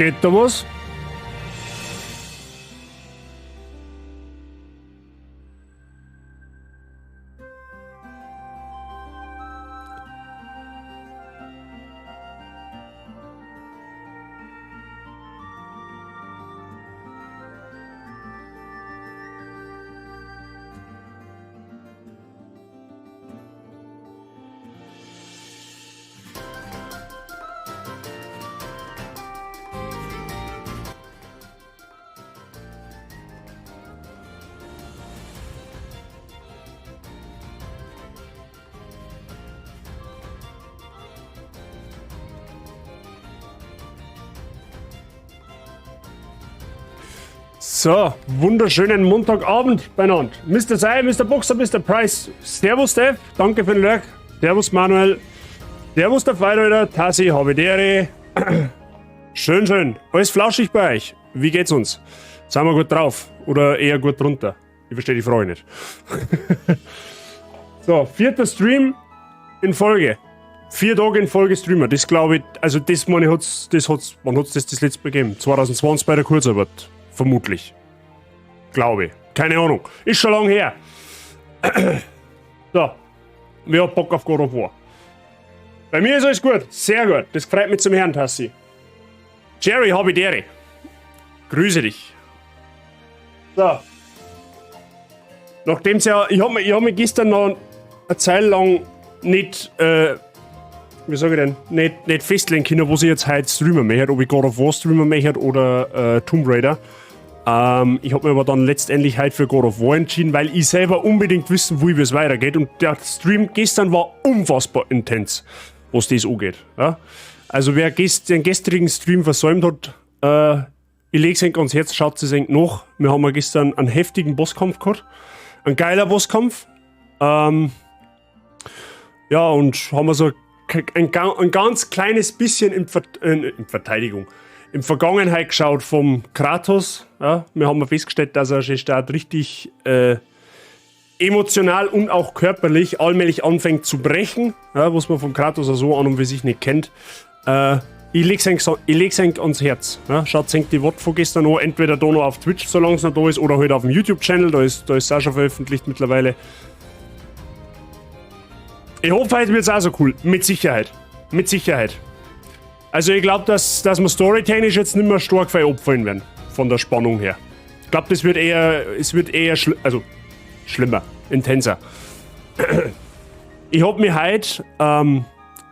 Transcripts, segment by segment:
Geht da was? So, wunderschönen Montagabend beieinander. Mr. Sei, Mr. Boxer, Mr. Price. Servus, Steph. Danke für den Lurk. Servus, Manuel. Servus, der Feider, Tassi, Habidere. Schön, schön. Alles flauschig bei euch. Wie geht's uns? Sind wir gut drauf? Oder eher gut drunter? Ich verstehe die Frage nicht. So, vierter Stream in Folge. 4 Tage in Folge Streamer. Das glaube ich, also das meine ich, hat's, das hat's, wann hat's das das letzte Mal gegeben? 2020 bei der Kurzarbeit. Vermutlich. Glaube ich. Keine Ahnung. Ist schon lange her. So. Wer hat Bock auf God of War? Bei mir ist alles gut. Sehr gut. Das freut mich zum Herrn, Tassi. Jerry, hab ich dere. Grüße dich. So. Nachdem's ja, ich hab mich gestern noch eine Zeit lang nicht, wie sag ich denn, nicht festlegen können, was ich jetzt heute streamen möchte, ob ich God of War streamen möchte oder Tomb Raider. Ich hab mich aber dann letztendlich heute für God of War entschieden, weil ich selber unbedingt wissen will, wie es weitergeht. Und der Stream gestern war unfassbar intens, was das angeht. Ja? Also wer den gestrigen Stream versäumt hat, ich leg's euch ans Herz, schaut es euch nach. Wir haben ja gestern einen heftigen Bosskampf gehabt. Ein geiler Bosskampf. Ja, und haben wir so ein ganz kleines bisschen in Verteidigung, in Vergangenheit geschaut vom Kratos. Ja, wir haben festgestellt, dass er schon stark richtig emotional und auch körperlich allmählich anfängt zu brechen, ja, was man vom Kratos auch so an und für sich nicht kennt. Ich leg's euch so, ich leg's euch ans Herz. Ja, schaut euch die Wort von gestern an, entweder da noch auf Twitch, solange es noch da ist, oder halt auf dem YouTube-Channel, da ist es auch schon veröffentlicht mittlerweile. Ich hoffe, heute wird's auch so cool. Mit Sicherheit. Mit Sicherheit. Also ich glaub, dass wir storytechnisch jetzt nicht mehr stark viel abfallen werden. Von der Spannung her. Ich glaub, das wird eher, es wird eher also schlimmer, intenser. Ich hab mir heute,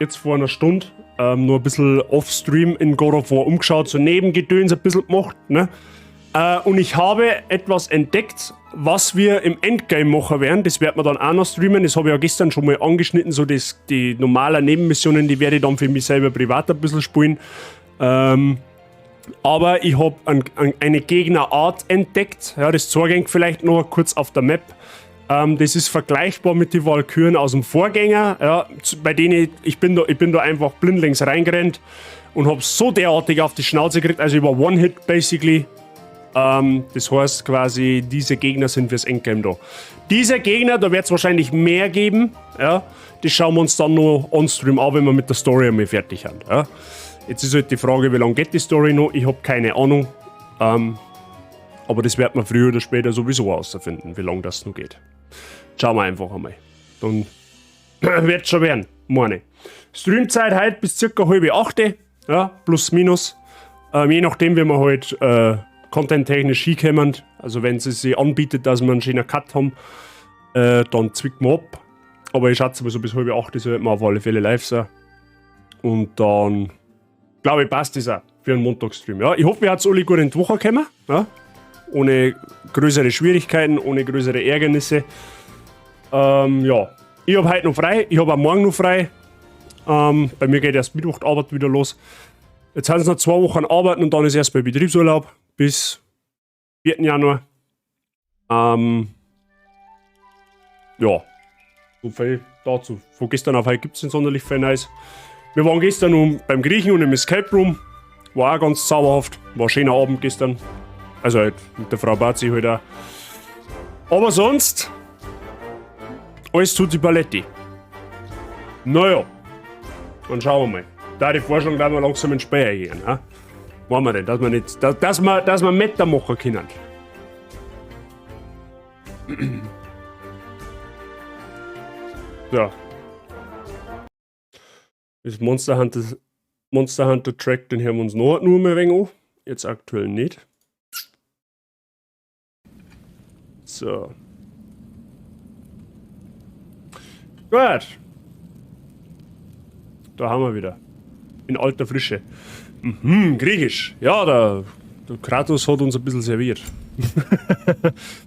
jetzt vor einer Stunde, nur ein bisschen off-stream in God of War umgeschaut, so Nebengedöns ein bisschen gemacht, ne? Und ich habe etwas entdeckt, was wir im Endgame machen werden. Das werden wir dann auch noch streamen. Das habe ich ja gestern schon mal angeschnitten. So das, die normalen Nebenmissionen, die werde ich dann für mich selber privat ein bisschen spielen. Aber ich hab eine Gegnerart entdeckt. Ja, das zeige ich vielleicht noch kurz auf der Map. Das ist vergleichbar mit den Walküren aus dem Vorgänger. Ja, bei denen ich bin da einfach blindlings reingerannt und hab so derartig auf die Schnauze gekriegt. Also ich war One-Hit basically. Das heißt quasi, diese Gegner sind fürs Endgame da. Diese Gegner, da wird's wahrscheinlich mehr geben. Ja, das schauen wir uns dann noch on-stream an, wenn wir mit der Story einmal fertig sind. Ja. Jetzt ist halt die Frage, wie lange geht die Story noch? Ich hab keine Ahnung. Aber das wird man früher oder später sowieso herausfinden, wie lange das noch geht. Schauen wir einfach einmal. Dann wird's schon werden, meine ich. Streamzeit heute bis circa halb acht, ja, plus minus. Je nachdem, wie wir halt content-technisch hinkommen. Also wenn es sich anbietet, dass wir einen schönen Cut haben, dann zwickt man ab. Aber ich schätze mal so bis halb acht sollten wir auf alle Fälle live sein. Und dann, glaube ich, passt das auch für einen Montagsstream. Ja, ich hoffe, ihr habt alle gut in die Woche gekommen. Ja? Ohne größere Schwierigkeiten, ohne größere Ärgernisse. Ja, ich hab heute noch frei, ich hab auch morgen noch frei. Bei mir geht erst Mittwoch die Arbeit wieder los. Jetzt sind es noch 2 Wochen Arbeiten und dann ist erstmal Betriebsurlaub bis 4. Januar. Ja, so viel dazu. Von gestern auf heute gibt's nicht sonderlich viel Neues. Wir waren gestern noch beim Griechen und im Escape Room. War auch ganz zauberhaft. War ein schöner Abend gestern. Also halt mit der Frau Bazi halt auch. Aber sonst, alles tut die Paletti. Naja, dann schauen wir mal. Da die Vorschlag, dass wir langsam ins Spiel gehen. Ne? Machen wir denn, dass wir nicht, dass wir Meta machen können. So. Das Monster Hunter Track, den hören wir uns noch nur mal ein wenig an. Jetzt aktuell nicht. So. Gut. Da haben wir wieder. In alter Frische. Mhm, griechisch. Ja, der Kratos hat uns ein bisschen serviert.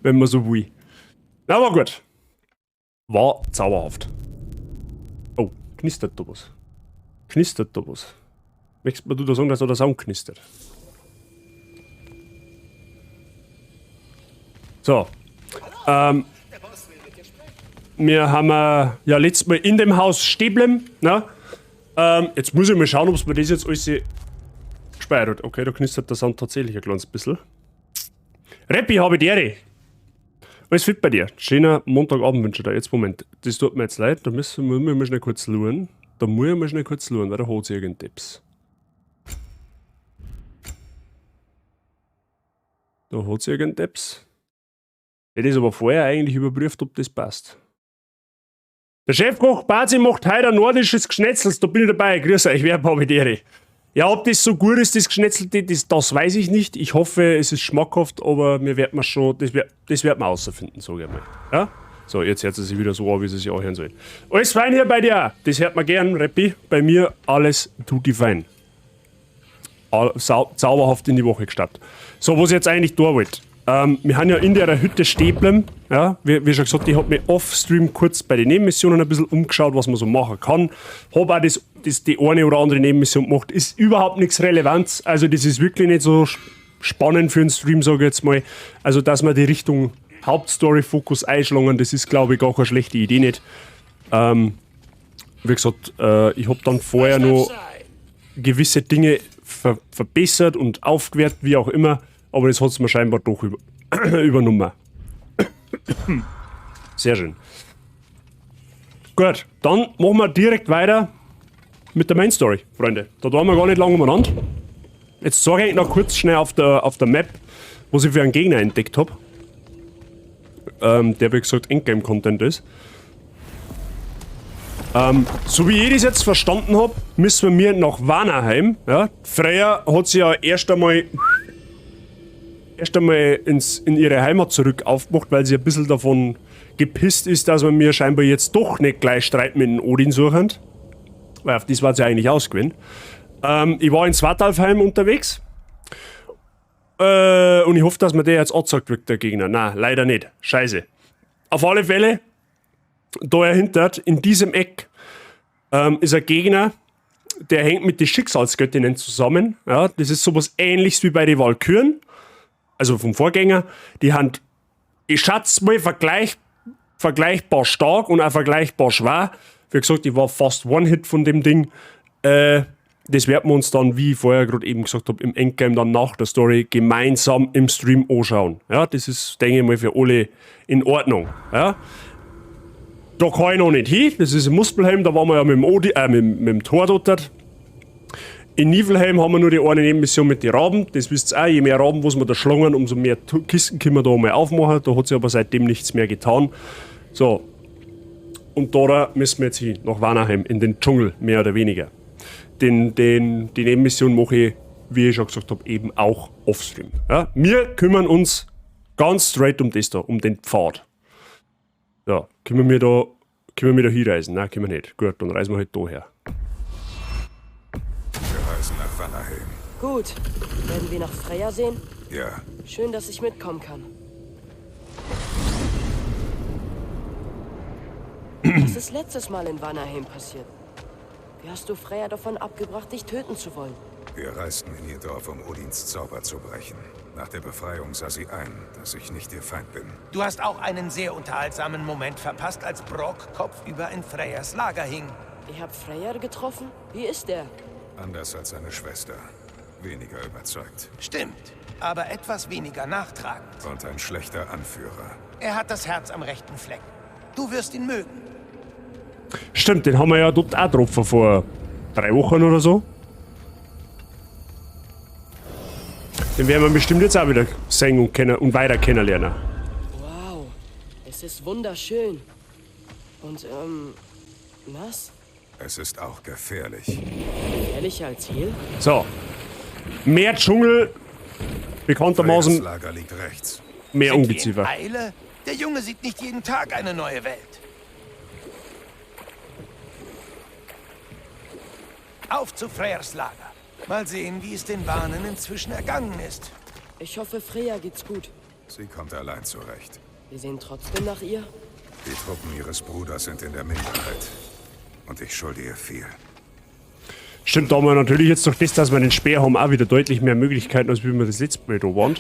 Wenn man so will. Na, war gut. War zauberhaft. Oh, knistert da was. Knistert da was. Möchtest du da sagen, dass da der Sound knistert? So. Wir haben ja letztes Mal in dem Haus stehen geblieben, ne? Jetzt muss ich mal schauen, ob mir das jetzt alles gespeichert hat. Okay, da knistert der Sound tatsächlich ein kleines bisschen. Reppi, habe die Ehre. Alles fit bei dir. Schöner Montagabend wünsche ich dir. Jetzt, Moment. Das tut mir jetzt leid. Da müssen wir mal schnell kurz schauen. Da muss ich mal schnell kurz schauen, weil da hat es irgendetwas. Da hat es irgendetwas. Ich hätte es aber vorher eigentlich überprüft, ob das passt. Der Chefkoch Bazi macht heute ein nordisches Geschnetzels, da bin ich dabei. Grüß euch, wer habe die Ehre. Ja, ob das so gut ist, das Geschnetzelte, das weiß ich nicht. Ich hoffe, es ist schmackhaft, aber mir wird man schon, das wird man außerfinden, sage ich mal. Ja? So, jetzt hört es sich wieder so an, wie es sich anhören soll. Alles fein hier bei dir. Das hört man gern, Reppi. Bei mir alles tutti fein. Zauberhaft in die Woche gestartet. So, was ich jetzt eigentlich da wollte. Wir haben ja in der Hütte stehen geblieben. Ja, wie schon gesagt, ich hab mich off-stream kurz bei den Nebenmissionen ein bisschen umgeschaut, was man so machen kann. Hab auch die eine oder andere Nebenmission gemacht. Ist überhaupt nichts Relevanz. Also das ist wirklich nicht so spannend für einen Stream, sage ich jetzt mal. Also dass wir die Richtung Hauptstory-Fokus einschlagen, das ist, glaube ich, gar keine schlechte Idee nicht. Wie gesagt, ich hab dann vorher noch gewisse Dinge verbessert und aufgewertet, wie auch immer. Aber das hat es mir scheinbar doch übernommen. Sehr schön. Gut, dann machen wir direkt weiter mit der Main Story, Freunde. Da tun wir gar nicht lange umeinander. Jetzt zeige ich noch kurz schnell auf der Map, was ich für einen Gegner entdeckt habe. Der, wie gesagt, Endgame-Content ist. So wie ich das jetzt verstanden habe, müssen wir nach Vanaheim. Ja? Freya hat sich ja erst einmal in ihre Heimat zurück aufgemacht, weil sie ein bisschen davon gepisst ist, dass man mir scheinbar jetzt doch nicht gleich Streit mit dem Odin suchen. Weil auf das war sie eigentlich ausgewesen. Ich war in Svartalfheim unterwegs. Und ich hoffe, dass mir der jetzt angezeigt wird, der Gegner. Nein, leider nicht. Scheiße. Auf alle Fälle, da dahinter, in diesem Eck, ist ein Gegner, der hängt mit den Schicksalsgöttinnen zusammen. Ja, das ist sowas Ähnliches wie bei den Walküren. Also vom Vorgänger, die haben, ich schätze mal, vergleichbar stark und auch vergleichbar schwer. Wie gesagt, ich war fast One-Hit von dem Ding. Das werden wir uns dann, wie ich vorher gerade eben gesagt habe, im Endgame dann nach der Story gemeinsam im Stream anschauen. Ja, das ist, denke ich mal, für alle in Ordnung. Ja. Da kann ich noch nicht hin, das ist in Muspelheim, da waren wir ja mit dem, mit dem Thor dort. In Niflheim haben wir nur die eine Nebenmission mit den Raben. Das wisst ihr auch, je mehr Raben, was wir da schlagen, umso mehr Kisten können wir da mal aufmachen. Da hat sich aber seitdem nichts mehr getan. So. Und da müssen wir jetzt hin, nach Vanaheim, in den Dschungel, mehr oder weniger. Die Nebenmission mache ich, wie ich schon gesagt habe, eben auch offstream. Ja? Wir kümmern uns ganz straight um das da, um den Pfad. Ja, können wir da hinreisen? Nein, können wir nicht. Gut, dann reisen wir halt da her. Nach Vanaheim. Gut. Werden wir nach Freya sehen? Ja. Schön, dass ich mitkommen kann. Was ist letztes Mal in Vanaheim passiert? Wie hast du Freya davon abgebracht, dich töten zu wollen? Wir reisten in ihr Dorf, um Odins Zauber zu brechen. Nach der Befreiung sah sie ein, dass ich nicht ihr Feind bin. Du hast auch einen sehr unterhaltsamen Moment verpasst, als Brok kopfüber in Freyas Lager hing. Ich habe Freya getroffen? Wie ist der? Anders als seine Schwester. Weniger überzeugt. Stimmt, aber etwas weniger nachtragend. Und ein schlechter Anführer. Er hat das Herz am rechten Fleck. Du wirst ihn mögen. Stimmt, den haben wir ja dort auch getroffen vor 3 Wochen oder so. Den werden wir bestimmt jetzt auch wieder sehen und, kennen und weiter kennenlernen. Wow, es ist wunderschön. Und, nass? Es ist auch gefährlich. Gefährlicher als hier? So. Mehr Dschungel, bekanntermaßen Freyas Lager liegt rechts. mehr Sind wir in Ungeziefer. Eile? Der Junge sieht nicht jeden Tag eine neue Welt. Auf zu Freyrs Lager. Mal sehen, wie es den Wanen inzwischen ergangen ist. Ich hoffe, Freya geht's gut. Sie kommt allein zurecht. Wir sehen trotzdem nach ihr. Die Truppen ihres Bruders sind in der Minderheit. Und ich schulde ihr viel. Stimmt, da haben wir natürlich jetzt durch das, dass wir den Speer haben, auch wieder deutlich mehr Möglichkeiten, als wie wir das letzte Mal da waren.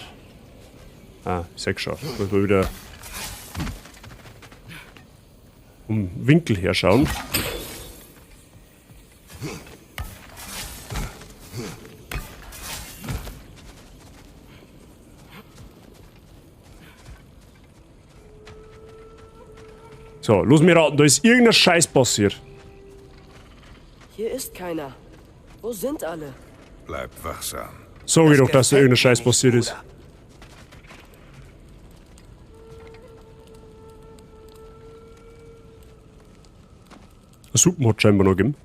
Ah, ich seh schon. Muss man wieder um Winkel herschauen. So, los mir raten, da ist irgendein Scheiß passiert. Hier ist keiner. Wo sind alle? Bleib wachsam. Sag ich doch, dass da gefällt irgendein mir Scheiß nicht, passiert ist. Bruder. Eine Suppen hat scheinbar noch gegeben.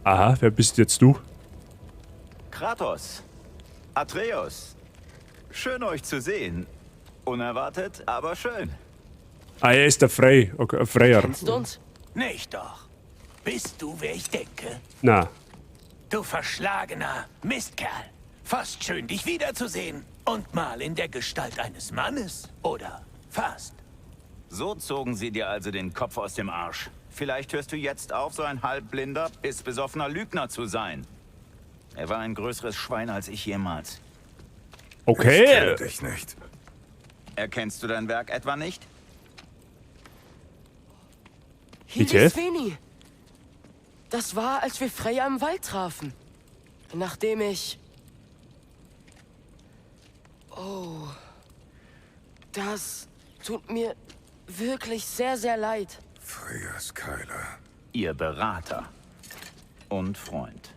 Aha, wer bist jetzt du? Kratos, Atreus, schön euch zu sehen. Unerwartet, aber schön. Ah, er ist der Frey. Okay, Freyer. Kennst du uns? Nicht doch. Bist du, wer ich denke? Na, Du verschlagener Mistkerl. Fast schön, dich wiederzusehen. Und mal in der Gestalt eines Mannes. Oder fast. So zogen sie dir also den Kopf aus dem Arsch. Vielleicht hörst du jetzt auf, so ein halbblinder, bissbesoffener Lügner zu sein. Er war ein größeres Schwein als ich jemals. Ich okay. kenne dich nicht. Erkennst du dein Werk etwa nicht? Hier WTF? ist Sveni. Das war, als wir Freya im Wald trafen. Nachdem ich... Oh. Das tut mir wirklich sehr, sehr leid. Freyas Keiler. Ihr Berater. Und Freund.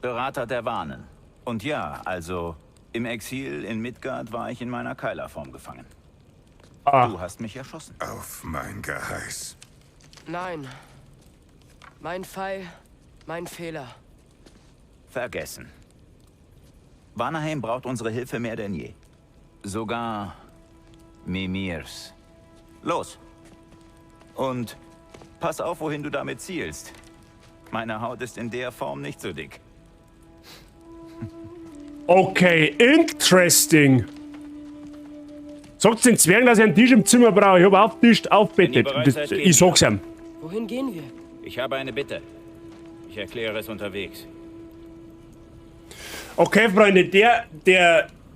Berater der Wanen. Und ja, also im Exil in Midgard war ich in meiner Keilerform gefangen. Ah. Du hast mich erschossen. Auf mein Geheiß. Nein. Mein Pfeil, mein Fehler. Vergessen. Vanaheim braucht unsere Hilfe mehr denn je. Sogar Mimirs. Los. Und pass auf, wohin du damit zielst. Meine Haut ist in der Form nicht so dick. Okay, interesting. Sagt den Zwergen, dass ich einen Tisch im Zimmer brauche. Ich hab aufgetischt, aufbettet. Wenn ihr bereit Das, seid, gehen ich sag's wir. ihm. Wohin gehen wir? Ich habe eine Bitte. Ich erkläre es unterwegs. Okay, Freunde, der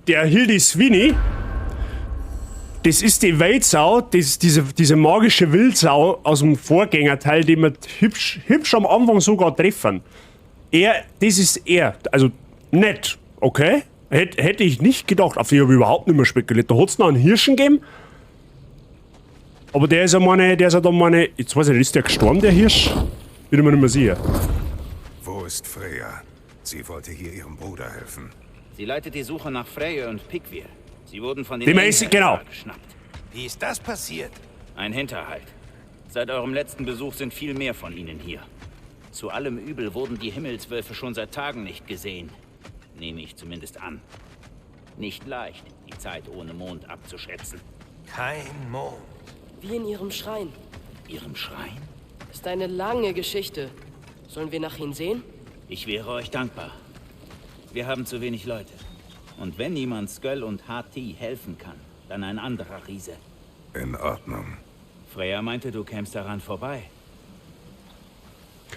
Hildisvini, das ist die Wildsau, das ist diese magische Wildsau aus dem Vorgängerteil, die wir hübsch am Anfang sogar treffen. Er, das ist er. Also nett, okay? Hätte ich nicht gedacht. Auf die habe ich überhaupt nicht mehr spekuliert. Da hat's noch einen Hirschen gegeben. Aber der ist ja meine, der ist ja dann meine. Jetzt weiß ich nicht, ist der gestorben, der Hirsch? Bin ich mir nicht mehr sicher. Wo ist Freya? Sie wollte hier ihrem Bruder helfen. Sie leitet die Suche nach Freya und Pickvir. Sie wurden von den Dem ist, Einherjar genau. geschnappt. Wie ist das passiert? Ein Hinterhalt. Seit eurem letzten Besuch sind viel mehr von ihnen hier. Zu allem Übel wurden die Himmelswölfe schon seit Tagen nicht gesehen. Nehme ich zumindest an. Nicht leicht, die Zeit ohne Mond abzuschätzen. Kein Mond. Wie in ihrem Schrein. Ihrem Schrein? Ist eine lange Geschichte. Sollen wir nach ihnen sehen? Ich wäre euch dankbar. Wir haben zu wenig Leute. Und wenn jemand Sköll und Hati helfen kann, dann ein anderer Riese. In Ordnung. Freya meinte, du kämst daran vorbei.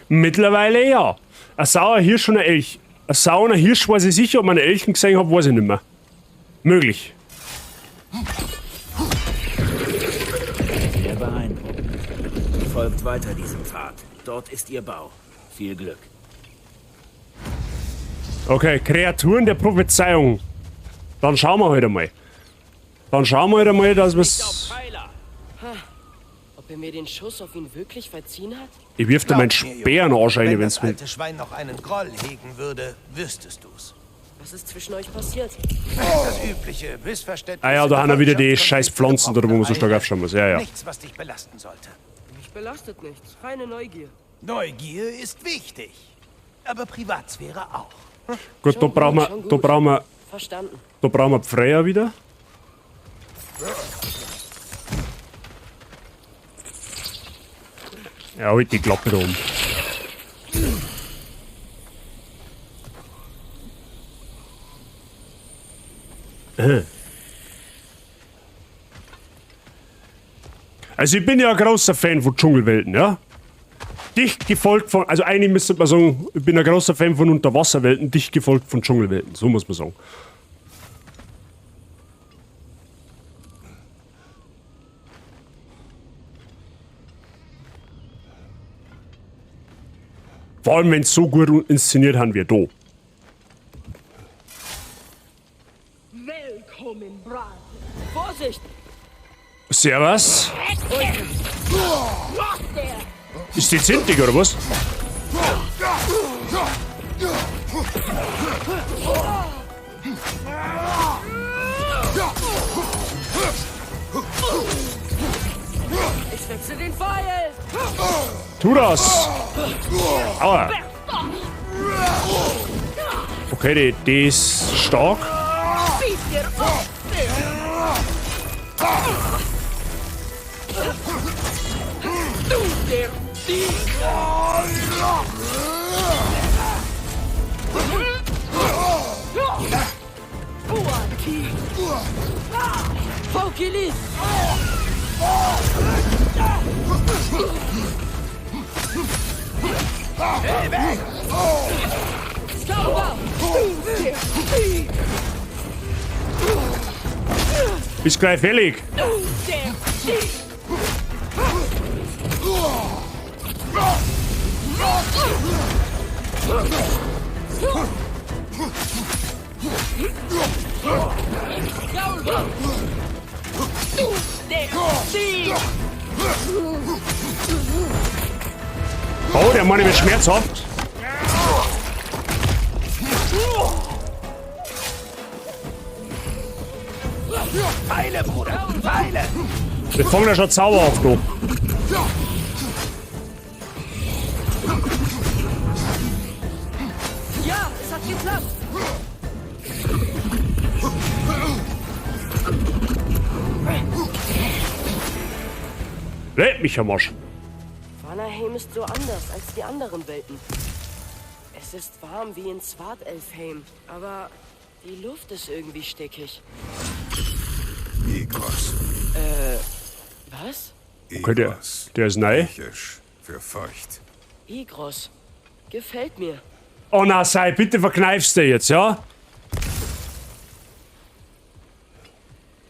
Mittlerweile ja. Ein sauer Hirsch und ein Elch. Ein sauer Hirsch weiß ich sicher, ob man einen Elchen gesehen hat, weiß ich nicht mehr. Möglich. Sehr beeindruckend. Folgt weiter diesem Pfad. Dort ist ihr Bau. Viel Glück. Okay, Kreaturen der Prophezeiung. Dann schauen wir halt einmal. Dann schauen wir halt einmal, dass wir's. Ob er mir den Schuss auf ihn wirklich verziehen hat? Ich wirf dir meinen Speer in den Arsch rein, Wenn wenn's das will. alte Schwein noch einen Groll hegen würde, wüsstest du's. Was ist zwischen euch passiert? Das übliche Missverständnis. Ah ja, da haben wir wieder die scheiß Pflanzen, da wo man so stark aufschauen muss. Ja, ja. Nichts, was dich belasten sollte. Mich belastet nichts. Reine Neugier. Neugier ist wichtig. Aber Privatsphäre auch. Gut, da brauchen wir, schon da gut. brauchen wir, Verstanden. da brauchen wir Freya wieder. Ja, halt die Klappe da oben. Also ich bin ja ein großer Fan von Dschungelwelten, ja? Dicht gefolgt von, also eigentlich müsste man sagen, ich bin ein großer Fan von Unterwasserwelten, dicht gefolgt von Dschungelwelten, so muss man sagen. Vor allem, wenn es so gut inszeniert haben wie da. Willkommen, Brad. Vorsicht! Servus. Ist die zintig oder was? Ich wechsle den Pfeil! Tu das! Aua. Okay, die ist stark. Fokili! Skauba! Ist gleich fällig. Oh, der Mann wird schmerzhaft. Pfeile, Bruder! Pfeile! Wir fangen ja schon Zauber auf, du. Ja, es hat geklappt! Leck mich am Arsch. Vanaheim ist so anders als die anderen Welten. Es ist warm wie in Svartalfheim, aber die Luft ist irgendwie stickig. Igros. Was? Okay, der ist neu. Griechisch für feucht. Igros. Gefällt mir. Oh na, sei, bitte verkneifst du jetzt, ja?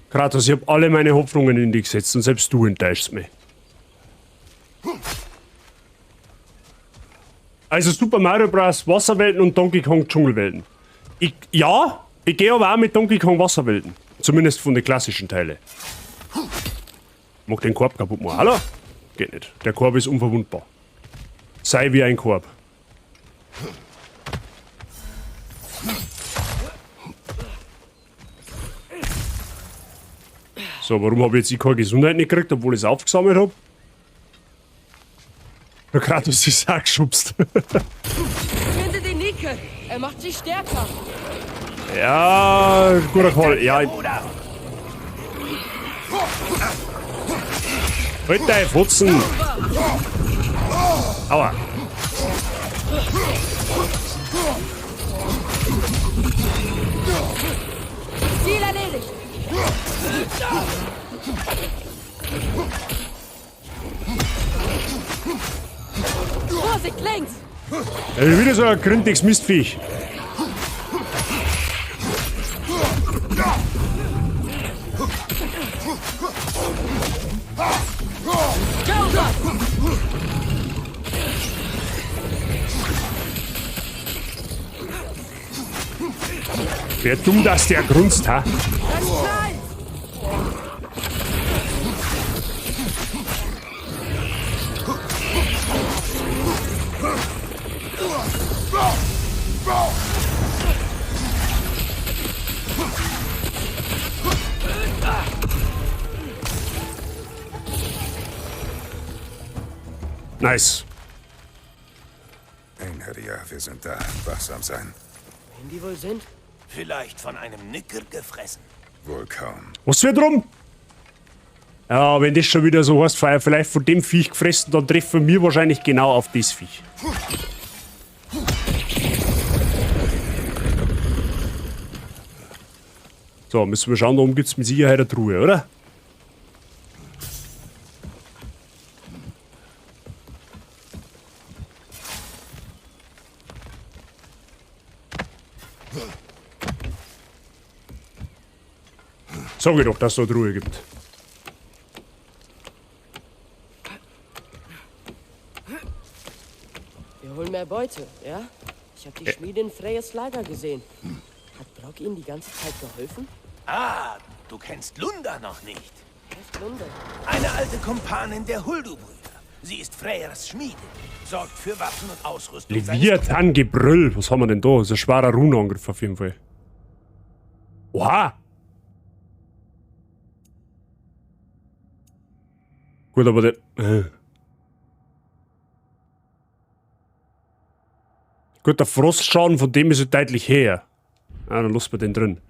Kratos, ich hab alle meine Hoffnungen in dich gesetzt und selbst du enttäuschst mich. Also Super Mario Bros. Wasserwelten und Donkey Kong Dschungelwelten. Ich gehe aber auch mit Donkey Kong Wasserwelten. Zumindest von den klassischen Teilen. Mag den Korb kaputt machen. Hallo? Geht nicht. Der Korb ist unverwundbar. Sei wie ein Korb. So, warum habe ich jetzt keine Gesundheit nicht gekriegt, obwohl ich es aufgesammelt habe? Der Kratos ist auch geschubst. Finde den Nike. Er macht sie stärker. Ja, guter Call. Ja, halt deine Fotzen. Aua. Ziel erledigt. Vorsicht, links! Ja, wieder so ein gründiges Mistviech. Wer dumm, dass der grunzt, ha? Nice. Einherjer, wir sind da. Wachsam sein. Wohin die wohl sind? Vielleicht von einem Nicker gefressen. Wohl kaum. Was wird drum? Ja, wenn das schon wieder so heißt, vielleicht von dem Viech gefressen, dann treffen wir wahrscheinlich genau auf das Viech. So, müssen wir schauen, da oben gibt's mit Sicherheit eine Truhe, oder? Sag ich doch, dass es da eine Truhe gibt. Wir holen mehr Beute, ja? Ich habe die Schmiede in Freyas Lager gesehen. Hat Brock ihnen die ganze Zeit geholfen? Ah, du kennst Lunda noch nicht. Wer ist Lunda? Eine alte Kumpanin der Huldu-Brüder. Sie ist Freyas Schmiede, sorgt für Waffen und Ausrüstung. Leviathan Gebrüll. Was haben wir denn da? Das ist ein schwerer Runenangriff auf jeden Fall. Oha! Gut, aber der... Gut, der Frostschaden von dem ist ja deutlich höher. Ah, dann lassen wir den drin.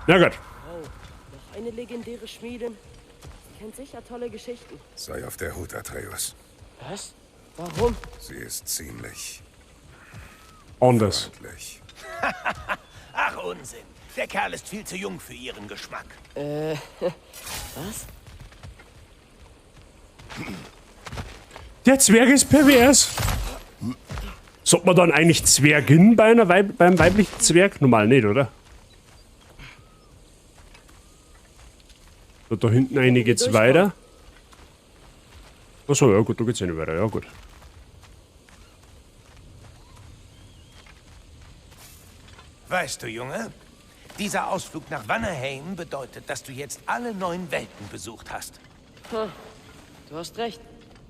Na gut. Oh, noch eine legendäre Schmiedin. Sie kennt sicher tolle Geschichten. Sei auf der Hut, Atreus. Was? Warum? Sie ist ziemlich Anders. freundlich. Ach, Unsinn. Der Kerl ist viel zu jung für ihren Geschmack. Was? Der Zwerg ist pervers. Sollte man dann eigentlich Zwergin bei einer Weib beim weiblichen Zwerg? Normal nicht, oder? So, da hinten eine geht's weiter. Achso, ja gut, da geht's eh nicht weiter, ja gut. Weißt du, Junge, dieser Ausflug nach Vanaheim bedeutet, dass du jetzt alle 9 Welten besucht hast. Du hast recht.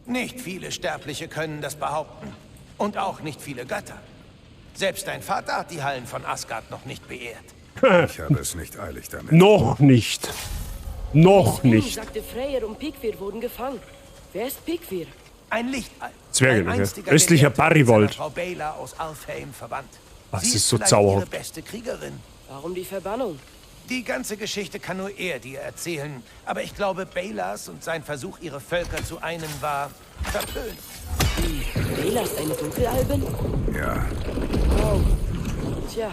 Nicht viele Sterbliche können das behaupten. Und auch nicht viele Götter. Selbst dein Vater hat die Hallen von Asgard noch nicht beehrt. Ich habe es nicht eilig damit. Noch nicht. Noch nicht. Sagte Freyr und Pickfir wurden gefangen. Wer ist Pickfir? Ein Lichtalb. Zwerge, Ein okay. einstiger Östlicher Gelehrter mit Barrywald. seiner Frau Beyla aus Alfheim verbannt. Was Sie ist ist so vielleicht zauberhaft? ihre beste Kriegerin. Warum die Verbannung? Die ganze Geschichte kann nur er dir erzählen. Aber ich glaube, Beylas und sein Versuch, ihre Völker zu einen, war verpönt. Beyla ist eine Dunkelalbin? Ja, Oh. Tja,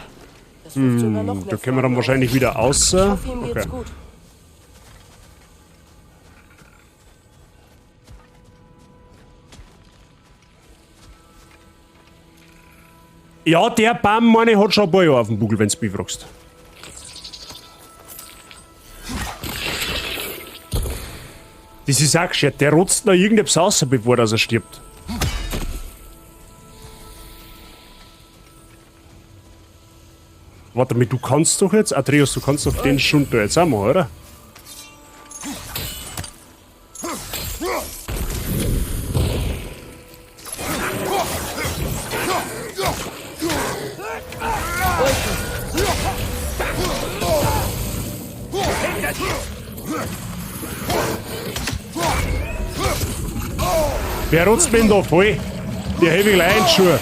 das wirft sogar noch mehr Da können wir dann Fragen wahrscheinlich auf. wieder Ich außer. hoffe, ihm geht's Okay. gut. Ja, der Baum, meine ich, hat schon ein paar Jahre auf dem Buckel, wenn du mich fragst. Das ist auch geschert. Der rotzt noch irgendetwas raus, bevor er stirbt. Warte mal, du kannst doch jetzt, Atreus, du kannst doch den Schund da jetzt auch machen, oder? Wer rotzt mir denn da voll? Der heb ich gleich einen Schuh.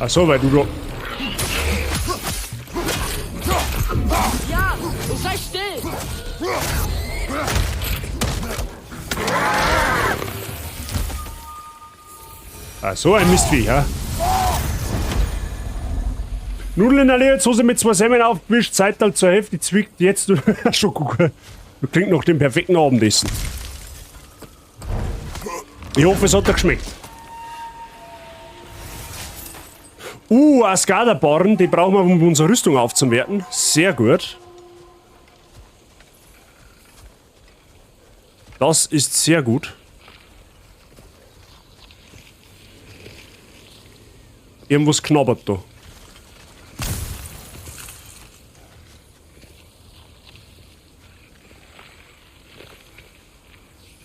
Ach so, weil du da. Ja, und sei still! Ach so, ein Mistvieh, ja? Nudeln in der Lebersoße mit 2 Semmeln aufgemischt, Seital zur Hälfte zwickt jetzt schon gucken. Klingt nach dem perfekten Abendessen. Ich hoffe, es hat dir geschmeckt. Asgarder-Barren, die brauchen wir, um unsere Rüstung aufzuwerten. Sehr gut. Das ist sehr gut. Irgendwas knabbert da.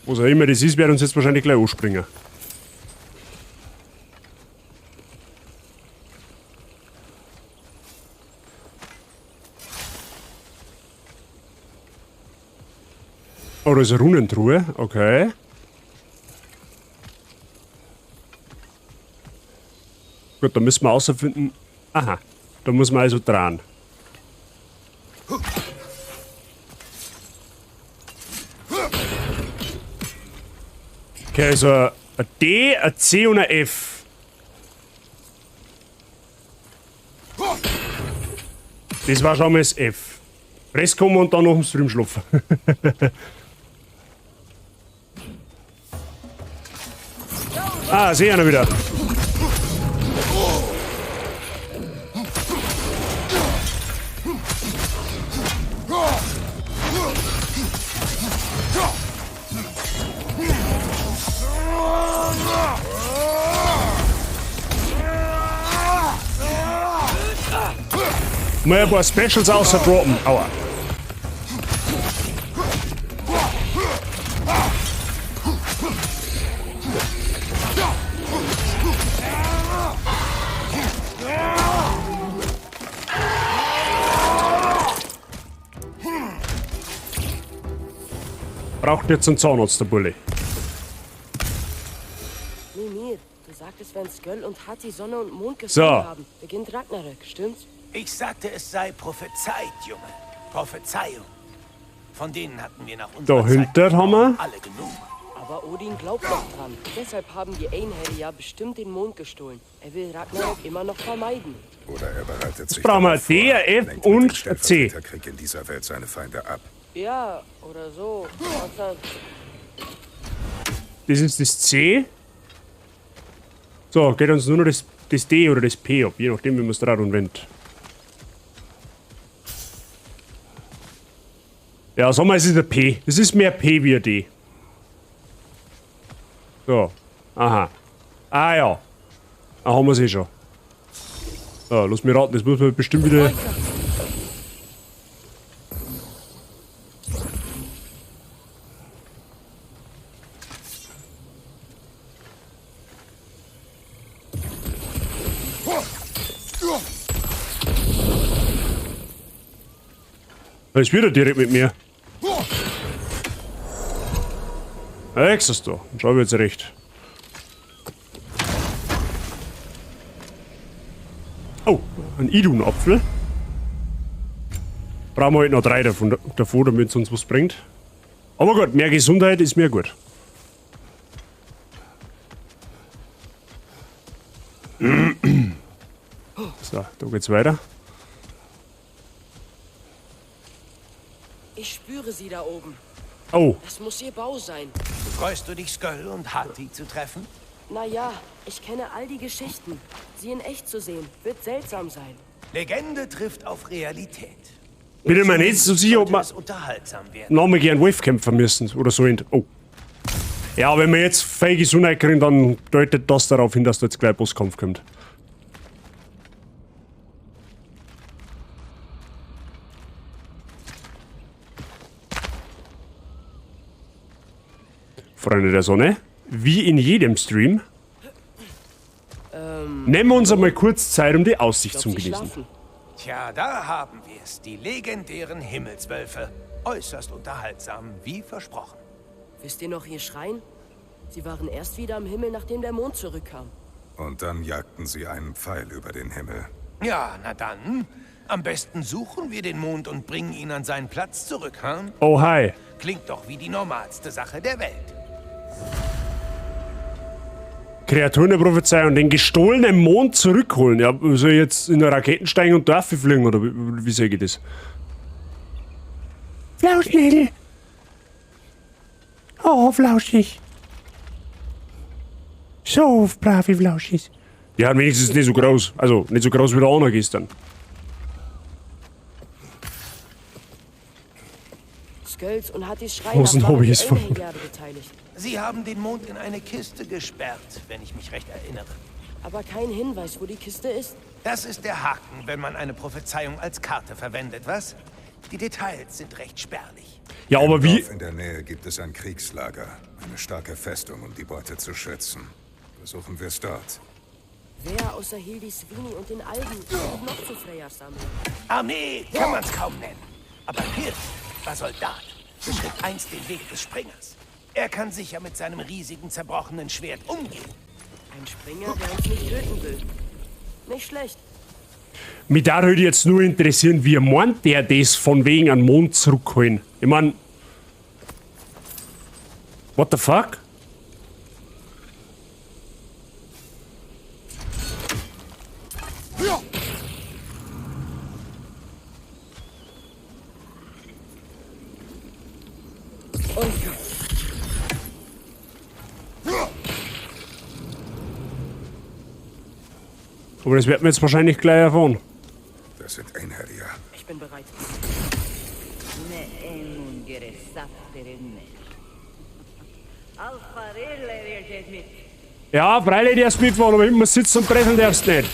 Was auch immer das ist, wird uns jetzt wahrscheinlich gleich anspringen. Oh, da ist eine Runentruhe. Okay. Gut, da müssen wir herausfinden. Aha, da muss man also dran. Okay, also ein D, ein C und ein F. Das war schon mal das F. Rest kommen und dann noch im Stream schlafen. Ah, sehe ich einer wieder. Mal ein paar Specials außer droppen. Aua. Braucht jetzt einen Zahnarzt, der Bulle. Mimir, du sagtest, wenn Sköll und Hati Sonne und Mond So. gefunden haben, beginnt Ragnarök, stimmt's? Ich sagte, es sei prophezeit, Junge. Prophezeiung. Von denen hatten wir nach unserer Da hinten Zeit haben wir- alle genug. Aber Odin glaubt noch dran. Deshalb haben die Einherjar bestimmt den Mond gestohlen. Er will Ragnarök immer noch vermeiden. Oder er bereitet sich brauchen wir darauf D, vor, F lenkt mit und dem C. Stellvertreterkrieg in dieser Welt seine Feinde ab. Ja, oder so. Außer- Das ist das C. So, geht uns nur noch das D oder das P ab, je nachdem, wie man es draht und wendet. Ja, sagen wir, es ist ein P. Es ist mehr P wie ein D. So. Aha. Ah ja. Da haben wir es eh schon. So, lass mich raten, das muss man bestimmt wieder. Da ist wieder direkt mit mir. Exas da. Schau jetzt recht. Oh, ein Idun-Apfel. Brauchen wir halt noch 3 davon, damit es uns was bringt. Aber gut, mehr Gesundheit ist mir gut. So, da geht's weiter. Ich spüre sie da oben. Oh. Das muss ihr Bau sein. Freust du dich, Sköll und Hati zu treffen? Naja, ich kenne all die Geschichten. Sie in echt zu sehen, wird seltsam sein. Legende trifft auf Realität. Bin mir nicht so sicher, ob Sollte wir es unterhaltsam werden. nochmal gegen Wolf kämpfen müssen oder so. Oh. Ja, wenn wir jetzt feige Gesundheit kriegen, dann deutet das darauf hin, dass da jetzt gleich Bosskampf kommt. Freunde der Sonne, wie in jedem Stream, nehmen wir uns einmal kurz Zeit, um die Aussicht Ich zu glaub, sie genießen. schlafen. Tja, da haben wir es. Die legendären Himmelswölfe. Äußerst unterhaltsam, wie versprochen. Wisst ihr noch ihr Schreien? Sie waren erst wieder am Himmel, nachdem der Mond zurückkam. Und dann jagten sie einen Pfeil über den Himmel. Ja, na dann. Am besten suchen wir den Mond und bringen ihn an seinen Platz zurück, hm? Oh, hi. Klingt doch wie die normalste Sache der Welt. Kreaturen der Prophezeiung und den gestohlenen Mond zurückholen. Ja, soll ich jetzt in Raketen steigen und Dörfer fliegen oder wie sehe ich das? Flauschnägel! Oh, flauschig. So brav wie flauschig. Ja, wenigstens nicht so groß. Also nicht so groß wie der andere gestern. Sköll, Mjöls und Hattis Schrein Hosen waren hab die ich's verloren. Einherjade beteiligt. Sie haben den Mond in eine Kiste gesperrt, wenn ich mich recht erinnere. Aber kein Hinweis, wo die Kiste ist. Das ist der Haken, wenn man eine Prophezeiung als Karte verwendet, was? Die Details sind recht spärlich. Ja, aber Im wie. Dorf in der Nähe gibt es ein Kriegslager. Eine starke Festung, um die Beute zu schützen. Versuchen wir es dort. Wer außer Hildi Svini und den Alben gehört noch zu Freyas Armee? Armee kann man's kaum nennen. Aber Hirt war Soldat, beschritt einst den Weg des Springers. Er kann sicher mit seinem riesigen, zerbrochenen Schwert umgehen. Ein Springer, der uns nicht töten will. Nicht schlecht. Mich da würde jetzt nur interessieren, wie meint der das von wegen an Mond zurückholen? Ich mein. What the fuck? Aber das werden wir jetzt wahrscheinlich gleich erfahren. Das sind Einherjer. Ich bin bereit. Ja, freilich darfst mitfahren, aber immer sitzen und treffen darfst nicht.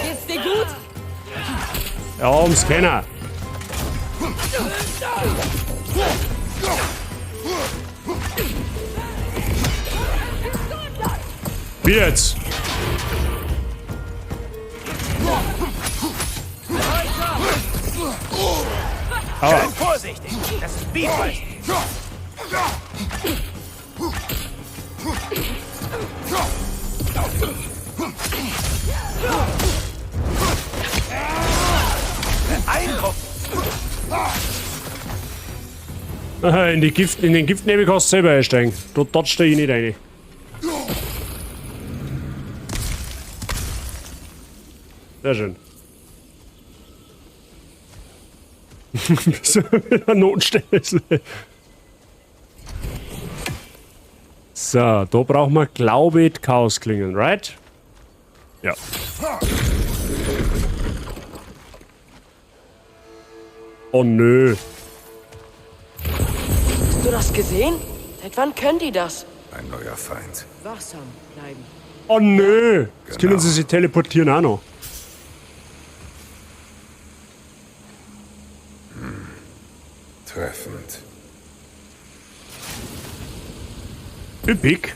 Geht's dir gut? Ja, ums Kennen. Wie jetzt? Schön vorsichtig, das ist Bifrost. Beeindruckend. Aha, In, die Gift, in den Giftnebel kannst du selber einsteigen. Da toucht du ich nicht rein. Sehr schön. Bist du wieder Notstelle? So, da brauchen wir, glaube ich, Chaosklingen, right? Ja. Oh nö. Hast du das gesehen? Seit wann können die das? Ein neuer Feind. Wachsam bleiben. Oh nö! Jetzt Genau. können sie sich teleportieren auch noch. Treffend. Üppig.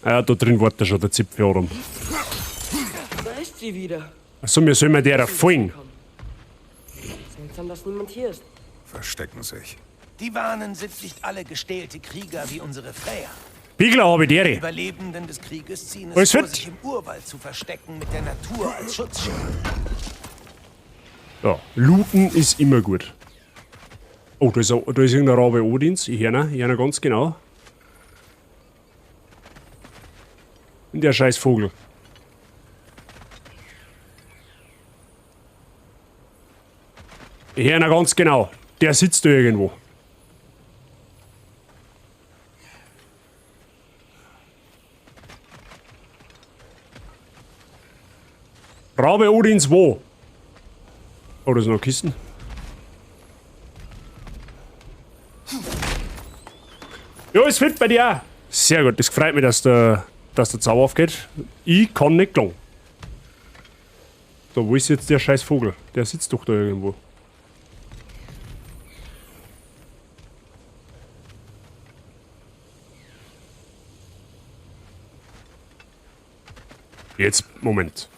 Ah ja, da drin wartet schon der Zipfeladam. Da ist sie wieder. Achso, wir sollen der folgen. Seltsam, dass niemand hier ist. Verstecken sich. Die Wanen sind nicht alle gestählte Krieger wie unsere Freya. Bigler habe ich dere. Überlebenden des Krieges ziehen Alles es vor, fit? sich im Urwald zu verstecken mit der Natur als Schutzschild. Ja, looten ist immer gut. Oh, da ist, ein, da ist irgendein Rabe Odins. Ich höre ihn, ich hör ihn ganz genau. Und der scheiß Vogel. Ich höre ihn ganz genau. Der sitzt da irgendwo. Rabe Odins wo? Oh, da sind noch Kisten. Jo, ist fit bei dir. auch. Sehr gut, das freut mich, dass der, Zauber aufgeht. Ich kann nicht klagen. So, wo ist jetzt der scheiß Vogel? Der sitzt doch da irgendwo. Jetzt, Moment.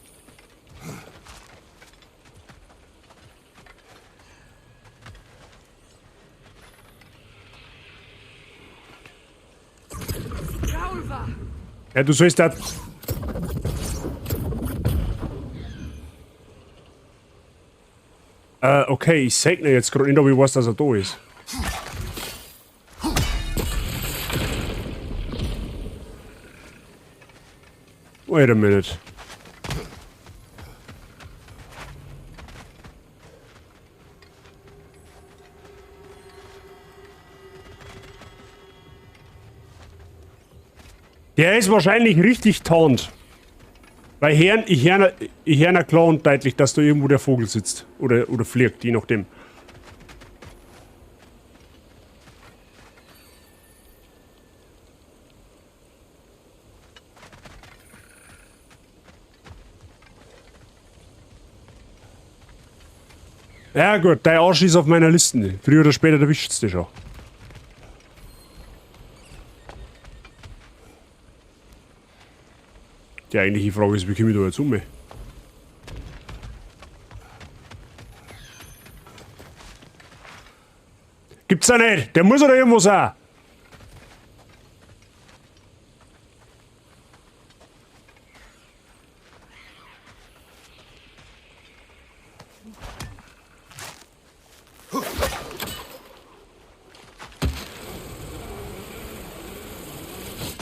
Ja, du sollst da. Okay, ich segne jetzt gerade nicht, aber ich weiß, dass er da ist. Wait a minute. Der ist wahrscheinlich richtig tarnt. Weil ich hör klar und deutlich, dass da irgendwo der Vogel sitzt. Oder fliegt, je nachdem. Ja gut, dein Arsch ist auf meiner Liste. Früher oder später erwischt's dich schon. Die eigentliche Frage ist, wie komme ich da jetzt um? Gibt's da nicht! Der muss ja da irgendwo sein!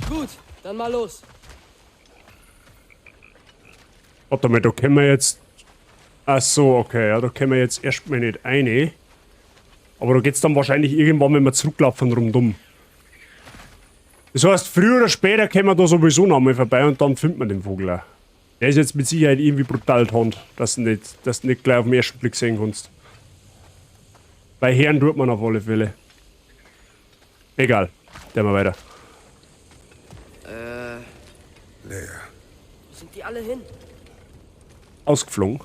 Gut, dann mal los. Warte mal, da können wir jetzt... Ach so, okay, ja, da können wir jetzt erstmal nicht rein. Aber da geht's dann wahrscheinlich irgendwann, wenn wir zurücklaufen, rundum. Das heißt, früher oder später kommen wir da sowieso noch mal vorbei und dann findet man den Vogel auch. Der ist jetzt mit Sicherheit irgendwie brutal tarnt, dass du nicht gleich auf den ersten Blick sehen kannst. Bei Herren tut man auf alle Fälle. Egal, der mal weiter. Leer. Wo sind die alle hin? Ausgeflogen.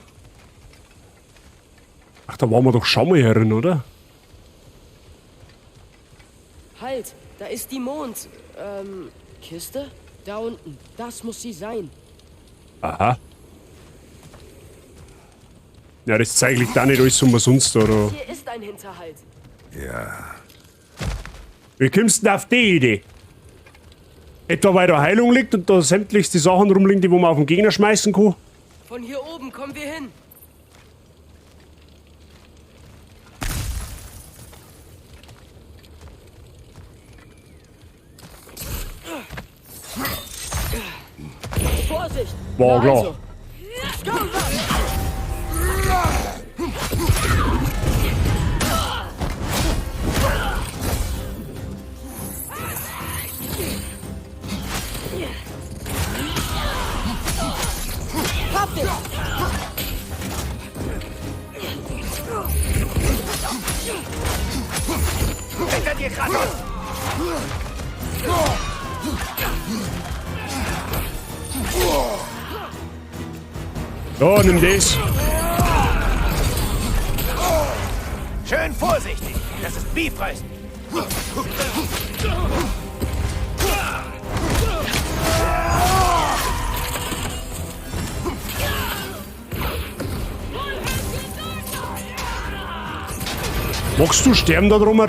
Ach, da waren wir doch schon mal herin, oder? Halt, da ist die Mond. Kiste? Da unten. Das muss sie sein. Aha. Ja, das zeige ich da nicht alles umsonst, oder? Hier ist ein Hinterhalt. Ja. Wie kommst du denn auf die Idee? Etwa weil da Heilung liegt und da sämtlichste Sachen rumliegen, die wo man auf den Gegner schmeißen kann? Von hier oben kommen wir hin. Vorsicht! War klar. Also. Hinter dir, Kratos! So, nimm das. Schön vorsichtig. Das ist Bifröst. Magst du sterben da drum?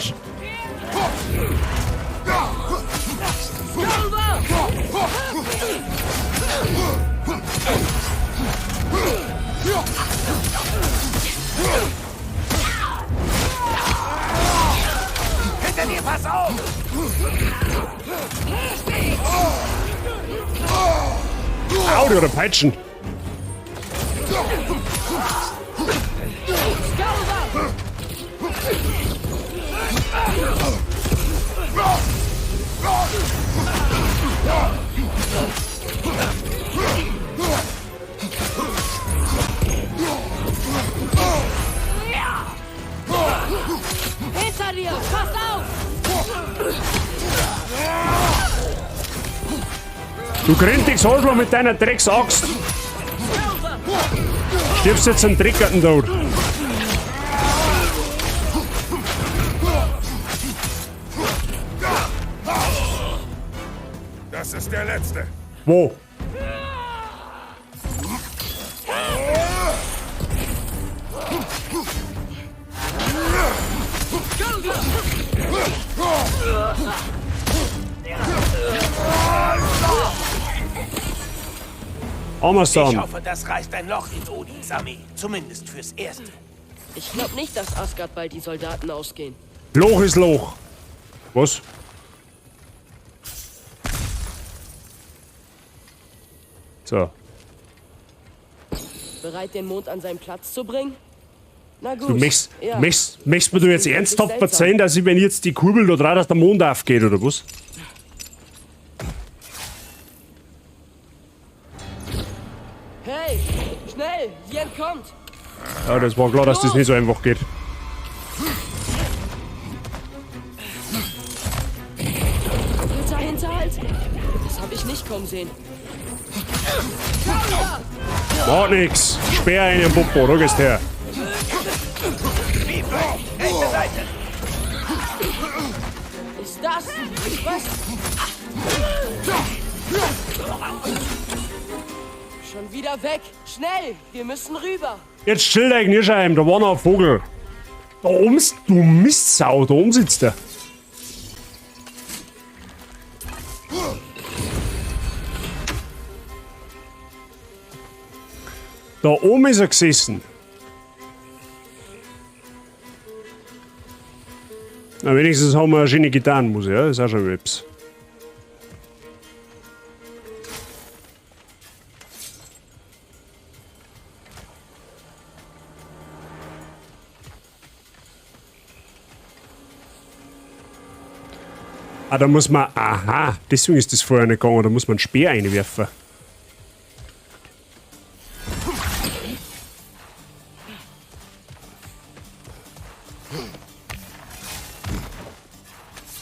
Hinter dir, pass auf! Au, die hat Peitschen. Hinter dir! Pass auf! Du grindiges Arschloch mit deiner Drecksaxt! Stirbst jetzt einen Dreckerten Tod. Das ist der letzte. Wo? Amazon. Ich hoffe, das reißt ein Loch in Odins Armee. Zumindest fürs Erste. Ich glaube nicht, dass Asgard bald die Soldaten ausgehen. Loch ist Loch. Was? So. Bereit, den Mond an seinen Platz zu bringen? Na gut. Du möchtest, ja. möchtest mir du jetzt klingt ernsthaft wirklich verzeihen, dass ich, wenn ich jetzt die Kurbel da dran, dass der Mond aufgeht, oder was? Hey, schnell, sie entkommt. Ja, das war klar, dass das nicht so einfach geht. Dritter Hinterhalt? Das habe ich nicht kommen sehen. Macht nix. Speer einen im Popo, da gehst her. Rechte Seite! Ist das? Was? Schon wieder weg. Schnell, wir müssen rüber. Jetzt chill dich, Nierscheim, da war noch ein Vogel. Da oben, du Mistsau, da oben sitzt der. Da oben ist er gesessen. Na, wenigstens haben wir eine schöne Gitarrenmusik, ja? Das ist auch schon etwas. Ah, da muss man. Aha, deswegen ist das vorher nicht gegangen. Da muss man einen Speer einwerfen.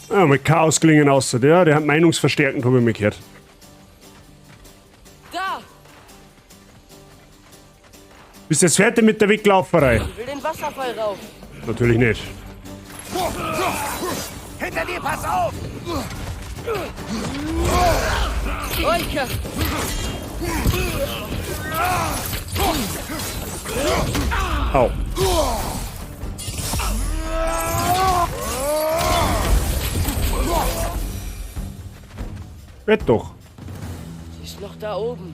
Ah, mit Chaos klingen außer der, der hat meinungsverstärkend, habe ich mir gehört. Da, Bist du jetzt fertig mit der Weglauferei? ich will den Wasserfall rauf. Natürlich nicht. Hinter dir, pass auf! Oika! Au. Geht doch. Sie ist noch da oben.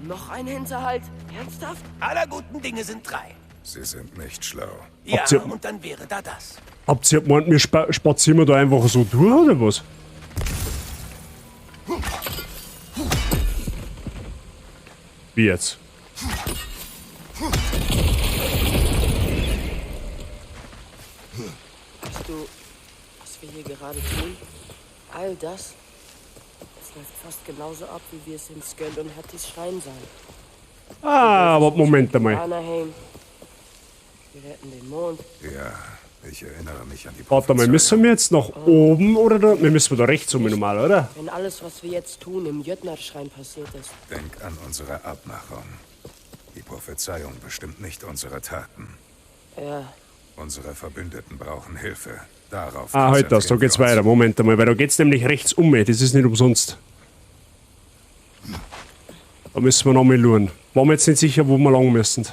Noch ein Hinterhalt? Ernsthaft? Aller guten Dinge sind drei. Sie sind nicht schlau. Ja, ihr- und dann wäre da das. Habt ihr gemeint, wir spazieren wir da einfach so durch, oder was? Wie jetzt? Weißt du, was wir hier gerade tun? All das? Es läuft fast genauso ab, wie wir es in Sköll und Hattis Schrein sahen. Ah, aber Moment einmal. Anaheim. Wir retten den Mond. Ja, ich erinnere mich an die Warte mal, müssen wir jetzt nach oben oder da? Wir müssen da rechts um normal, oder? Wenn alles, was wir jetzt tun, im Jötnar-Schrein passiert ist. Denk an unsere Abmachung. Die Prophezeiung bestimmt nicht unsere Taten. Ja, Unsere Verbündeten brauchen Hilfe. Darauf Ah, halt das, da konzentrieren geht's wir uns. weiter. Moment einmal, weil da geht's nämlich rechts um. Das ist nicht umsonst. Da müssen wir nochmal schauen. Waren wir jetzt nicht sicher, wo wir lang müssen.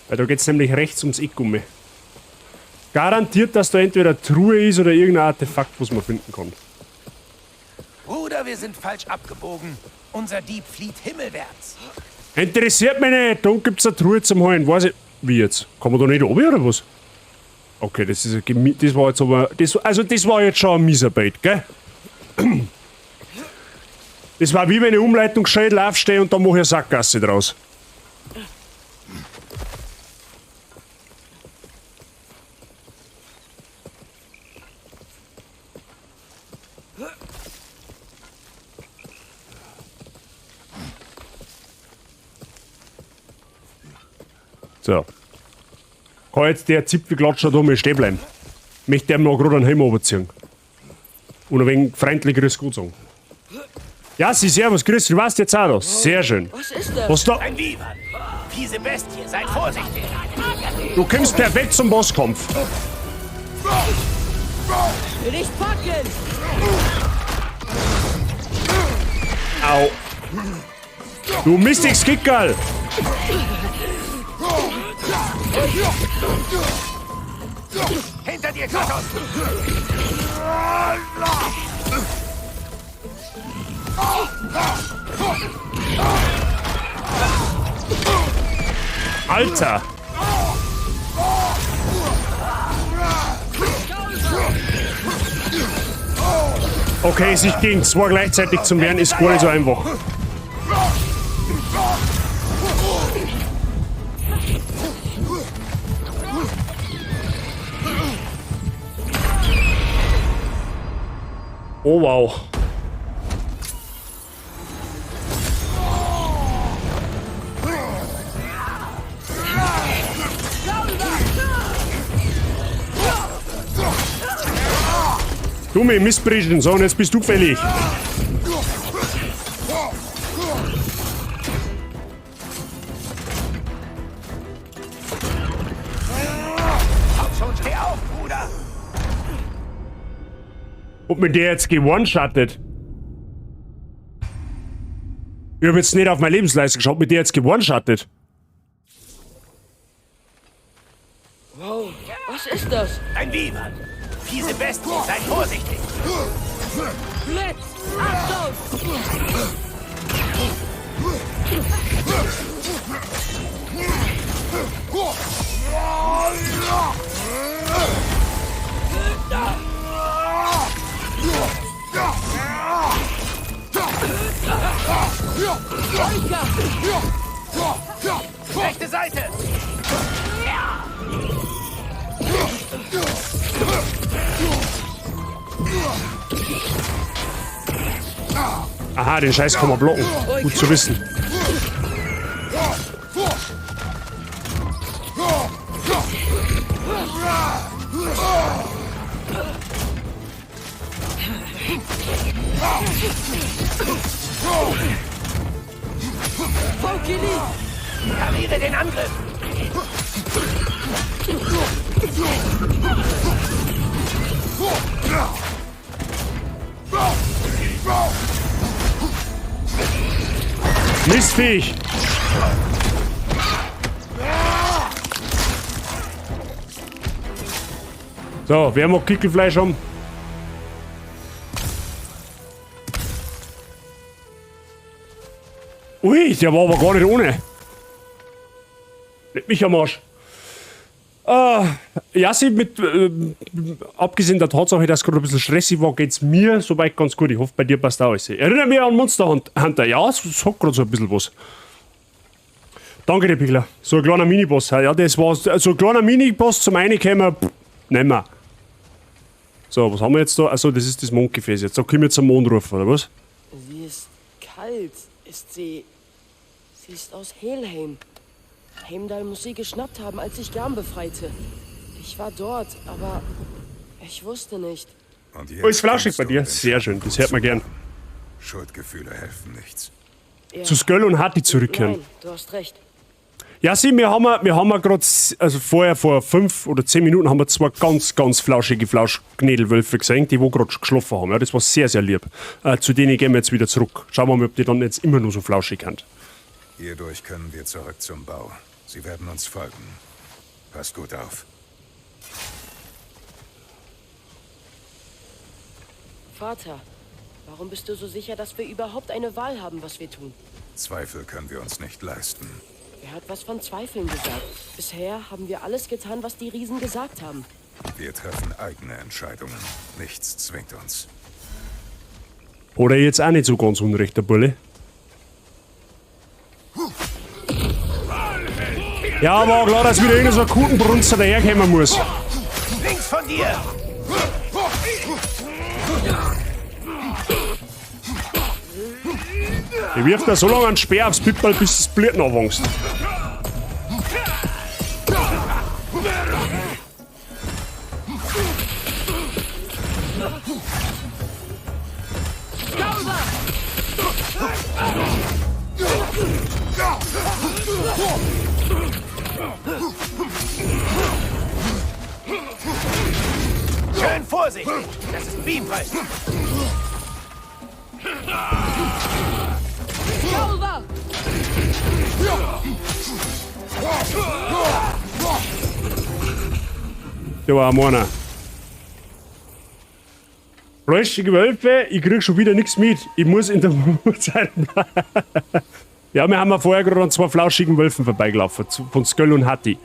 Weil da geht's nämlich rechts ums Eck um. Garantiert, dass da entweder Truhe ist oder irgendein Artefakt, was man finden kann. Bruder, wir sind falsch abgebogen. Unser Dieb flieht himmelwärts. Interessiert mich nicht, da gibt's eine Truhe zum Holen. Weiß ich. Wie jetzt? Kann man da nicht oben oder was? Okay, das ist ein das war jetzt aber. Das, also das war jetzt schon ein mieser Bait, gell? Das war wie wenn ich Umleitung gescheit aufstehe und dann mache ich eine Sackgasse draus. So. Kann jetzt der Zipfelklatscher da mal stehen bleiben? Möchte dem noch gerade einen Helm runterziehen. Und ein wenig freundlich Grüß Gott sagen. Ja, sie, servus, grüß dich, du warst jetzt auch da. Sehr schön. was ist das? Was da? Ein Wyvern. Fiese Bestie, seid vorsichtig. Du kommst perfekt zum Bosskampf. Will ich packen! Au. Du mistiges Kickerl. Hinter dir, Kratos! Alter. Okay, sich gegen zwei gleichzeitig zu wehren, ist gar nicht so einfach. Oh wow. Du mir Missbrischen, so und jetzt bist du fällig. Komm schon, steh auf, Bruder! Ob mir der jetzt gewone-shottet? Ich hab jetzt nicht auf meine Lebensleiste geschaut, mit der jetzt gewone-shottet. Wow, was ist das? Ein Wyvern! Fiese Bestie, sei vorsichtig! Blitz! Achtung! Rechte Seite! Aha, den Scheiß kann man blocken. Gut zu wissen. Pariere den Angriff! Mistviech! So, wer mag Kickelfleisch haben? Ui, der war aber gar nicht ohne. Leck mich am Arsch. Ja, sie mit, abgesehen der Tatsache, dass es gerade ein bisschen stressig war, geht's mir soweit ganz gut. Ich hoffe, bei dir passt auch alles. Erinnere mich an Monster Hunter. Ja, es hat gerade so ein bisschen was. Danke dir, Pickler. So ein kleiner Miniboss. Ja, das war so ein kleiner Miniboss zum Reinkommen. Pff, nehmen wir. So, was haben wir jetzt da? Achso, das ist das Mondgefäß jetzt. Da können wir zum Mond rufen, oder was? Sie ist kalt. Ist sie... Sie ist aus Helheim. Heimdall muss sie geschnappt haben, als ich Garm befreite. Ich war dort, aber ich wusste nicht. Und jetzt Oh, ist flauschig kommst bei du, dir. um den Sehr schön, das hört man gern. Schuldgefühle helfen nichts. Ja. Zu Sköll und Hati zurückkehren. Nein, du hast recht. Ja, sieh, wir haben ja grad, also vorher, vor 5 oder 10 Minuten haben wir zwei ganz, ganz flauschige Flauschknädelwölfe gesehen, die wo grad schon geschlafen haben. Ja, das war sehr, sehr lieb. Zu denen gehen wir jetzt wieder zurück. Schauen wir mal, ob die dann jetzt immer nur so flauschig sind. Hierdurch können wir zurück zum Bau. Sie werden uns folgen. Passt gut auf. Vater, warum bist du so sicher, dass wir überhaupt eine Wahl haben, was wir tun? Zweifel können wir uns nicht leisten. Wer hat was von Zweifeln gesagt? Bisher haben wir alles getan, was die Riesen gesagt haben. Wir treffen eigene Entscheidungen. Nichts zwingt uns. Oder jetzt auch nicht so ganz unrecht, der Bulle. Ja, war klar, dass wieder irgend so ein Kutenbrunzer daherkommen muss. Links von dir! Der wirft da so lange einen Speer aufs Pitball, bis das Blüten anfängst. Schön vorsichtig! Das ist Bifrost! Der war auch meiner. Fleischige Wölfe, ich krieg schon wieder nichts mit. Ich muss in der Zeit bleiben. Ja, wir haben ja vorher gerade an zwei flauschigen Wölfen vorbeigelaufen, von Sköll und Hati.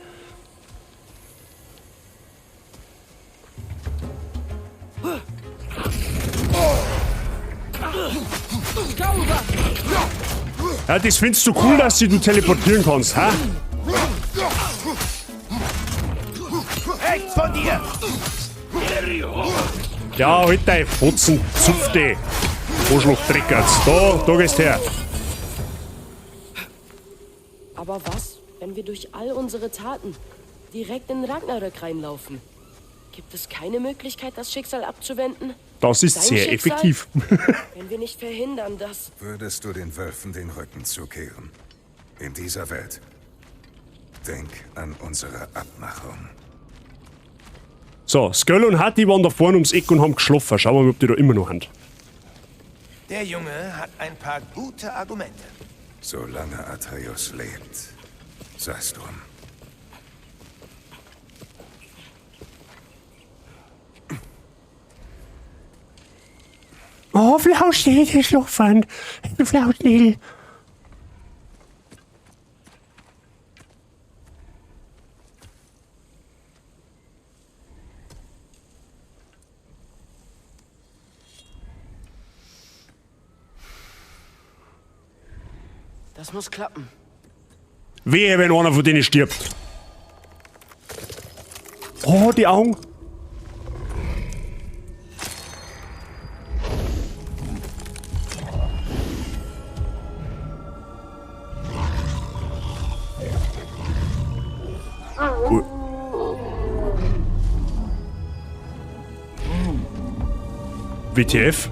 Ja, das findest du cool, dass du teleportieren kannst, hä? Rechts von dir! Ja, halt dein Fotzen, zupf dich. Arschloch-Dreckertz. Da, da gehst her. Aber was, wenn wir durch all unsere Taten direkt in Ragnarök reinlaufen? Gibt es keine Möglichkeit, das Schicksal abzuwenden? Das ist Dein sehr Schicksal? effektiv. Wenn wir nicht verhindern, dass... Würdest du den Wölfen den Rücken zukehren? In dieser Welt. Denk an unsere Abmachung. So, Sköll und Hatti waren da vorne ums Eck und haben geschlafen. Schauen wir mal, ob die da immer noch haben. Der Junge hat ein paar gute Argumente. Solange Atreus lebt, sei's drum. Oh, Flauschnägel schlafen. Flauschnägel. Das muss klappen. Wehe, wenn einer von denen stirbt. Oh, die Augen. WTF?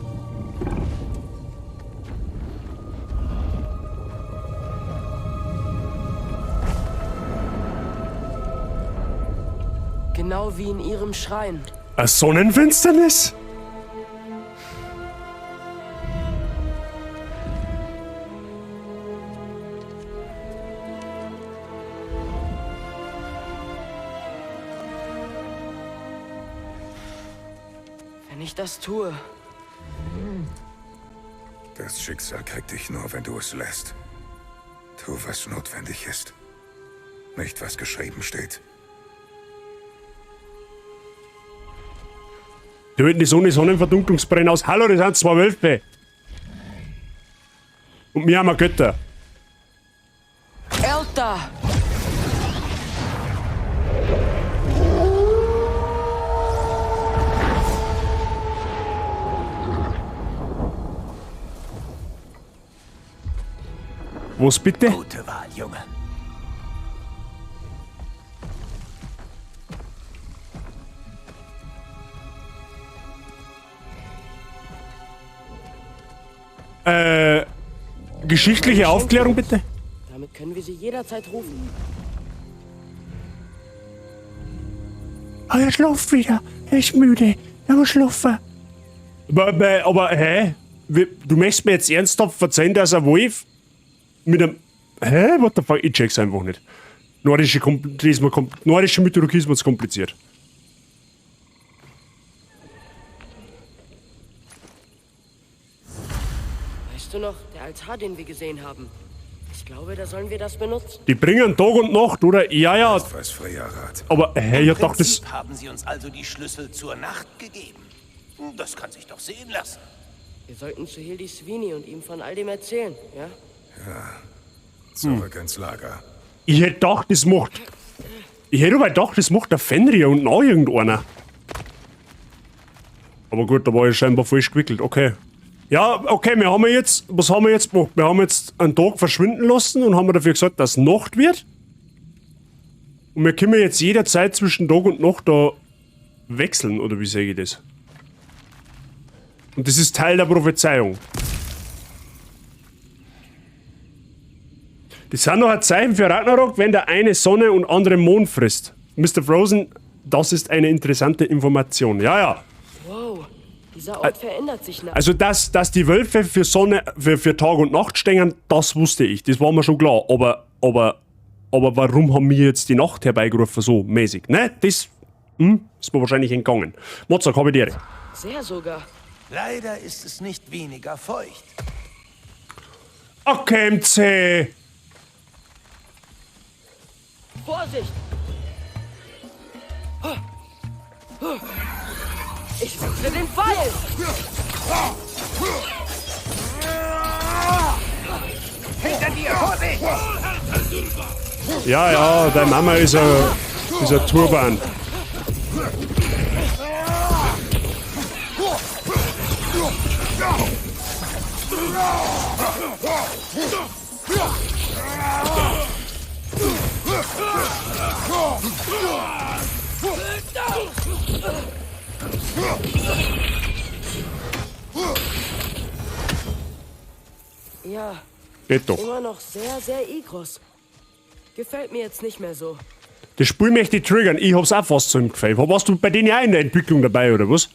Genau wie in ihrem Schrein. Eine Sonnenfinsternis? Wenn ich das tue... Das Schicksal kriegt dich nur, wenn du es lässt. Tu, was notwendig ist. Nicht, was geschrieben steht. Die halten die Sonne Sonnenverdunklungsbrenner aus. Hallo, das sind zwei Wölfe. Und wir haben eine Götter. Elta! Was bitte? Gute Wahl, Junge. Geschichtliche Aufklärung bitte? Damit können wir sie jederzeit rufen. Ah, er schläft wieder. Er ist müde. Er muss schlafen. Aber, hä? Du möchtest mir jetzt ernsthaft verzeihen, dass ein Wolf mit einem... Hä? What the fuck? Ich check's einfach nicht. Nordische, nordische Mythologie ist mir zu kompliziert. Weißt du noch, der Altar, den wir gesehen haben? Ich glaube, da sollen wir das benutzen. Die bringen Tag und Nacht, oder? Ja, ja. Was Freya rat. Aber, hä, ich Im hab gedacht, das... Prinzip haben sie uns also die Schlüssel zur Nacht gegeben. Das kann sich doch sehen lassen. Wir sollten zu Hildi Sweeney und ihm von all dem erzählen, ja? Ja. Zurück ins Lager. Ich hätte gedacht, das macht... Ich hätte aber gedacht, das macht der Fenrir und noch irgendeiner. Aber gut, da war ich scheinbar falsch gewickelt, okay. Ja, okay, wir haben jetzt... Was haben wir jetzt gemacht? Wir haben jetzt einen Tag verschwinden lassen und haben dafür gesagt, dass Nacht wird. Und wir können jetzt jederzeit zwischen Tag und Nacht da wechseln, oder wie sehe ich das? Und das ist Teil der Prophezeiung. Das sind noch ein Zeichen für Ragnarok, wenn der eine Sonne und andere Mond frisst. Mr. Frozen, das ist eine interessante Information. Ja, ja. Wow, dieser Ort verändert sich nach. Also, dass die Wölfe für Sonne, für Tag und Nacht stehen, das wusste ich. Das war mir schon klar. Aber warum haben wir jetzt die Nacht herbeigerufen, so mäßig? Ne, das ist mir wahrscheinlich entgangen. Mozart, habe ich dir. Sehr sogar. Leider ist es nicht weniger feucht. Okay, MC. Vorsicht! Ich wechsle den Pfeil! Hinter dir, Vorsicht! Ja, ja, deine Mama ist ein Turban. Ja, Geht doch. immer noch sehr, sehr Igros. Gefällt mir jetzt nicht mehr so. Das Spiel möchte ich triggern. Ich hab's auch fast so im Gefühl. Warst du bei denen auch in der Entwicklung dabei, oder was?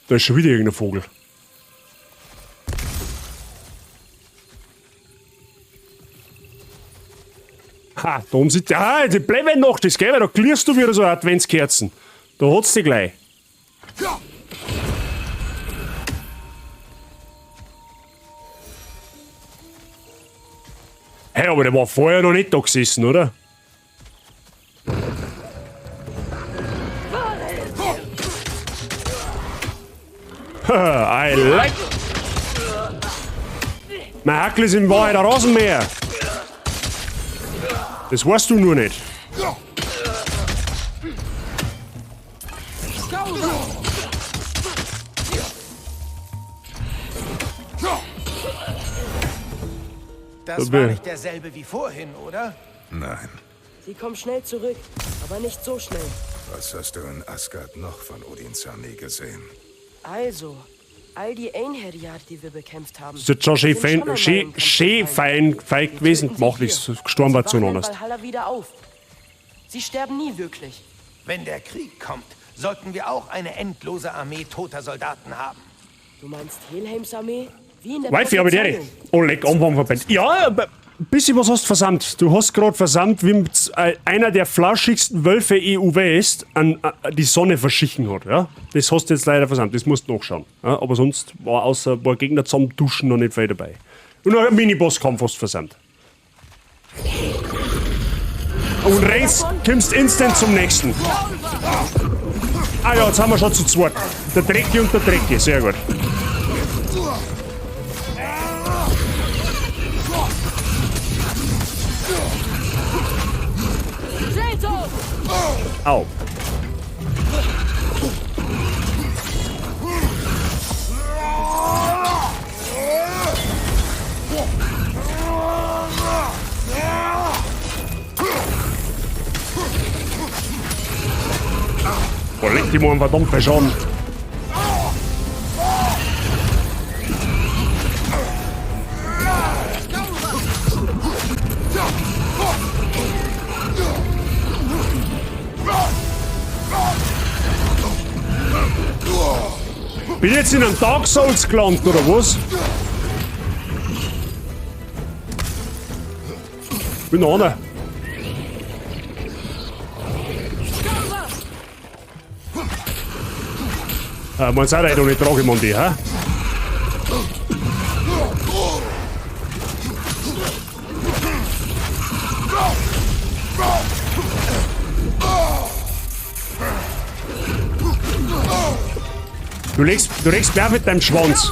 Da ist schon wieder irgendein Vogel. Ha, da oben sitzt. Ah, die bleiben noch das, gell? Weil da klirrst du wieder so Adventskerzen. Da hat's dich gleich. Hey, aber der war vorher noch nicht da gesessen, oder? I like. Mein Hackel ist in Wahrheit ein Rasenmäher. Das weißt du nur nicht. Das war nicht derselbe wie vorhin, oder? Nein. Sie kommen schnell zurück, aber nicht so schnell. Was hast du in Asgard noch von Odins Armee gesehen? Also, all die Einherjar, die wir bekämpft haben. Das ist jetzt schon schön sind fein, schön, schön fein, fein gewesen. Gemacht, ich gestorben war zu anders. Valhalla wieder auf. Sie sterben nie wirklich. Wenn der Krieg kommt, sollten wir auch eine endlose Armee toter Soldaten haben. Du meinst Helheims Armee? Wie in der Wifi, aber der. Oh, leck, Anfang verpennt. Ja, ein bisschen was hast du versandt. Du hast gerade versandt, wie einer der flauschigsten Wölfe EU West an die Sonne verschichen hat. Ja? Das hast du jetzt leider versandt. Das musst du nachschauen. Ja? Aber sonst war außer ein paar Gegner zusammen duschen noch nicht viel dabei. Und noch ein Mini-Bosskampf hast du versandt. Und rennst, kommst instant zum nächsten. Ah ja, jetzt haben wir schon zu zweit. Der Drecki und der Drecki, sehr gut. Au. Boah, leck die mal einen verdammt Schaden. Bin jetzt in einem Dark Souls gelandet, oder was? Bin noch einer. Meinst du auch, dass ich nicht trage, man die, hä? Du legst gleich mit deinem Schwanz.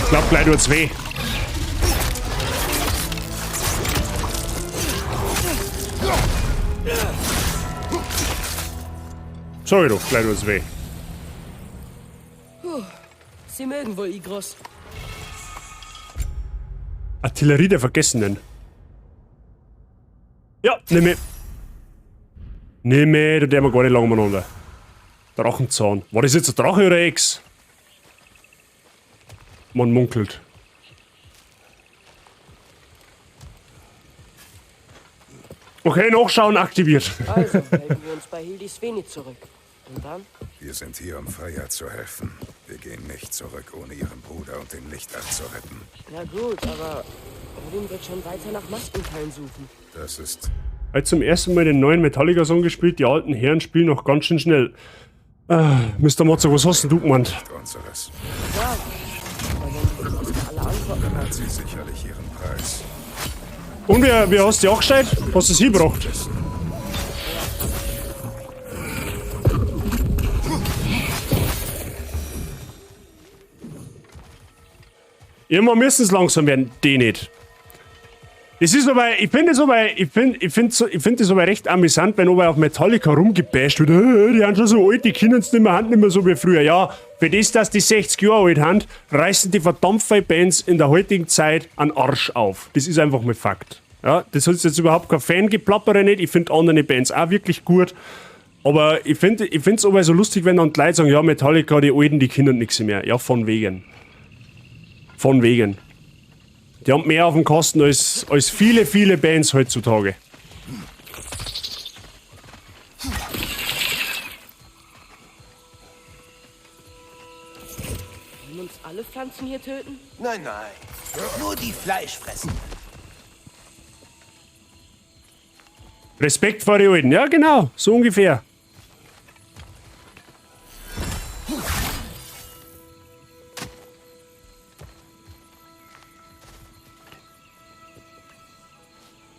Ich glaub, gleich tut's weh. Sorry doch, gleich tut's weh. Puh, sie mögen wohl Igros. Artillerie der Vergessenen. Ja, nimm ich. Nimm ich, da der wir gar nicht lange umeinander. Drachenzahn. War das jetzt ein Drache oder ein Ex? Man munkelt. Okay, nachschauen aktiviert. Also melden wir uns bei Hildisvini zurück. Und dann? Wir sind hier, um Freya zu helfen. Wir gehen nicht zurück, ohne ihren Bruder und den Lichtart zu retten. Na gut, aber Odin wird schon weiter nach Maskenteilen suchen. Das ist... Heute zum ersten Mal den neuen Metallica-Song gespielt. Die alten Herren spielen noch ganz schön schnell. Mr. Mozart, was hast denn du gemeint? Unseres. Ja, aber wenn die Maske alle Antworten Dann hat sie sicherlich ihren Preis. Und wie hast du die angestellt? Hast du es hingebracht? Irgendwann müssen es langsam werden, die nicht. Das ist aber, ich finde es aber, ich finde, ich finde so, ich finde das aber recht amüsant, wenn aber auf Metallica rumgebasht wird. Die sind schon so alt, die können es nicht mehr, haben nicht mehr so wie früher. Ja, für das, dass die 60 Jahre alt sind, reißen die verdammt viele Bands in der heutigen Zeit einen Arsch auf. Das ist einfach mal Fakt. Ja, das ist jetzt überhaupt kein Fangeplappere nicht. Ich finde andere Bands auch wirklich gut. Aber ich finde es aber so lustig, wenn dann die Leute sagen, ja, Metallica, die Alten, die können nichts mehr. Ja, von wegen. Von wegen. Die haben mehr auf dem Kasten als viele, viele Bands heutzutage. Wollen uns alle Pflanzen hier töten? Nein, nein. Nur die Fleischfressen. Respekt vor den Alten. Ja, genau. So ungefähr.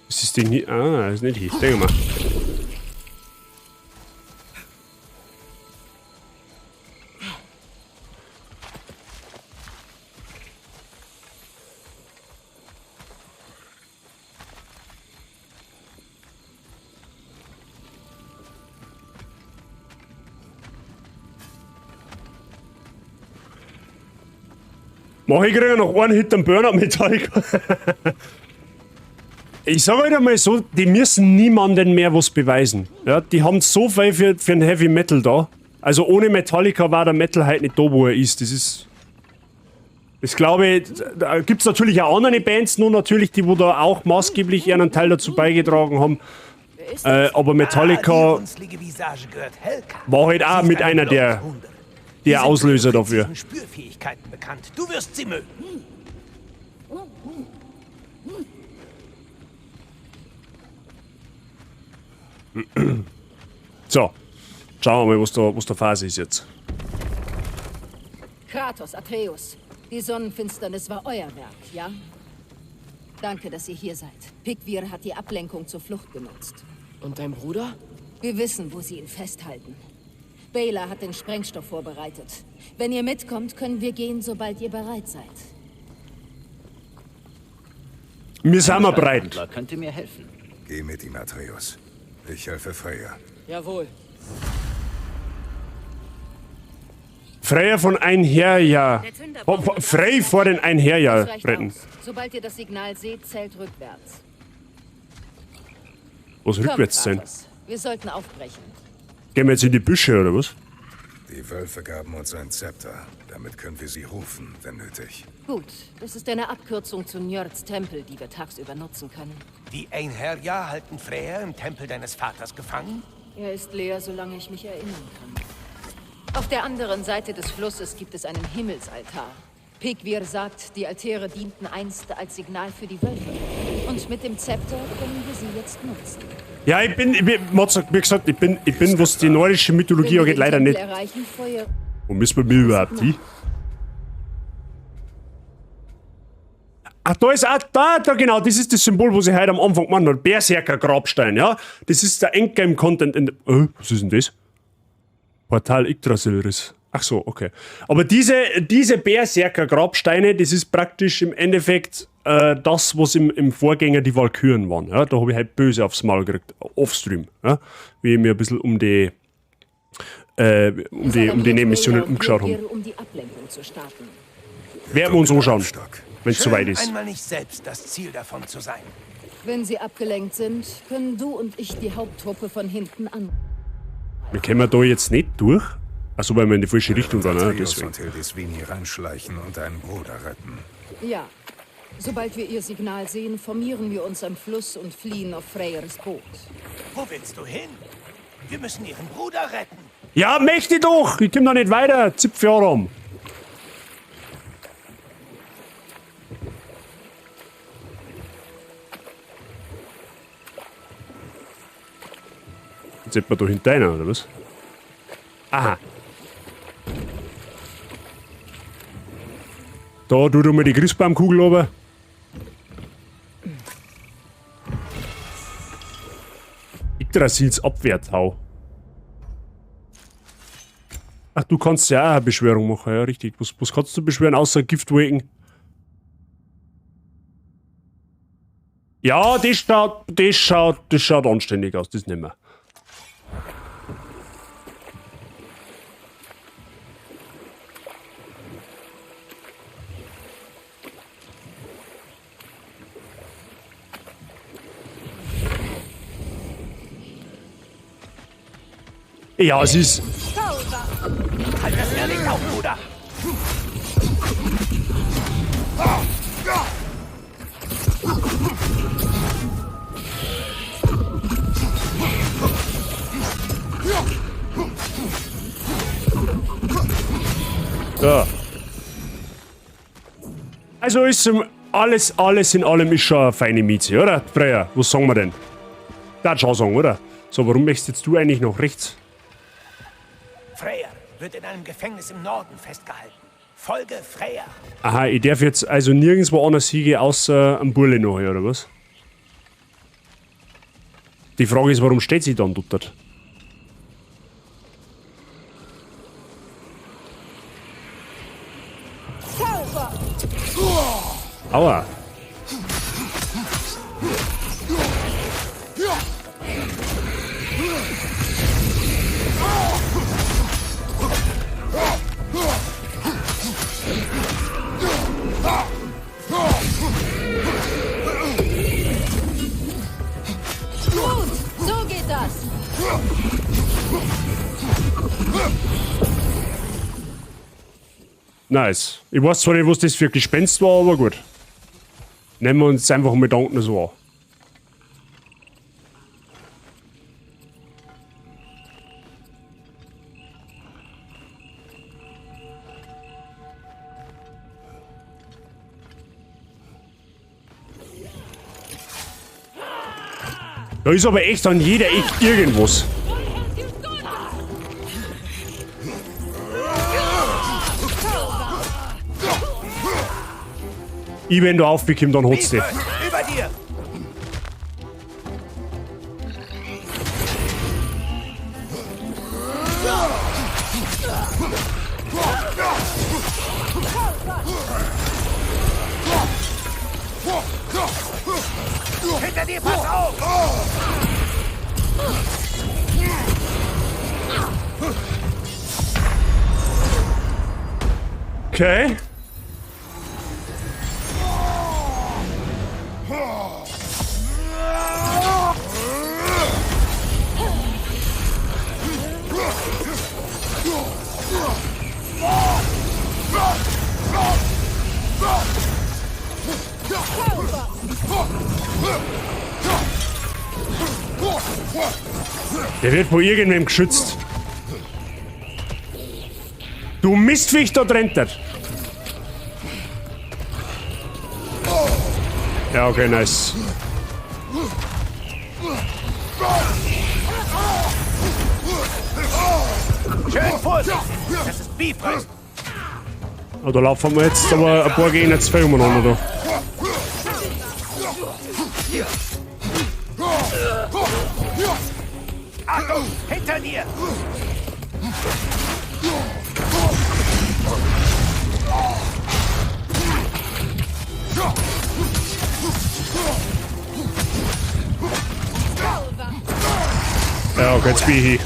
Was ist denn hier? Ah, das ist nicht hier. Denk mal. Mach ich kriege noch einen Hit am Burnout Metallica. Ich sag halt einmal so, die müssen niemandem mehr was beweisen. Ja, die haben so viel für den Heavy Metal da. Also ohne Metallica war der Metal halt nicht da, wo er ist. Das ist... Das glaube ich, da gibt es natürlich auch andere Bands, nur natürlich, die wo da auch maßgeblich ihren Teil dazu beigetragen haben. Aber Metallica war halt auch mit einer der Auslöser dafür. Spürfähigkeiten bekannt. Du wirst sie mögen. So, schauen wir mal, was da Phase ist jetzt. Kratos, Atreus, die Sonnenfinsternis war euer Werk, ja? Danke, dass ihr hier seid. Pickvir hat die Ablenkung zur Flucht genutzt. Und dein Bruder? Wir wissen, wo sie ihn festhalten. Beyla hat den Sprengstoff vorbereitet. Wenn ihr mitkommt, können wir gehen, sobald ihr bereit seid. Wir sind mal bereit. Könnte mir helfen. Geh mit ihm, Atreus. Ich helfe Freya. Jawohl. Freya von Einherjar. Frey vor den Einherjar retten. Sobald ihr das Signal seht, zählt rückwärts. Was rückwärts sein? Wir sollten aufbrechen. Gehen wir jetzt in die Büsche, oder was? Die Wölfe gaben uns ein Zepter. Damit können wir sie rufen, wenn nötig. Gut, das ist eine Abkürzung zu Njörds Tempel, die wir tagsüber nutzen können. Die Einherjar halten Freya im Tempel deines Vaters gefangen? Er ist leer, solange ich mich erinnern kann. Auf der anderen Seite des Flusses gibt es einen Himmelsaltar. Pickvir sagt, die Altäre dienten einst als Signal für die Wölfe. Und mit dem Zepter können wir sie jetzt nutzen. Ja, ich bin, wie gesagt, ich bin, was die nordische Mythologie angeht, leider nicht. Wo müssen wir überhaupt hin? Ach, da ist auch, da, genau, das ist das Symbol, wo sie heute am Anfang gemacht hat. Berserker-Grabstein, ja. Das ist der Endgame-Content in... was ist denn das? Portal Yggdrasilris. Ach so, okay. Aber diese Berserker-Grabsteine, das ist praktisch im Endeffekt das, was im Vorgänger die Walküren waren. Ja? Da habe ich halt böse aufs Maul gekriegt, offstream. Ja? Wie ich mir ein bisschen um die Nebenmissionen umgeschaut habe. Werden wir uns anschauen, wenn es soweit ist. Einmal nicht selbst das Ziel davon zu sein. Wenn sie abgelenkt sind, können du und ich die Haupttruppe von hinten an. Wir kommen da jetzt nicht durch. Achso, weil wir in die falsche Richtung gehen, ne? Deswegen. Und Hildisvini reinschleichen und deinen Bruder retten. Ja. Sobald wir ihr Signal sehen, formieren wir uns am Fluss und fliehen auf Freyrs Boot. Wo willst du hin? Wir müssen ihren Bruder retten. Ja, möchte ich doch! Ich komm da nicht weiter. Zipfelarm. Jetzt sind wir da hinter einer, oder was? Aha. Da, tu du mal die Christbaumkugel runter. Yggdrasils Abwehrtau. Ach, du kannst ja auch eine Beschwörung machen, ja, richtig. Was kannst du beschwören, außer Giftwolken? Ja, das schaut anständig aus, das nehmen wir. Ja, es ist. Halt das Irrlicht auf, Bruder! Ja. Also ist alles in allem ist schon eine feine Mieze, oder? Freya, was sagen wir denn? Da schon sagen, oder? So, warum möchtest jetzt du eigentlich nach rechts? Freya wird in einem Gefängnis im Norden festgehalten. Folge Freya. Aha, ich darf jetzt also nirgendwo anders hingehen, außer am Burle noch, oder was? Die Frage ist, warum steht sie dann dort? Aua. Gut, so geht das. Nice. Ich weiß zwar nicht, was das für ein Gespenst war, aber gut. Nehmen wir uns einfach mal danken, so an. Da ist aber echt an jeder echt irgendwas. Ich, wenn du aufbekommst, dann holst du dich. Über dir! Hinter dir, pass auf! Okay. Der wird von irgendwem geschützt. Du Mistviech, da rennt er. Ja, okay, nice. Schön Vorsicht! Das ist Bifrost! Oh, da laufen wir jetzt aber ein paar Gegner zu viel umeinander da. Achtung! Hinter dir! Ja, okay, jetzt bin ich hier.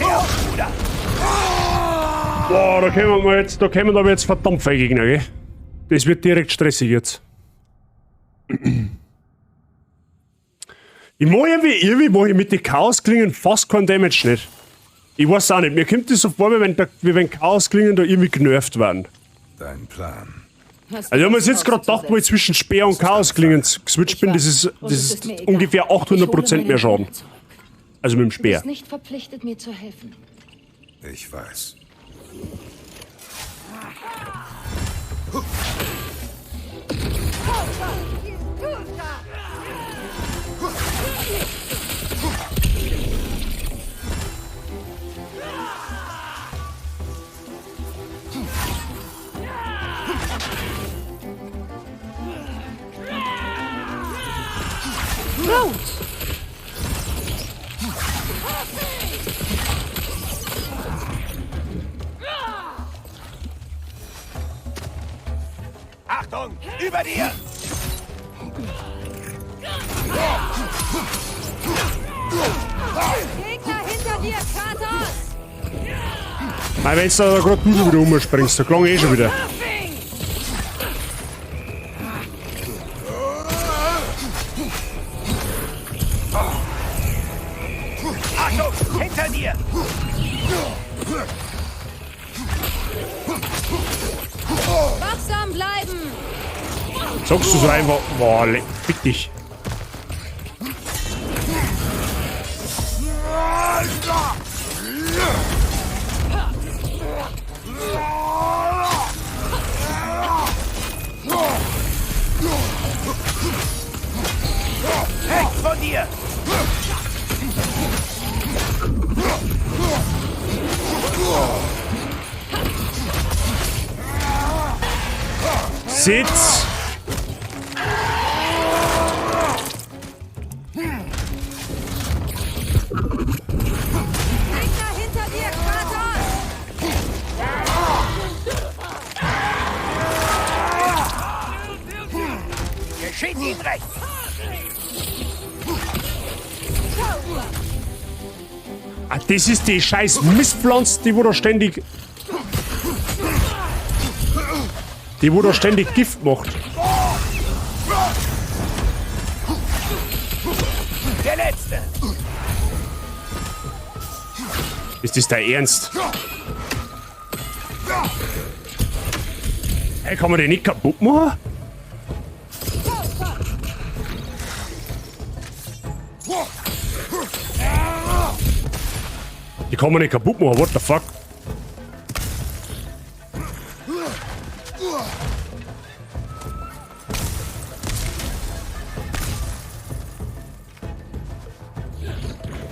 Boah, da kommen wir jetzt, da kommen aber jetzt verdammt viele Gegner, gell? Das wird direkt stressig jetzt. Ich mach irgendwie mach ich mit den Chaosklingen fast keinen Damage nicht. Ich weiß auch nicht, mir kommt das so vor, wie wenn Chaosklingen da irgendwie genervt werden. Dein Plan. Also ich hab mir jetzt gerade gedacht, wo ich zwischen Speer und Chaosklingen geswitcht bin, das ist ungefähr 800% mehr Schaden. Also mit dem Du Speer. bist nicht verpflichtet, mir zu helfen. Ich weiß. Rot! Achtung! Über dir! Gegner hinter dir, Kratos! Nein, wenn du da gerade du wieder rumspringst, da klang eh schon wieder. Achtung! Hinter dir! Wachsam bleiben! Sagst du so einfach, boah, leck, fick dich. Rechts von dir! Sitz! Gegner hinter dir, Kratos! Geschieht Ihnen recht! Ah, das ist die scheiß Mistpflanze, die wo da ständig... Die wo da ständig Gift macht. Der Letzte! Ist das dein Ernst? Hey, kann man den nicht kaputt machen? Die kann man nicht kaputt machen, what the fuck?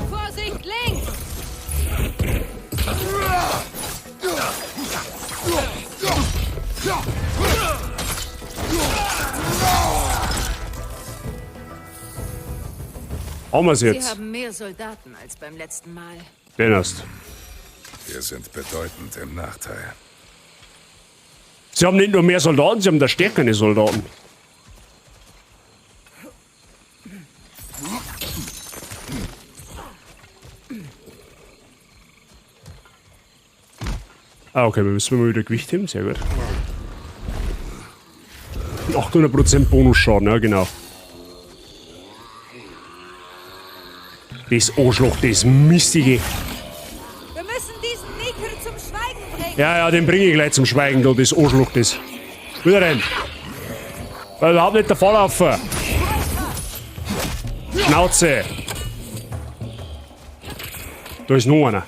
Vorsicht, links! Haben wir's Sie jetzt. haben mehr Soldaten als beim letzten Mal. Den hast. Wir sind bedeutend im Nachteil. Sie haben nicht nur mehr Soldaten, sie haben da stärkere Soldaten. Ah, okay, wir müssen mal wieder Gewicht heben, sehr gut. 800% Bonusschaden, ja genau. Das Arschloch, das Mistige. Wir müssen diesen Niker zum Schweigen bringen! Ja, ja, den bringe ich gleich zum Schweigen, du, das Arschloch, das. Wieder rein. Weil überhaupt nicht davonlaufen. Schnauze. Da ist noch einer.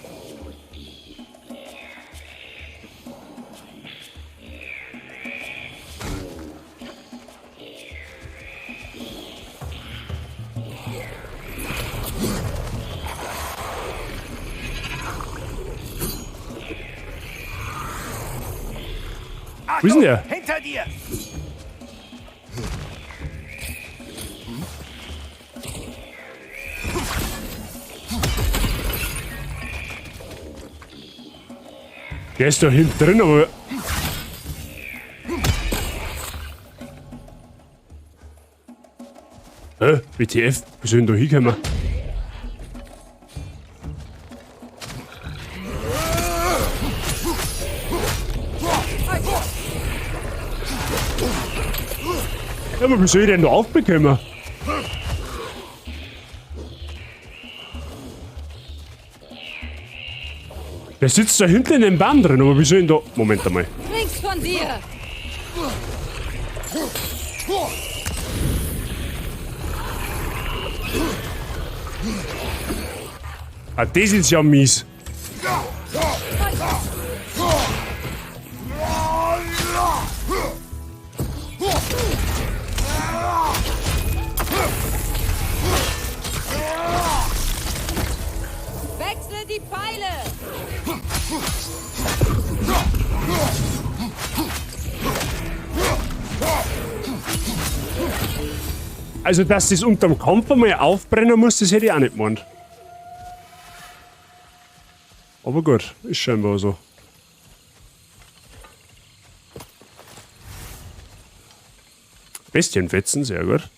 Wo ist denn der? Hinter dir! Der ist da hinten drin, aber... Hä? WTF? Wie soll ich denn da hinkommen? Ja, aber wie soll ich denn da aufbekommen? Der sitzt da hinten in dem Baum drin, aber wie soll ich denn da... Moment einmal. Links von dir! Ah, das ist ja mies. Also, dass das unterm Kampf einmal aufbrennen muss, das hätte ich auch nicht gemeint. Aber gut, ist scheinbar so. Bestienfetzen, sehr gut.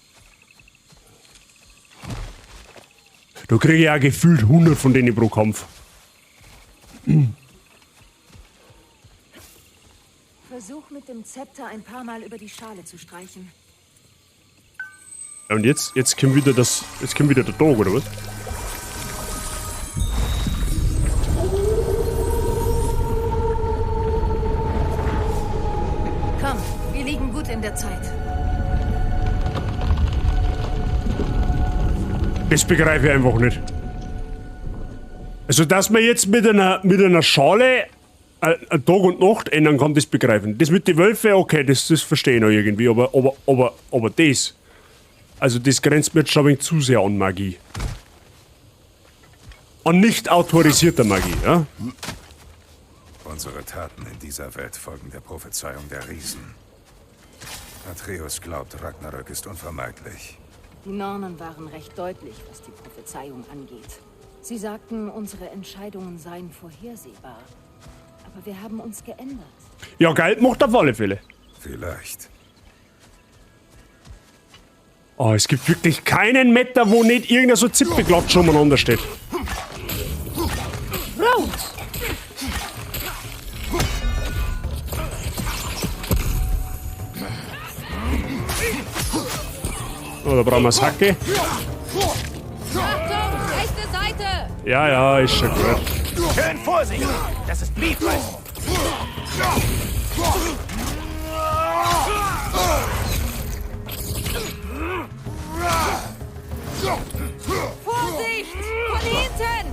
Da kriege ich ja gefühlt 100 von denen pro Kampf. Versuch mit dem Zepter ein paar Mal über die Schale zu streichen. Ja, und jetzt kommt wieder das, jetzt kommt wieder der Tag, oder was? Komm, wir liegen gut in der Zeit. Das begreife ich einfach nicht. Also, dass man jetzt mit einer Schale Tag und Nacht ändern kann, das begreifen. Das mit den Wölfen, okay, das verstehe ich noch irgendwie, aber das. Also, das grenzt mir jetzt schon ein wenig zu sehr an Magie. An nicht autorisierter Magie, ja? Unsere Taten in dieser Welt folgen der Prophezeiung der Riesen. Atreus glaubt, Ragnarök ist unvermeidlich. Die Nornen waren recht deutlich, was die Prophezeiung angeht. Sie sagten, unsere Entscheidungen seien vorhersehbar. Aber wir haben uns geändert. Ja, geil, macht auf alle Fälle. Vielleicht. Oh, es gibt wirklich keinen Meter, wo nicht irgendein so Zipfelklatsch umeinander steht. Oh, da brauchen wir das Hacke. Achtung, rechte Seite! Ja, ja, ist schon gut. Schön vorsichtig! Das ist Bifrost! Vorsicht! Von hinten!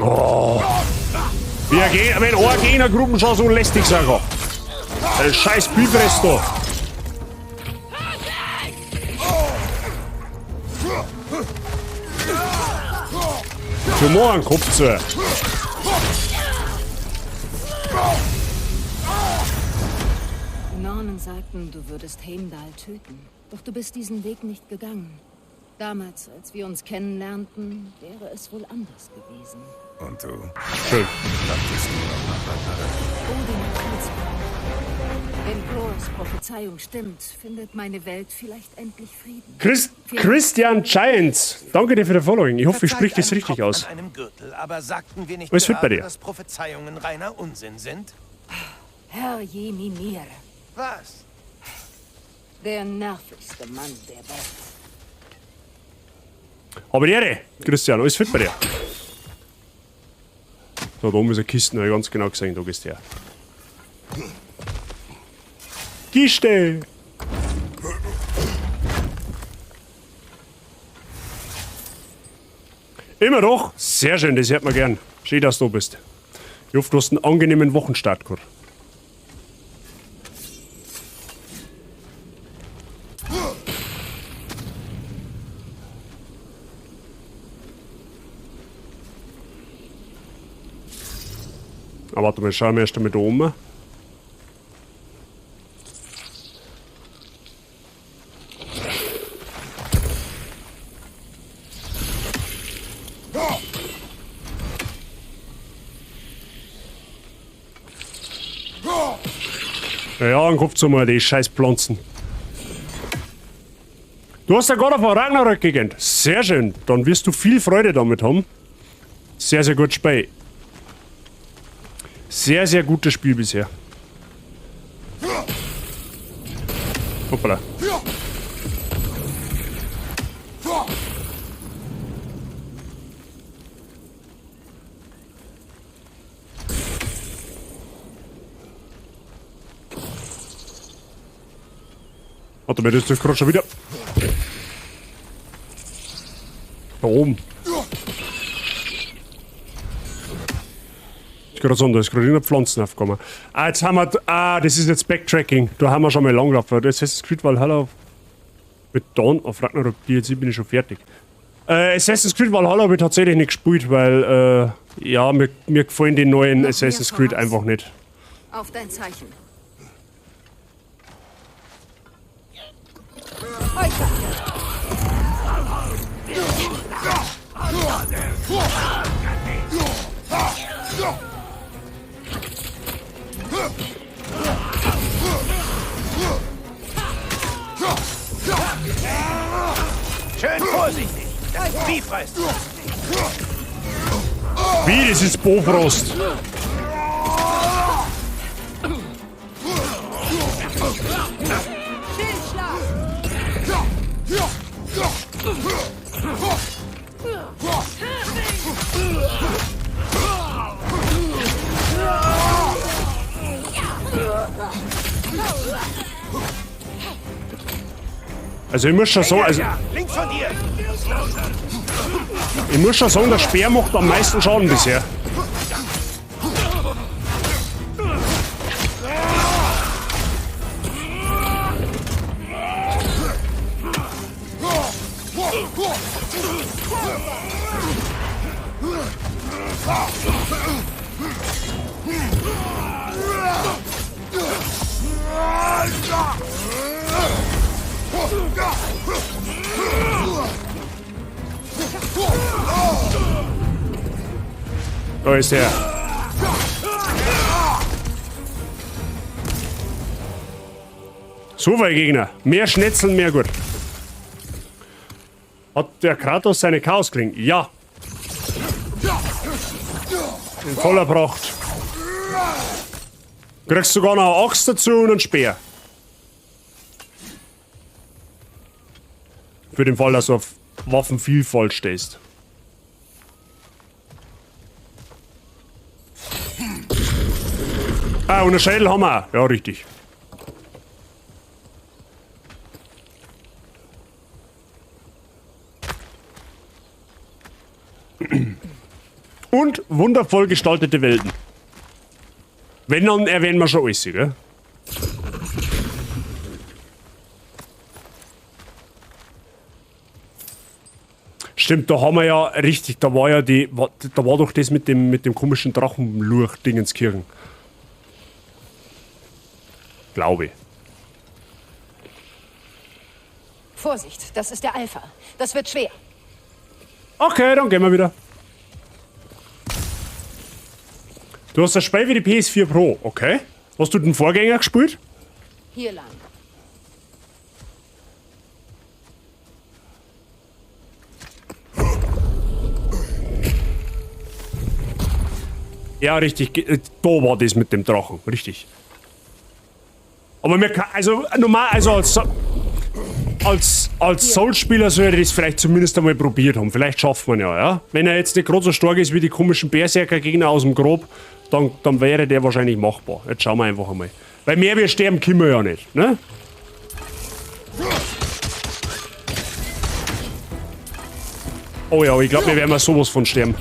Oh. Wenn eine Gegnergruppen schon so lästig sein kann. Der scheiß Bifrost da. Für morgen Kopf zu. Die Nornen sagten, du würdest Heimdall töten. Doch du bist diesen Weg nicht gegangen. Damals, als wir uns kennenlernten, wäre es wohl anders gewesen. Und du? Schön. Dachtest du noch nach Ragnarök? Odin hat viel zu tun. Wenn Glors Prophezeiung stimmt, findet meine Welt vielleicht endlich Frieden. Christian Giants, danke dir für das Following. Ich hoffe, ich spreche das richtig Kopf aus. An einem Gürtel, aber sagten wir nicht Was wird bei gerade, dir? dass Prophezeiungen reiner Unsinn sind? Herr Jemimir, Was? der nervigste Mann der Welt. Aber die Ehre, Christian, alles fit bei dir. So, da oben ist eine Kiste, hab ich ganz genau gesehen, da gehst du her. Kiste! Immer doch! Sehr schön, das hört man gern. Schön, dass du da bist. Ich hoffe, du hast einen angenehmen Wochenstart gehabt. Aber warte mal, schauen wir erst einmal da oben. Ja, dann guckt's mal die scheiß Pflanzen. Du hast ja God of War Ragnarök gegönnt. Sehr schön. Dann wirst du viel Freude damit haben. Sehr, sehr gut Spiel. Sehr, sehr gutes Spiel bisher. Hoppala. Warte mal, das ist gerade schon wieder. Da oben. Ich gerade sagen, da ist gerade irgendeine Pflanzen aufgekommen. Ah, jetzt haben wir. Ah, das ist jetzt Backtracking. Da haben wir schon mal lang gelaufen. Assassin's Creed Valhalla. Mit Dawn of Ragnarok DLC bin ich schon fertig. Assassin's Creed Valhalla habe ich tatsächlich nicht gespielt, weil, ja, mir gefallen die neuen Noch Assassin's mehr Creed voraus. einfach nicht. Auf dein Zeichen. Schön vorsichtig. Das ist Bifrost. Wie, das ist Bofrost. Also ich muss schon sagen, also ich muss schon sagen, der Speer macht am meisten Schaden bisher. Da ist er. So viel Gegner. Mehr Schnetzeln, mehr gut. Hat der Kratos seine Chaosklingen? Ja. In voller Pracht. Kriegst sogar noch eine Axt dazu und einen Speer. Für den Fall, dass du auf Waffenvielfalt stehst. Ah, und einen Schädel haben wir auch. Ja, richtig. Und wundervoll gestaltete Welten. Wenn, dann erwähnen wir schon alles, gell? Stimmt, da haben wir ja, richtig, da war ja die, da war doch das mit dem komischen Drachenlurch-Dingenskirchen. Glaube ich. Vorsicht, das ist der Alpha. Das wird schwer. Okay, dann gehen wir wieder. Du hast das Spiel wie die PS4 Pro, okay? Hast du den Vorgänger gespielt? Hier lang. Ja, richtig. Da war das mit dem Drachen, richtig. Aber mir kann, also normal, also als Souls-Spieler soll ich das vielleicht zumindest einmal probiert haben. Vielleicht schafft man ja, ja. Wenn er jetzt nicht gerade so stark ist wie die komischen Berserker-Gegner aus dem Grab, dann wäre der wahrscheinlich machbar. Jetzt schauen wir einfach einmal. Weil mehr wir sterben können wir ja nicht, ne? Oh ja, ich glaube, wir werden mal sowas von sterben.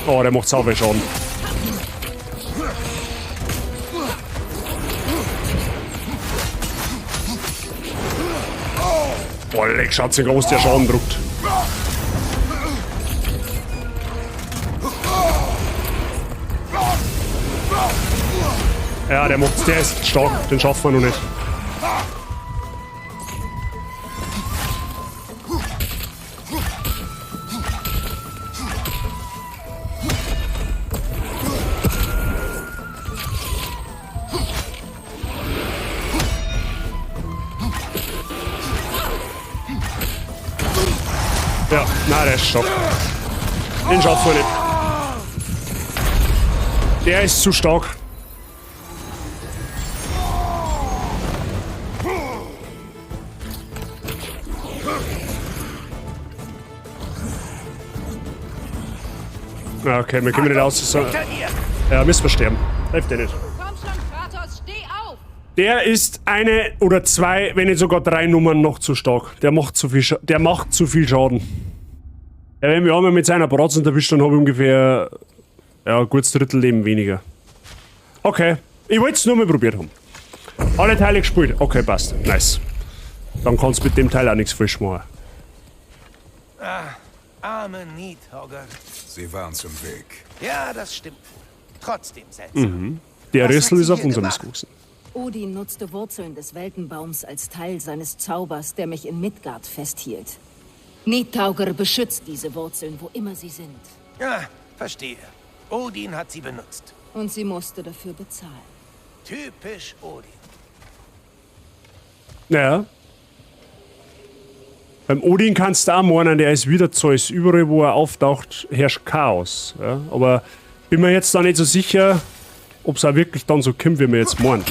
Oh, der macht sauber Schaden. Boah, leck, schaut sich groß, der Schaden druckt. Ja, der ist stark, den schaffen wir noch nicht. Ja, nein, der ist stark. Den schaffen wir nicht. Der ist zu stark. Ja, okay, wir können nicht aus. Ja, müssen wir sterben. Hilft dir nicht. Komm schon, Kratos, steh auf! Der ist eine oder zwei, wenn nicht sogar drei Nummern noch zu stark. Der macht zu viel, Schaden. Ja, wenn wir einmal mit seiner Bratzen erwischt, dann habe ich ungefähr ja, ein gutes Drittel Leben weniger. Okay, ich wollte es nur mal probiert haben. Alle Teile gespielt. Okay, passt. Nice. Dann kannst du mit dem Teil auch nichts falsch machen. Ah, arme Nidhogger. Sie waren zum Weg. Ja, das stimmt wohl. Trotzdem seltsam. Mhm. Der Rüssel ist auf unserem Mist gewachsen. Odin nutzte Wurzeln des Weltenbaums als Teil seines Zaubers, der mich in Midgard festhielt. Nidhöggr beschützt diese Wurzeln, wo immer sie sind. Ja, verstehe. Odin hat sie benutzt. Und sie musste dafür bezahlen. Typisch Odin. Naja. Beim Odin kannst du auch meinen, der ist wieder Zeus. Überall, wo er auftaucht, herrscht Chaos. Ja? Aber bin mir jetzt da nicht so sicher, ob es auch wirklich dann so kommt, wie wir jetzt meinen.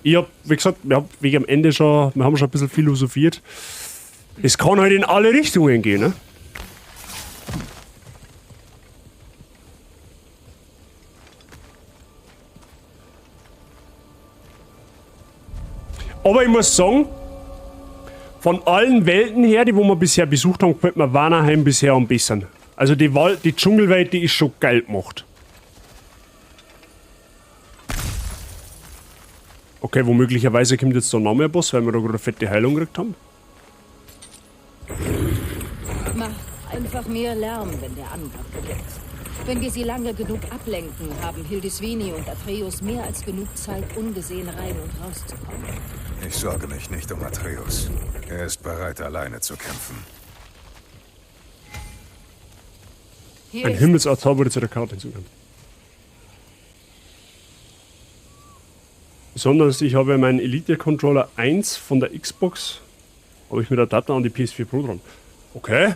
Ich hab, wie gesagt, wir haben wegen am Ende schon, wir haben schon ein bisschen philosophiert. Es kann halt in alle Richtungen gehen, ne? Aber ich muss sagen, von allen Welten her, die wo wir bisher besucht haben, gefällt mir Vanaheim bisher am besten. Also die Dschungelwelt, die ist schon geil gemacht. Okay, womöglicherweise kommt jetzt da noch mehr Boss, weil wir da gerade eine fette Heilung gekriegt haben. Mach einfach mehr Lärm, wenn der Angriff beginnt. Wenn wir sie lange genug ablenken, haben Hildisvini und Atreus mehr als genug Zeit, ungesehen rein und rauszukommen. Ich sorge mich nicht um Atreus. Er ist bereit, alleine zu kämpfen. Hier Ein Himmelsaltar wurde zu der Karte hinzugefügt. Besonders, ich habe meinen Elite-Controller 1 von der Xbox, habe ich mit der Daten an die PS4 Pro dran. Okay.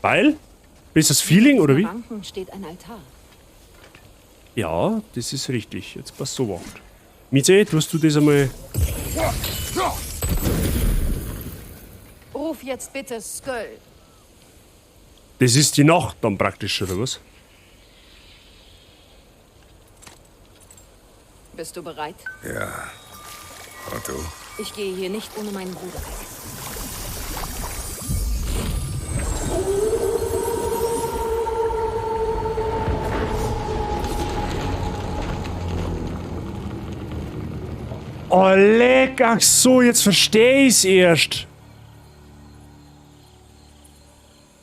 Weil? Besseres Feeling, oder wie? Ranken steht ein Altar. Ja, das ist richtig. Jetzt passt so was. Mieze, tust du das einmal... Ruf jetzt bitte Sköll. Das ist die Nacht dann praktisch, oder was? Bist du bereit? Ja. Und du? Ich gehe hier nicht ohne meinen Bruder weg. Oh, leck, ach so, jetzt verstehe ich's erst.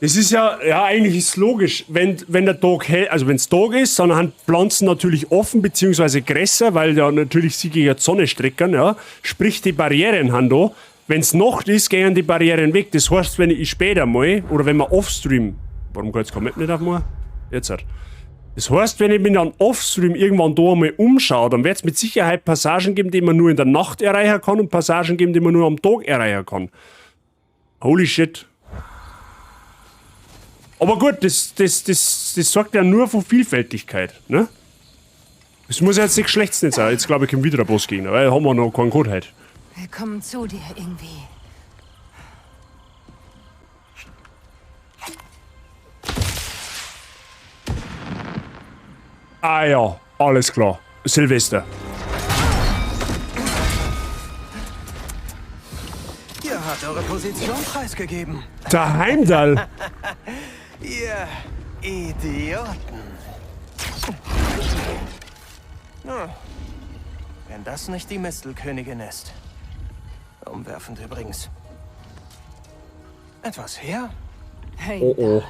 Das ist ja, ja, eigentlich ist es logisch, wenn der Tag hell, also wenn's Tag ist, dann haben Pflanzen natürlich offen, beziehungsweise Gräser, weil ja natürlich sie gegen die Sonne strecken, ja. Sprich, die Barrieren haben da. Wenn's Nacht ist, gehen die Barrieren weg. Das heißt, wenn ich später mal, oder wenn wir offstream, warum kann ich jetzt kein Map nicht aufmachen? Jetzt halt. Das heißt, wenn ich mich dann offstream irgendwann da einmal umschaue, dann wird's mit Sicherheit Passagen geben, die man nur in der Nacht erreichen kann und Passagen geben, die man nur am Tag erreichen kann. Holy shit. Aber gut, das sorgt ja nur für Vielfältigkeit, ne? Das muss ja jetzt nichts Schlechtes nicht sein. Jetzt glaube ich, kommt wieder ein Bossgegner, weil haben wir noch keinen Code heute. Willkommen zu dir, irgendwie. Ah ja, alles klar. Silvester. Ihr habt eure Position preisgegeben. Der Heimdall. Ihr Idioten. Hm. Wenn das nicht die Mistelkönigin ist. Umwerfend übrigens. Etwas her? Hey. Oh oh.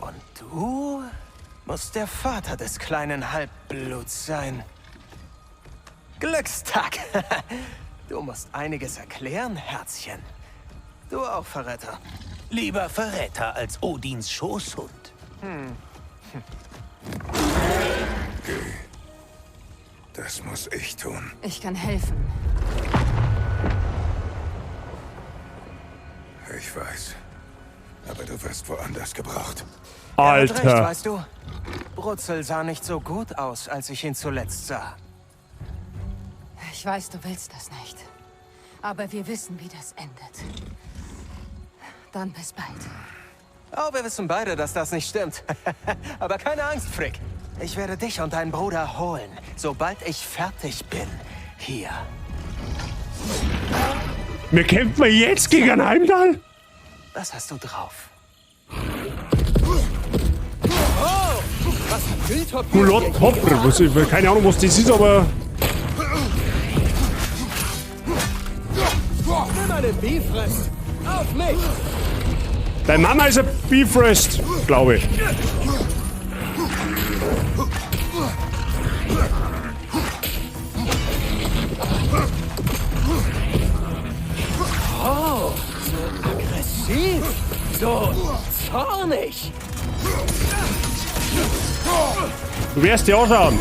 Und du musst der Vater des kleinen Halbbluts sein. Glückstag! Du musst einiges erklären, Herzchen. Du auch, Verräter. Lieber Verräter als Odins Schoßhund. Hm. Geh. Das muss ich tun. Ich kann helfen. Ich weiß. Aber du wirst woanders gebraucht. Alter. Er hat recht, weißt du? Brutzel sah nicht so gut aus, als ich ihn zuletzt sah. Ich weiß, du willst das nicht. Aber wir wissen, wie das endet. Dann bis bald. Oh, wir wissen beide, dass das nicht stimmt. Aber keine Angst, Frick. Ich werde dich und deinen Bruder holen, sobald ich fertig bin. Hier. Wir kämpfen jetzt gegen Heimdall? Was hast du drauf? Oh, was Gulot Hopper. Keine Ahnung, was das ist, aber... Nimm eine Bifröst. Auf mich! Deine Mama ist ein Bifröst, glaube ich. aggressiv. So zornig. Du wirst dir anschauen.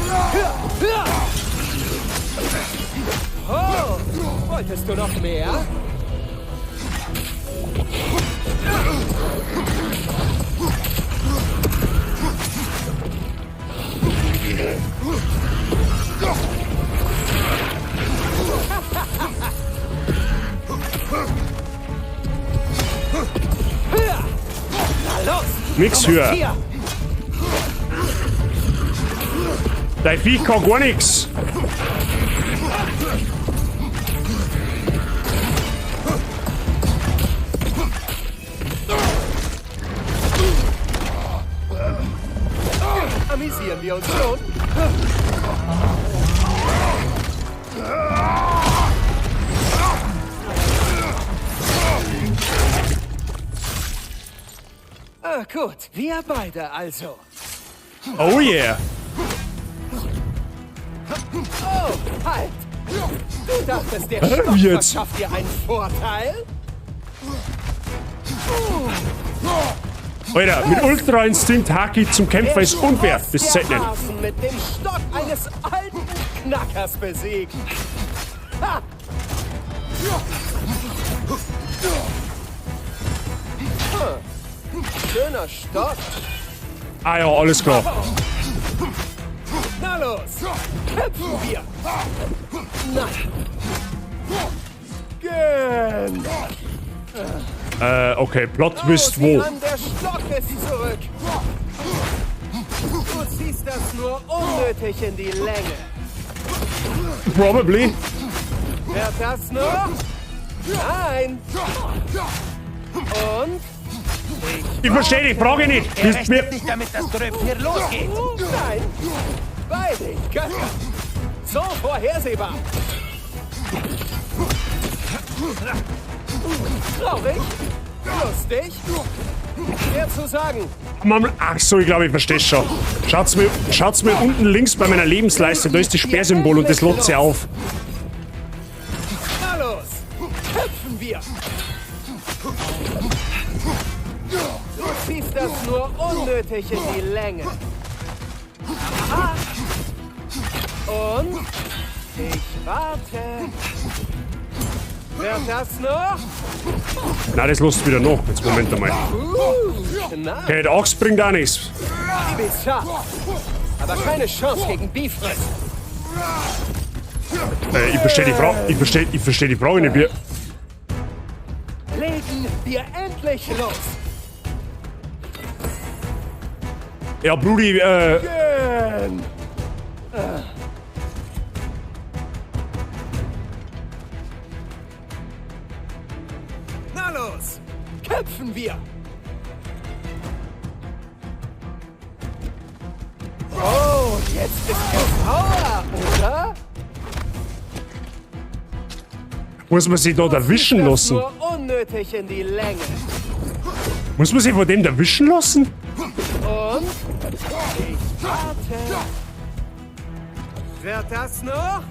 Oh, wolltest du noch mehr? Na los! Nix höher. Dein Viech kann gar nichts. Amüsieren wir uns schon? Ah, gut. Wir beide also. Oh yeah. Oh, halt! Du dachtest, der Stock verschafft dir einen Vorteil? Alter, mit Ultra Instinct Haki zum Kämpfer ist unfair. Das zählt nicht. Mit dem Stock eines alten Knackers besiegt. Ha! Schöner Stock. Ah ja, alles klar. Na los, kämpfen wir. Na. Gen. Okay, Plot Twist wo? An, der Stock ist zurück. Du ziehst das nur unnötig in die Länge. Probably. Wird das noch? Nein. Und? Ich verstehe die Frage nicht. Er rechnet nicht damit, dass Dröpfir losgeht. Nein. Bei den Göttern. So vorhersehbar. Traurig. Lustig. Schwer zu sagen. Ach so, ich glaube, ich verstehe schon. Schaut's mir unten links bei meiner Lebensleiste, da ist das Sperrsymbol und das lädt sie auf. Na los, kämpfen wir! Du ziehst das nur unnötig in die Länge. Und ich warte. Wird das noch? Nein, das lässt wieder nach. Jetzt Moment einmal. Okay, der Axt bringt auch nichts. Aber keine Chance gegen Bifröst. Ich verstehe die Frage. Ich verstehe die Frage nicht. Wir legen wir endlich los. Ja, Brudi, Na los, kämpfen wir! Oh, jetzt ist er sauer, oder? Muss man sich da erwischen lassen? Nur unnötig in die Länge. Muss man sich von dem erwischen lassen? Und ich warte. Wird das noch?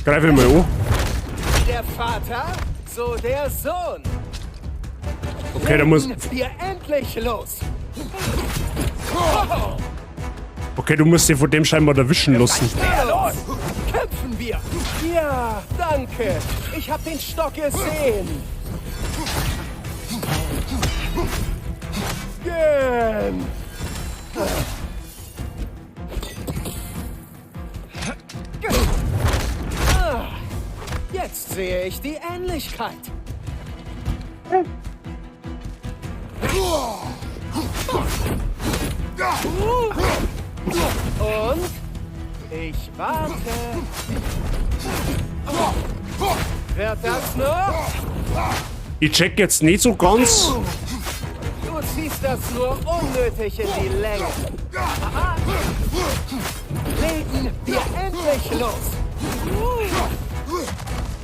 Greife ich mal an. Der Vater, so der Sohn. Okay, da muss. Wir endlich los. Okay, du musst dich von dem scheinbar erwischen lassen. Los! Kämpfen wir! Ja, danke. Ich hab den Stock gesehen. Gehen. Jetzt sehe ich die Ähnlichkeit. Und ich warte. Wird das noch? Ich check jetzt nicht so ganz. Du ziehst das nur unnötig in die Länge. Legen wir endlich los.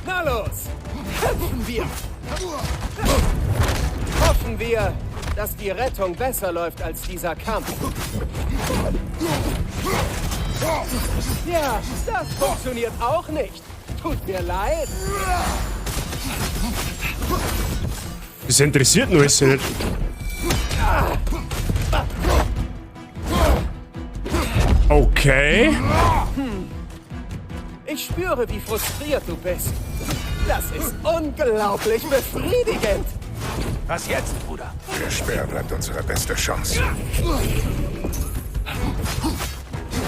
Na los, kämpfen wir. Hoffen wir, dass die Rettung besser läuft als dieser Kampf. Ja, das funktioniert auch nicht. Tut mir leid. Das interessiert nur alles nicht. Okay. Ich spüre, wie frustriert du bist. Das ist unglaublich befriedigend. Was jetzt, Bruder? Der Speer bleibt unsere beste Chance.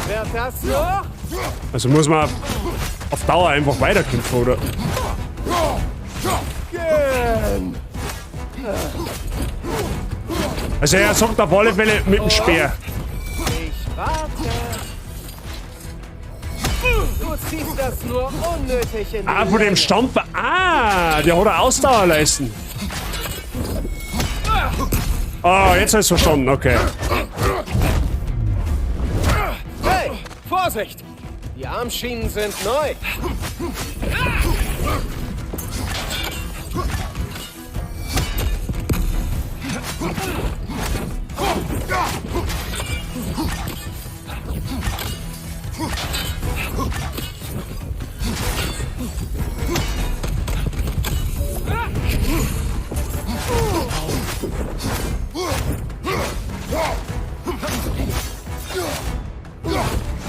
Wird das noch? Also muss man auf Dauer einfach weiterkämpfen, oder? Gehen. Also er sagt auf alle Fälle mit dem Speer. Ich warte. Du ziehst das nur unnötig in die Ah, von dem Länge. Stampfer. Ah, der hat eine Ausdauerleisten. Ah, jetzt hab ich's verstanden, okay. Hey, Vorsicht! Die Armschienen sind neu.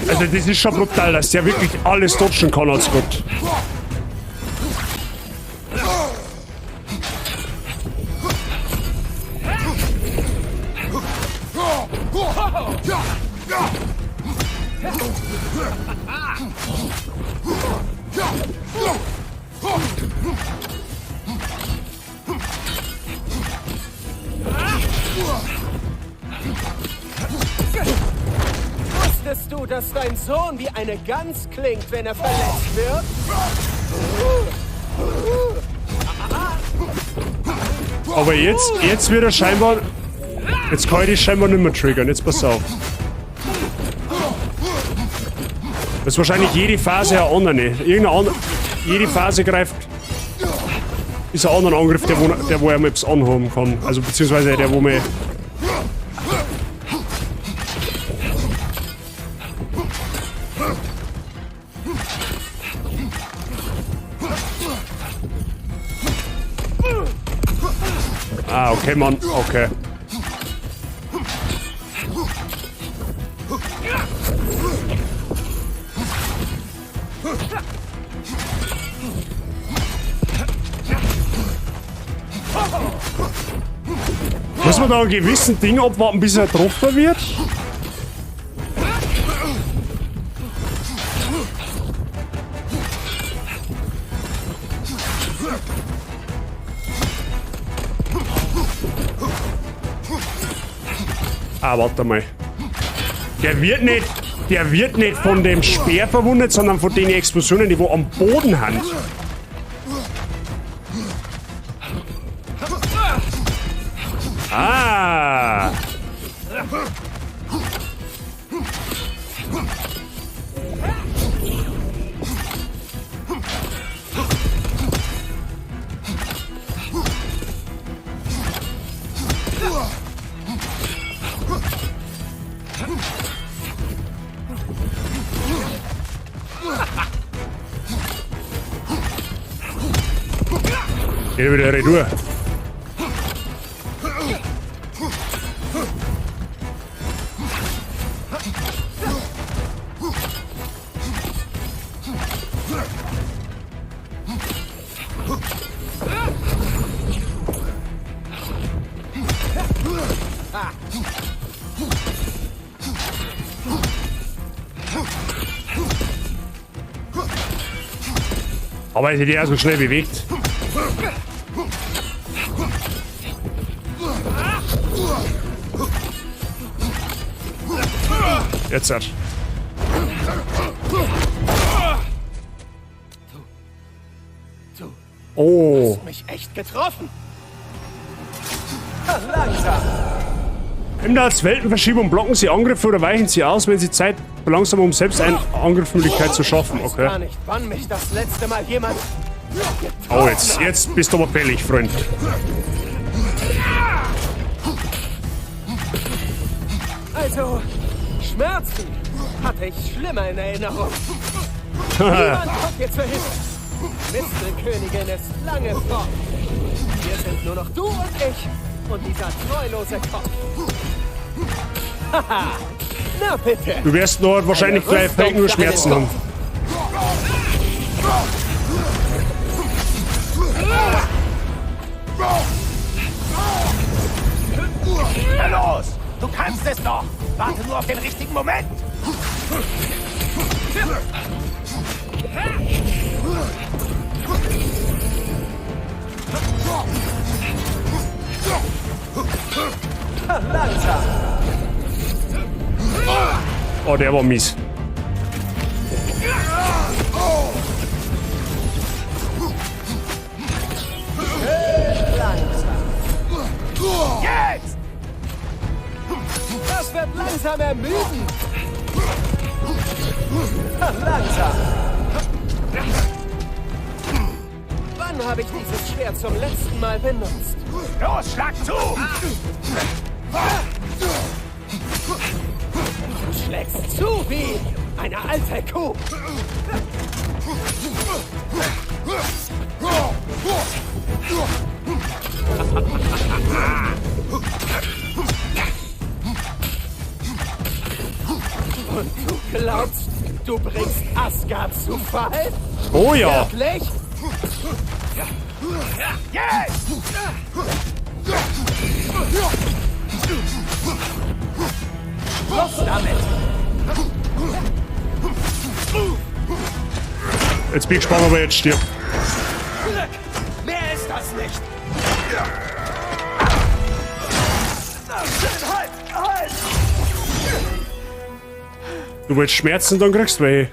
Also das ist schon brutal, dass der wirklich alles dodgen kann als Gott. Wusstest du, dass dein Sohn wie eine Gans klingt, wenn er verletzt wird? Aber jetzt wird er scheinbar... Jetzt kann ich dich scheinbar nicht mehr triggern, jetzt pass auf. Das ist wahrscheinlich jede Phase eine andere. Irgendeine andere, jede Phase greift... Ist ein anderer Angriff, der wo er mal etwas anhaben kann. Also beziehungsweise der wo mir... Ah, okay, Mann. Okay. Muss man da einen gewissen Ding abwarten, bis er getroffen wird? Ah, warte mal. Der wird nicht von dem Speer verwundet, sondern von den Explosionen, die wo am Boden sind. Ah! Geht wieder retour. Aber ist die so schnell bewegt. Jetzt hat. Du Oh. hast mich echt getroffen. Langsam. Heimdalls Weltenverschiebung blocken sie Angriffe oder weichen sie aus, wenn sie Zeit verlangsamen, um selbst eine Angriffsmöglichkeit zu schaffen. Ich weiß Okay. gar nicht, wann mich das letzte Mal jemand Oh, jetzt bist du aber fällig, Freund. Also, Schmerzen hatte ich schlimmer in Erinnerung. Niemand kommt dir zur Hilfe. Mistelkönigin ist lange fort. Hier sind nur noch du und ich und dieser treulose Kopf. Haha! Na bitte! Du wirst noch wahrscheinlich gleich nur Schmerzen haben. Na los! Du kannst es doch! Warte nur auf den richtigen Moment! Langsam! Oh, der war mies. Langsam! Jetzt! Das wird langsam ermüden! Langsam! Wann habe ich dieses Schwert zum letzten Mal benutzt? Los, schlag zu! Du schlägst zu wie eine alte Kuh! Und du glaubst, du bringst Asgard zu Fall? Oh ja. Wirklich? Jetzt! Schluss damit! Jetzt bin ich gespannt, ob er jetzt stirbt. Glück! Mehr ist das nicht! Halt! Halt! Du willst Schmerzen, dann kriegst du welche.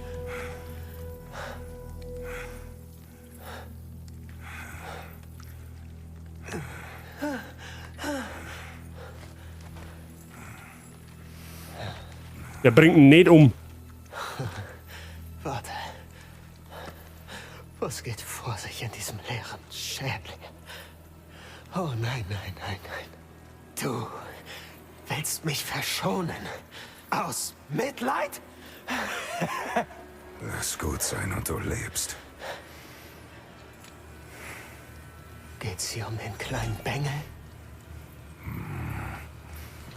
Der bringt ihn nicht um. Warte. Was geht vor sich in diesem leeren Schädel? Oh nein, nein, nein, nein. Du willst mich verschonen. Aus Mitleid? Lass gut sein und du lebst. Geht's hier um den kleinen Bengel?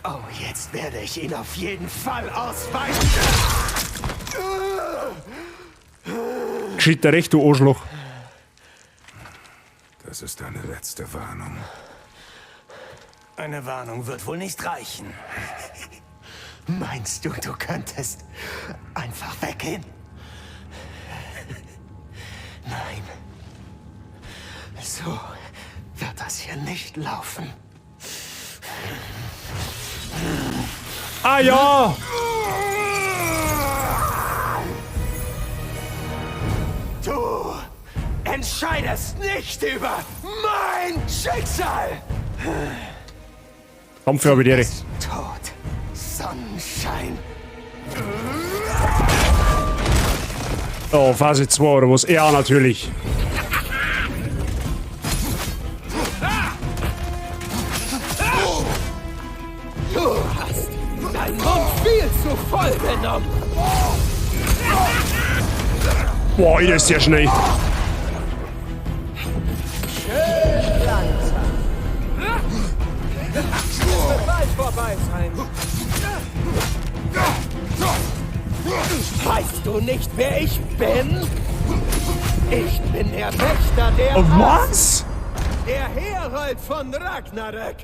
Oh, jetzt werde ich ihn auf jeden Fall ausweichen. Geschieht dir recht, du Arschloch. Das ist deine letzte Warnung. Eine Warnung wird wohl nicht reichen. Meinst du, du könntest einfach weggehen? Nein. So wird das hier nicht laufen. Ah ja! Du entscheidest nicht über mein Schicksal! Kampf für die Ehre. Tod, Sonnenschein. Oh, Phase 2 oder was? Ja, natürlich. Du hast deinen Mund viel zu voll genommen. Boah, Alter, ist der schnell. Schön langsam. Es wird bald vorbei sein. Weißt du nicht, wer ich bin? Ich bin der Wächter der Oh, was? Der Herold von Ragnarök.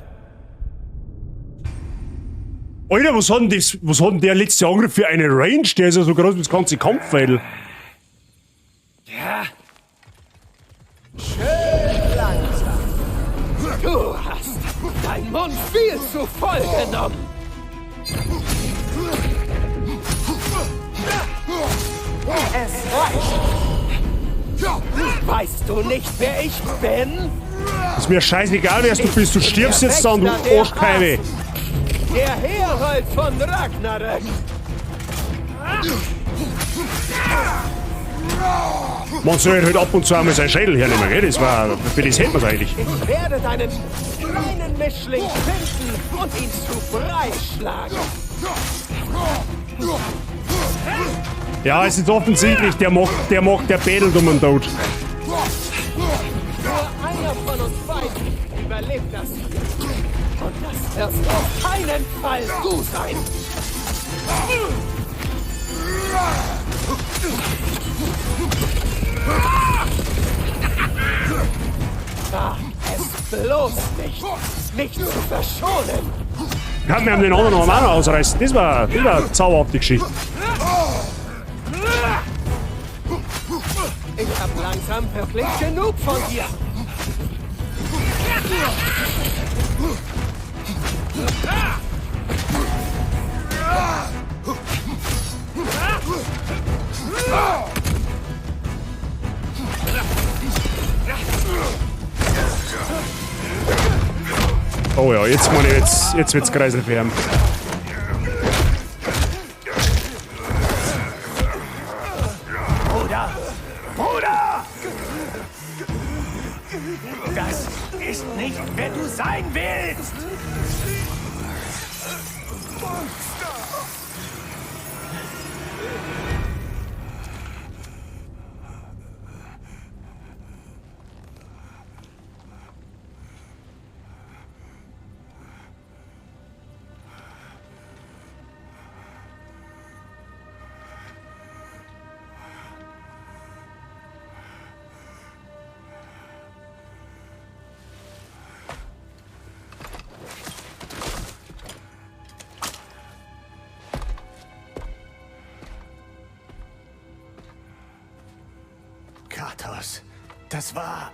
Alter, was hat denn, das, was hat denn der letzte Angriff für eine Range? Der ist ja so groß wie das ganze Kampffeld. Ja. Schön langsam. Du hast deinen Mund viel zu voll genommen. Es reicht. Weißt du nicht, wer ich bin? Ist mir scheißegal, wer du bist. Du stirbst jetzt dann, du Arschkeime. Der Herold von Ragnarök. Man soll halt ab und zu einmal seinen Schädel hernehmen, gell? Das war, für das hätten wir's eigentlich. Ich werde deinen kleinen Mischling finden und ihn zu Brei schlagen. Ja, es ist offensichtlich, der macht, der bedelt um den Tod. Keiner von uns beiden überlebt das hier. Und das wirst auf keinen Fall du sein. Wag es bloß nicht, mich zu verschonen. Ja, wir haben den anderen auch noch ausreißen. Das war eine zauberhafte Geschichte. Ich hab langsam wirklich genug von dir. Oh ja, jetzt meine ich, jetzt wird's kreiselfern. Bruder! Bruder! Das ist nicht, wer du sein willst! Kratos, das war...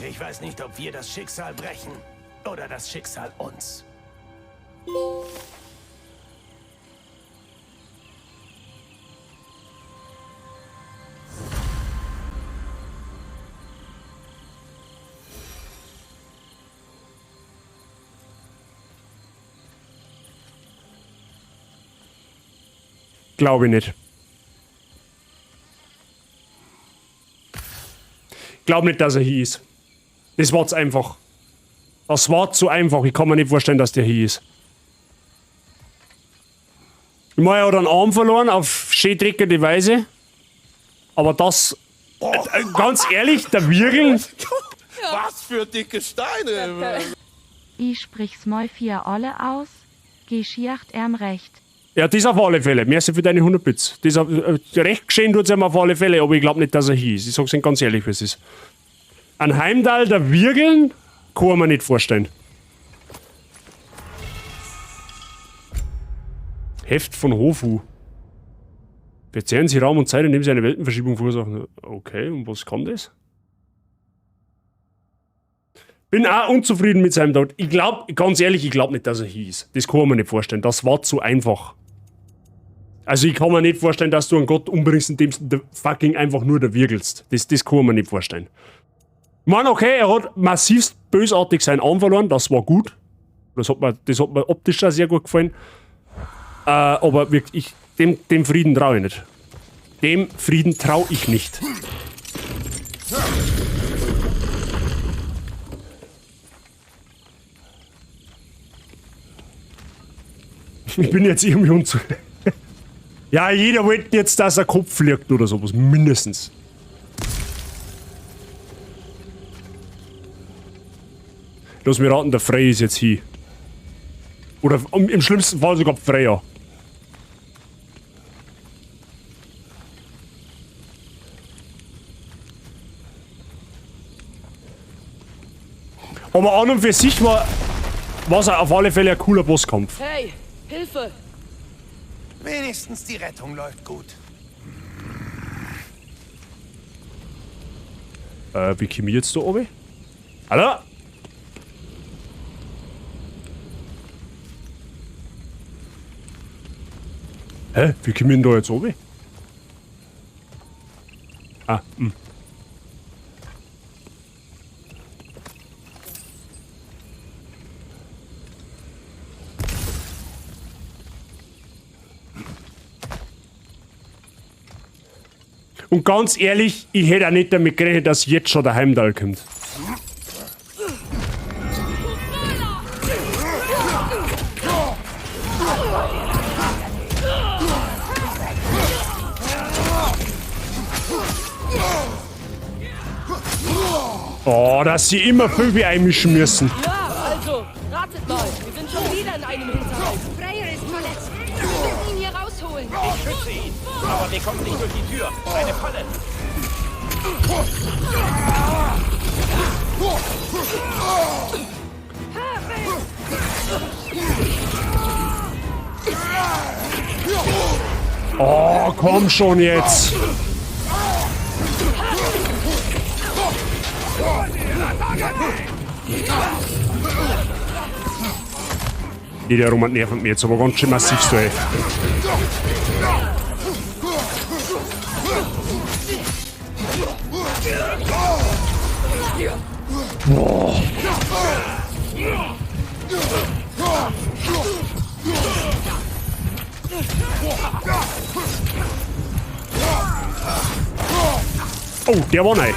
Ich weiß nicht, ob wir das Schicksal brechen oder das Schicksal uns. Glaube ich nicht. Glaub nicht, dass er hier ist. Das war's einfach. Das war zu einfach. Ich kann mir nicht vorstellen, dass der hier ist. Ich meine, er hat einen Arm verloren auf schön dreckige Weise. Aber das... ganz ehrlich, der Wirgeln... Was für dicke Steine! Ich sprich's mal vier alle aus, Geschiacht erm recht. Ja, das auf alle Fälle. Merci für deine 100 Bits. Das, recht geschehen tut's ihm auf alle Fälle, aber ich glaub nicht, dass er hier ist. Ich sag's Ihnen ganz ehrlich, wie es ist. Ein Heimdall, der Wirgeln, kann man nicht vorstellen. Heft von Hofu. Verzehren Sie Raum und Zeit, indem Sie eine Weltenverschiebung verursachen. Okay, und was kann das? Bin auch unzufrieden mit seinem Tod. Ich glaub, ganz ehrlich, ich glaub nicht, dass er hier ist. Das kann man mir nicht vorstellen. Das war zu einfach. Also ich kann mir nicht vorstellen, dass du einen Gott umbringst, indem du fucking einfach nur da wirgelst. Das kann man mir nicht vorstellen. Ich meine, okay, er hat massivst bösartig seinen Arm verloren. Das war gut. Das hat mir optisch auch sehr gut gefallen. Aber wirklich, dem Frieden traue ich nicht. Dem Frieden traue ich nicht. Ich bin jetzt irgendwie unzufrieden. Ja, jeder wollte jetzt, dass er Kopf fliegt oder sowas. Mindestens. Lass mich raten, der Frey ist jetzt hier. Oder im schlimmsten Fall sogar Freya. Aber an und für sich war es auf alle Fälle ein cooler Bosskampf. Hey, Hilfe! Wenigstens die Rettung läuft gut. Wie komme ich jetzt da oben? Hallo? Hä? Wie komme ich denn da jetzt oben? Ah, hm. Und ganz ehrlich, ich hätte auch nicht damit gerechnet, dass jetzt schon der Heimdall kommt. Oh, dass sie immer Vögel einmischen müssen. Ja, also, ratet mal. Wir sind schon wieder in einem Hinterhalt. Freyr ist verletzt. Wir müssen ihn hier rausholen. Ich schütze ihn. Aber wir kommen nicht durch die Tür. Eine Falle. Oh, komm schon jetzt. Die der Roman nervt mir jetzt aber ganz schön massiv so, ey. Boah. Oh, der war neu.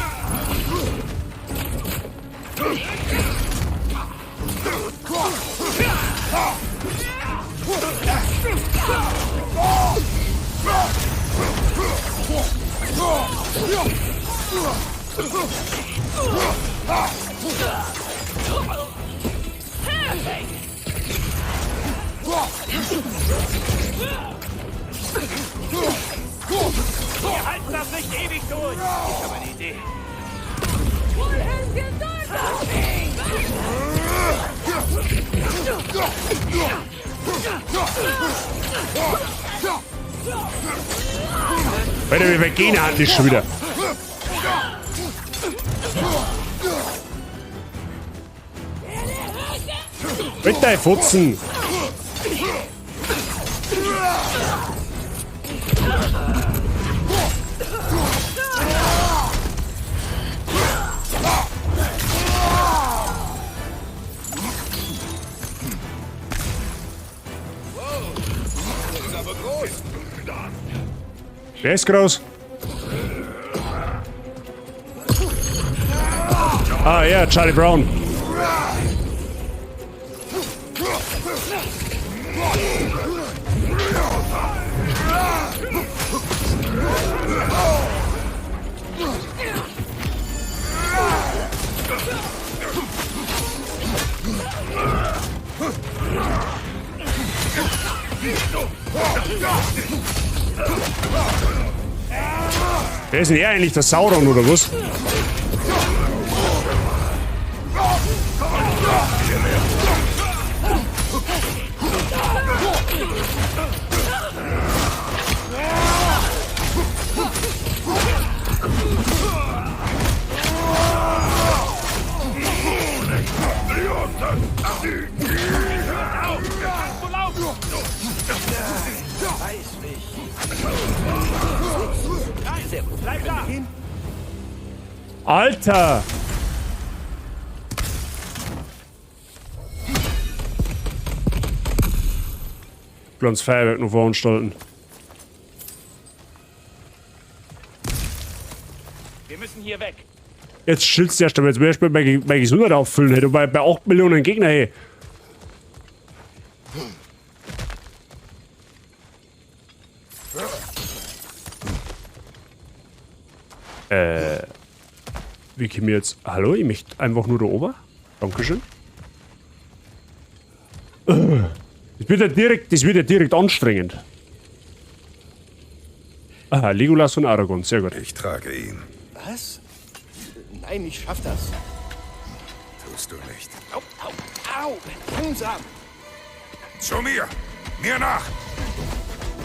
Wir halten das nicht ewig durch. Ich habe eine Idee. Alter, wir gehen eigentlich schon wieder. Mit deinen Futzen! Wer ist groß? Ah ja, Charlie Brown. Wer ist denn er eigentlich, der Sauron oder was? Alter! Blondes Feuerwerk noch veranstalten. Wir müssen hier weg. Jetzt schillst du erst einmal, jetzt will ich erst mal meine Gesundheit auffüllen, hey. Du bei 8 Millionen Gegner, hey. Wie kommen wir jetzt? Hallo, ich möchte einfach nur da oben. Dankeschön. Das wird ja direkt anstrengend. Aha, Legolas und Aragorn, sehr gut. Ich trage ihn. Was? Nein, ich schaff das. Tust du nicht. Au, au, au! Langsam! Zu mir! Mir nach!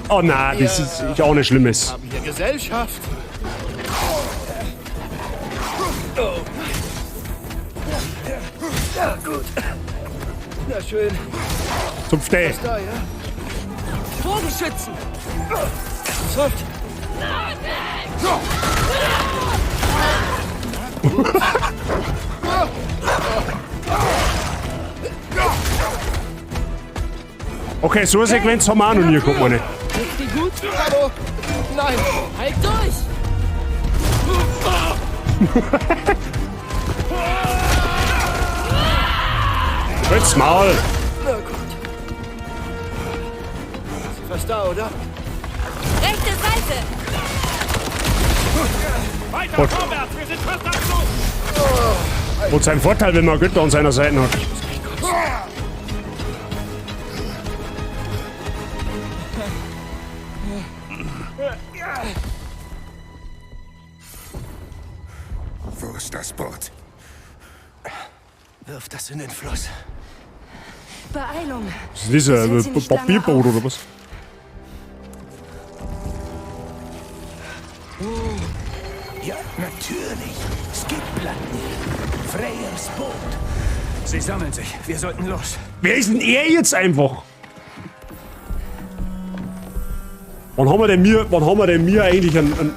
Oh nein, das ist auch nicht Schlimmes. Wir haben hier Gesellschaft. Oh. Ja, gut. Na schön. Zupf dich. Was da, ja? Bogenschützen! Ernsthaft? Okay, so eine Sequenz haben wir auch noch nie gehabt, meine. Geht's dir gut? Hallo? Nein! Halt durch! Halt's Maul! Na gut. Ist fast da, oder? Rechte Seite! Weiter vorwärts, wir sind fast am Schluss! Oh. Hat seinen Vorteil, wenn man Götter an seiner Seite hat. Wo ist das Boot? Wirf das in den Fluss. Beeilung! Ist das ein Papierboot oder was? Ja, natürlich. Skidbladnir. Freyrs Boot. Sie sammeln sich. Wir sollten los. Wer ist denn er jetzt einfach? Wann haben wir denn mir, eigentlich einen...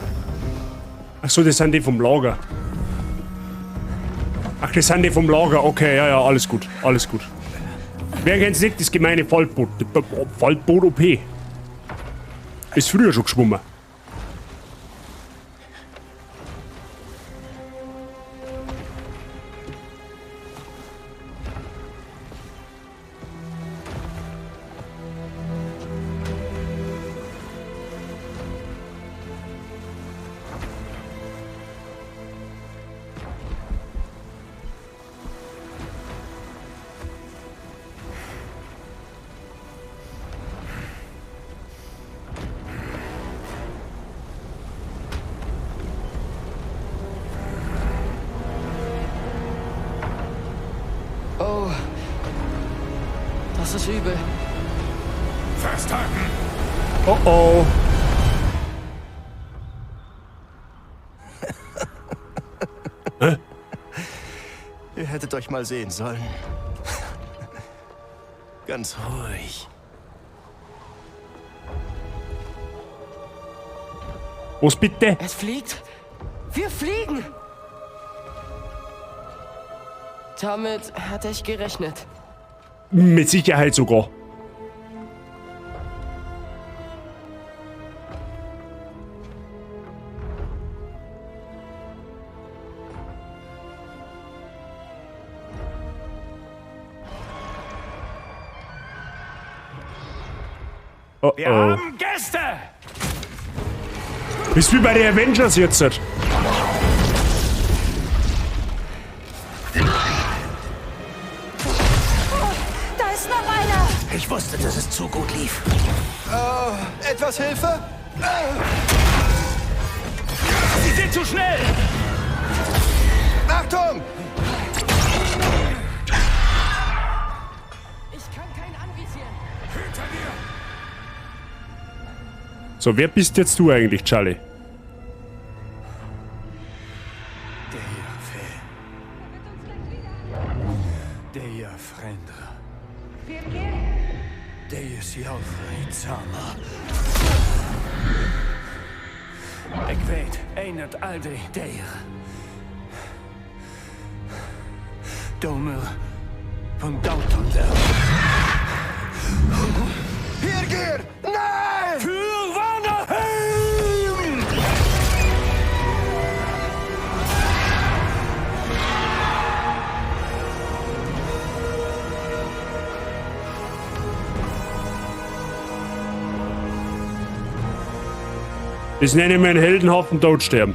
Achso, das sind die vom Lager. Ach, das sind die vom Lager. Okay, ja, ja, alles gut. Alles gut. Wer kennt's nicht, das gemeine Faltboot. Faltboot OP. Ist früher schon geschwommen. Oh, das ist übel. Festhalten! Oh oh. Hä? Ihr hättet euch mal sehen sollen. Ganz ruhig. Was bitte? Es fliegt? Wir fliegen! Damit hatte ich gerechnet. Mit Sicherheit sogar. Oh, Wir oh. haben Gäste! Ist wie bei den Avengers jetzt. Da ist noch einer! Ich wusste, dass es zu gut lief. Etwas Hilfe? Sie sind zu schnell! Achtung! Ich kann keinen anvisieren. Hinter dir! So, wer bist jetzt du eigentlich, Charlie? Deja Frendra. Deja Sjálfri Sama. Ik weet, Einert aldrei deyr. Dómur von Daltonder. Birgir! Nein! Für Vanaheim! Das nenne ich meinen heldenhaften Todsterben.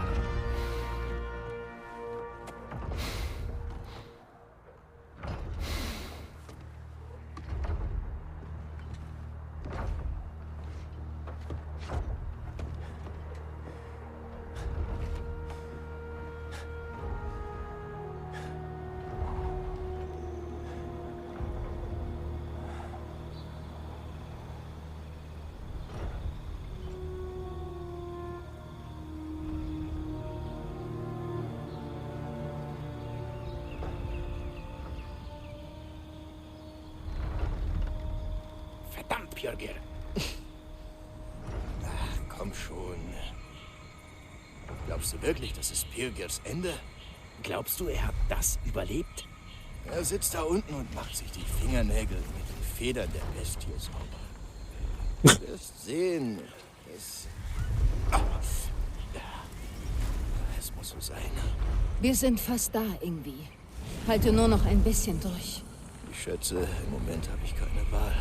Verdammt, Björgir. Ach, komm schon. Glaubst du wirklich, das ist Birgirs Ende? Glaubst du, er hat das überlebt? Er sitzt da unten und macht sich die Fingernägel mit den Federn der Bestie sauber. Du wirst sehen, es... Es muss so sein. Wir sind fast da, Ingvi. Halte nur noch ein bisschen durch. Ich schätze, im Moment habe ich keine Wahl.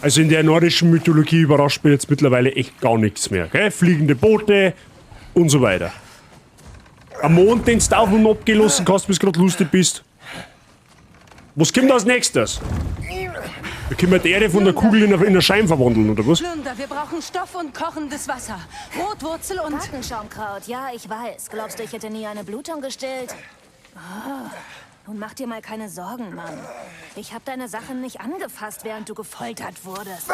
Also in der nordischen Mythologie überrascht mich jetzt mittlerweile echt gar nichts mehr. Gell? Fliegende Boote, Und so weiter. Am Mond, den du auf und abgehen lassen kannst, bis du gerade lustig bist. Was kommt als nächstes? Wir können die Erde von der Kugel in eine Schein verwandeln, oder was? Plunder, wir brauchen Stoff und kochendes Wasser. Rotwurzel und... Gartenschaumkraut, ja, ich weiß. Glaubst du, ich hätte nie eine Blutung gestillt? Oh, nun mach dir mal keine Sorgen, Mann. Ich habe deine Sachen nicht angefasst, während du gefoltert wurdest.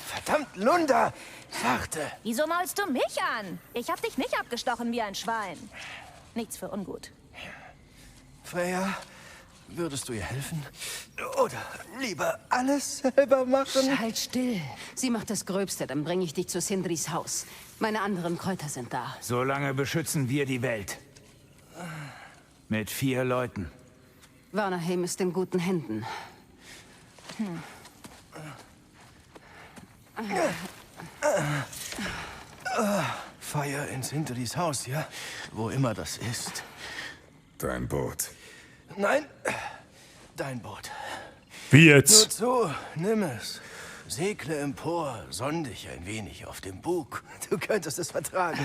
Verdammt, Lunda! Sachte! Wieso maulst du mich an? Ich hab dich nicht abgestochen wie ein Schwein. Nichts für ungut. Freya, würdest du ihr helfen? Oder lieber alles selber machen? Halt still. Sie macht das Gröbste, dann bringe ich dich zu Sindris Haus. Meine anderen Kräuter sind da. Solange beschützen wir die Welt. Mit 4 Leuten. Vanaheim ist in guten Händen. Hm. Feuer in Sindris Haus, ja? Wo immer das ist. Dein Boot. Nein, dein Boot. Wie jetzt? Nur zu, nimm es. Segle empor, sonn dich ein wenig auf dem Bug. Du könntest es vertragen.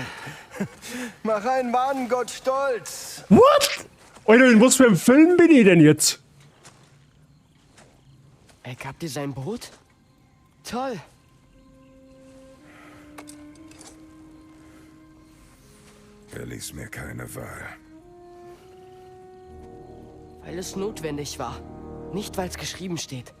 Mach einen Wahnengott stolz. What? Alter, in was für einem Film bin ich denn jetzt? Er gab dir sein Boot? Toll. Er ließ mir keine Wahl. Weil es notwendig war. Nicht, weil es geschrieben steht.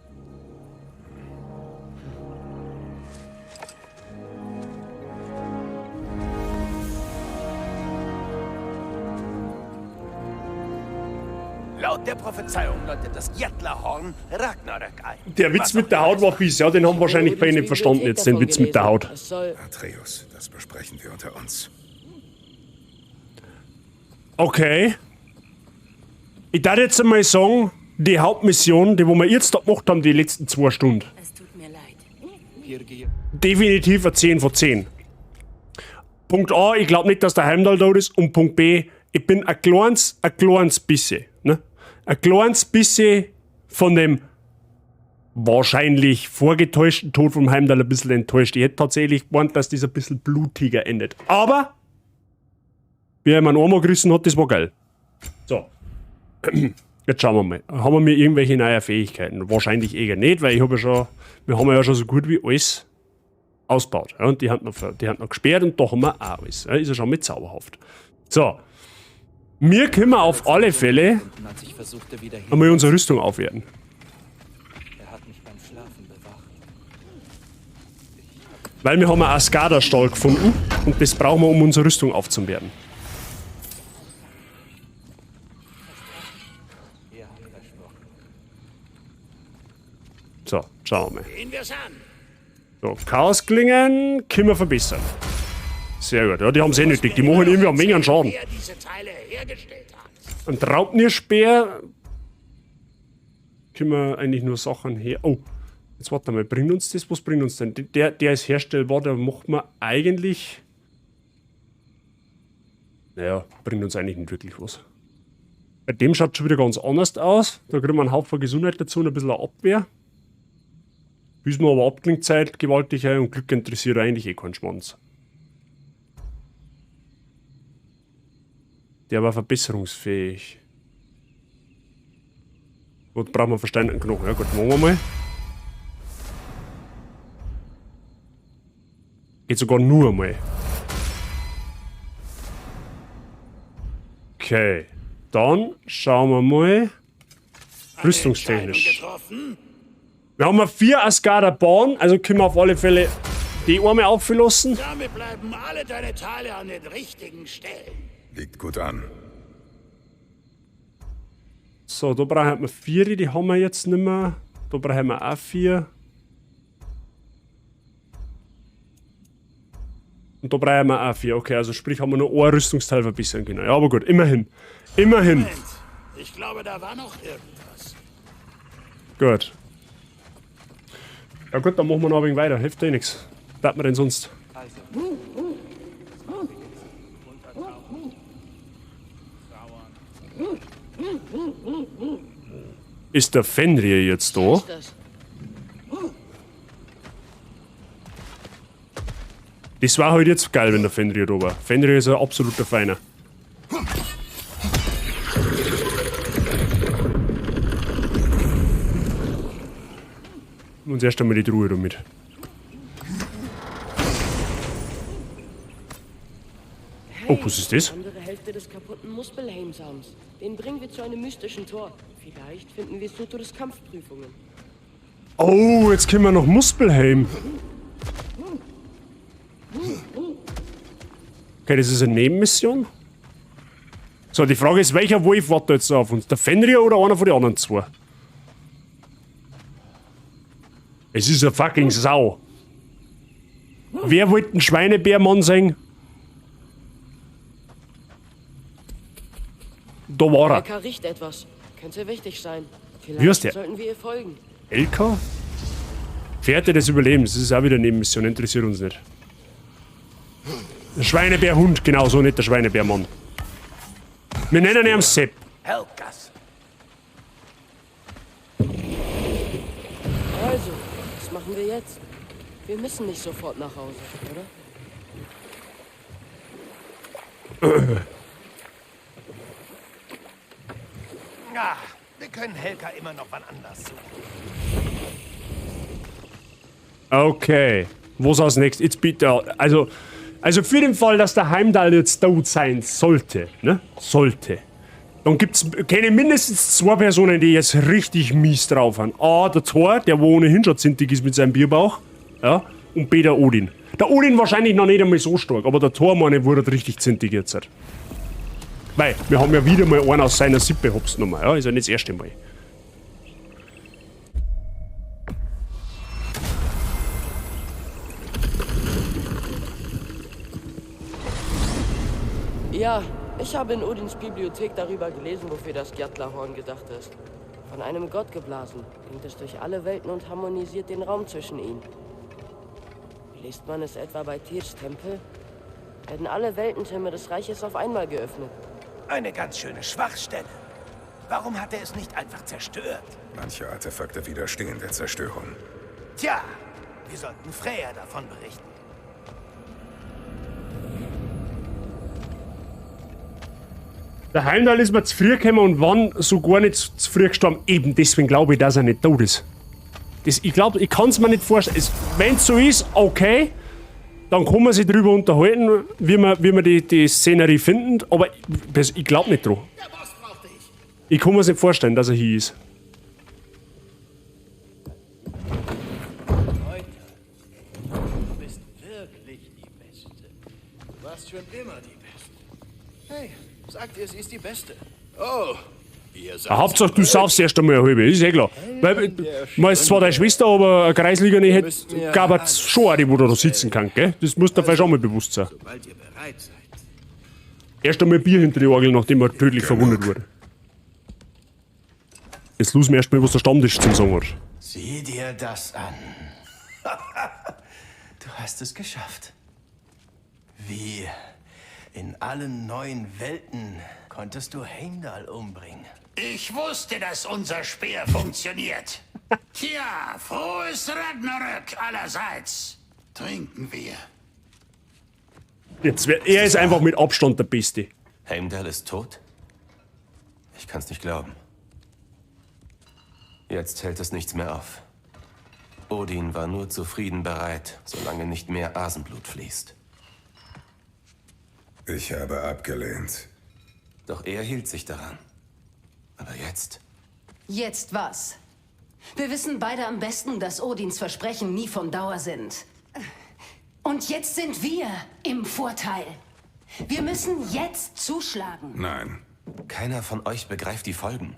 Laut der Prophezeiung läutet das Gjallarhorn Ragnarök ein. Der Witz mit der Haut war fies, ja, den haben wahrscheinlich bei Ihnen verstanden jetzt, den Witz mit der Haut. Atreus, das besprechen wir unter uns. Okay. Ich darf jetzt einmal sagen, die Hauptmission, die wo wir jetzt da gemacht haben, die letzten 2 Stunden. Es tut mir leid. Definitiv eine 10 von 10. Punkt A, ich glaub nicht, dass der Heimdall da ist. Und Punkt B, ich bin ein kleines bisschen, ne? Ein kleines bisschen von dem wahrscheinlich vorgetäuschten Tod vom Heimdall ein bisschen enttäuscht. Ich hätte tatsächlich gemeint, dass das ein bisschen blutiger endet. Aber, wie er mir einen Arm gerissen hat, das war geil. So. Jetzt schauen wir mal. Haben wir irgendwelche neuen Fähigkeiten? Wahrscheinlich eher nicht, weil ich hab ja schon, wir haben ja schon so gut wie alles ausgebaut. Ja, und die haben noch gesperrt und da haben wir auch alles. Ja, ist ja schon mit zauberhaft. So. Wir können auf alle Fälle einmal unsere Rüstung aufwerten. Weil wir haben einen Asgarder-Stahl gefunden und das brauchen wir, um unsere Rüstung aufzuwerten. So, schauen wir mal. So, Chaosklingen können wir verbessern. Sehr gut, ja, die haben's eh nötig. Die machen irgendwie eine Menge an Schaden. Ein Draupnirspeer. Können wir eigentlich nur Sachen her. Oh, jetzt warte mal. Bringt uns das? Was bringt uns denn? Der ist herstellbar, der macht man eigentlich. Naja, bringt uns eigentlich nicht wirklich was. Bei dem schaut schon wieder ganz anders aus. Da kriegen wir einen Haufen Gesundheit dazu und ein bisschen Abwehr. Bis man aber Abklingzeit gewaltig ein und Glück interessiert eigentlich eh keinen Schwanz. Der war verbesserungsfähig. Gut, brauchen wir versteinerten Knochen. Ja gut, machen wir mal. Geht sogar nur einmal. Okay. Dann schauen wir mal. Rüstungstechnisch. Wir haben 4 Asgarder Bahn, also können wir auf alle Fälle die Arme auflassen. Damit bleiben alle deine Teile an den richtigen Stellen. Liegt gut an. So, da brauchen wir 4, die haben wir jetzt nicht mehr. Da brauchen wir auch 4. Und da brauchen wir auch 4. Okay, also sprich haben wir nur ein Rüstungsteil verbessern können. Ja, aber gut, immerhin. Immerhin. Moment. Ich glaube, da war noch irgendwas. Gut. Ja gut, dann machen wir noch ein wenig weiter. Hilft eh nix. Was wir denn sonst? Ist der Fenrir jetzt da? Das war halt jetzt geil, wenn der Fenrir da war. Fenrir ist ein absoluter Feiner. Und erst einmal die Truhe damit. Oh, was ist das? Die andere Hälfte des kaputten Muspelheimsarms. Den bringen wir zu einem mystischen Tor. Vielleicht finden wir Suturs Kampfprüfungen. Oh, jetzt können wir noch Muspelheim. Okay, das ist eine Nebenmission. So, die Frage ist, welcher Wolf wartet jetzt auf uns? Der Fenrir oder einer von den anderen zwei? Es ist eine fucking Sau. Wer wollte einen Schweinebärmann sein? Da war er. Elka riecht etwas. Könnte wichtig sein. Wie heißt Vielleicht der? sollten wir ihr folgen. Elka? Fährte des Überlebens. Das ist auch wieder eine Nebenmission. Interessiert uns nicht. Der Schweinebärhund, genau so, nicht der Schweinebärmann. Wir nennen ihn Sepp. Helgas. Also, was machen wir jetzt? Wir müssen nicht sofort nach Hause, oder? Ah, wir können Helga immer noch wann anders suchen. Okay. Was als nächstes? Jetzt bitte. Also für den Fall, dass der Heimdall jetzt tot sein sollte, ne? Sollte. Dann gibt's, kenne mindestens zwei Personen, die jetzt richtig mies drauf haben. A, der Thor, der wo ohnehin schon zintig ist mit seinem Bierbauch. Ja. Und B, der Odin. Der Odin wahrscheinlich noch nicht einmal so stark, aber der Thor, meine ich, wurde richtig zintig jetzt. Weil, wir haben ja wieder mal einen aus seiner Sippe hops genommen. Ja, ist ja nicht das erste Mal. Ja, ich habe in Odins Bibliothek darüber gelesen, wofür das Gjallarhorn gedacht ist. Von einem Gott geblasen, klingt es durch alle Welten und harmonisiert den Raum zwischen ihnen. Liest man es etwa bei Tyrs Tempel? Werden alle Weltentürme des Reiches auf einmal geöffnet. Eine ganz schöne Schwachstelle. Warum hat er es nicht einfach zerstört? Manche Artefakte widerstehen der Zerstörung. Tja, wir sollten Freya davon berichten. Der Heimdall ist mir zu früh gekommen und wann so gar nicht zu früh gestorben. Eben deswegen glaube ich, dass er nicht tot ist. Das, ich glaube, ich kann es mir nicht vorstellen. Wenn es so ist, okay, dann kann man sich drüber unterhalten, wie wir die Szenerie finden. Aber ich glaube nicht dran. Ich kann mir nicht vorstellen, dass er hier ist. Du bist wirklich die Beste. Du warst schon immer die Beste. Hey, sagt ihr, sie ist die Beste. Oh, ihr seid... Ja, Hauptsache, du saufst erst einmal eine halbe, ist eh klar. Weil, man ist zwar deine Schwester, aber eine Kreisliga nicht hätte, gab es schon eine, die wo da sitzen kann, gell? Das muss dir vielleicht schon mal bewusst sein. Sobald ihr bereit seid. Erst einmal Bier hinter die Orgel, nachdem er tödlich verwundet wurde. Jetzt los mir erst mal, was der Stammtisch zum Sagen hat. Sieh dir das an. Du hast es geschafft. Wie in allen neuen Welten konntest du Heimdall umbringen. Ich wusste, dass unser Speer funktioniert. Tja, frohes Ragnarök allerseits. Trinken wir. Jetzt, er ist einfach mit Abstand der Beste. Heimdall ist tot? Ich kann's nicht glauben. Jetzt hält es nichts mehr auf. Odin war nur zufrieden bereit, solange nicht mehr Asenblut fließt. Ich habe abgelehnt. Doch er hielt sich daran. Aber jetzt? Jetzt was? Wir wissen beide am besten, dass Odins Versprechen nie von Dauer sind. Und jetzt sind wir im Vorteil. Wir müssen jetzt zuschlagen. Nein. Keiner von euch begreift die Folgen.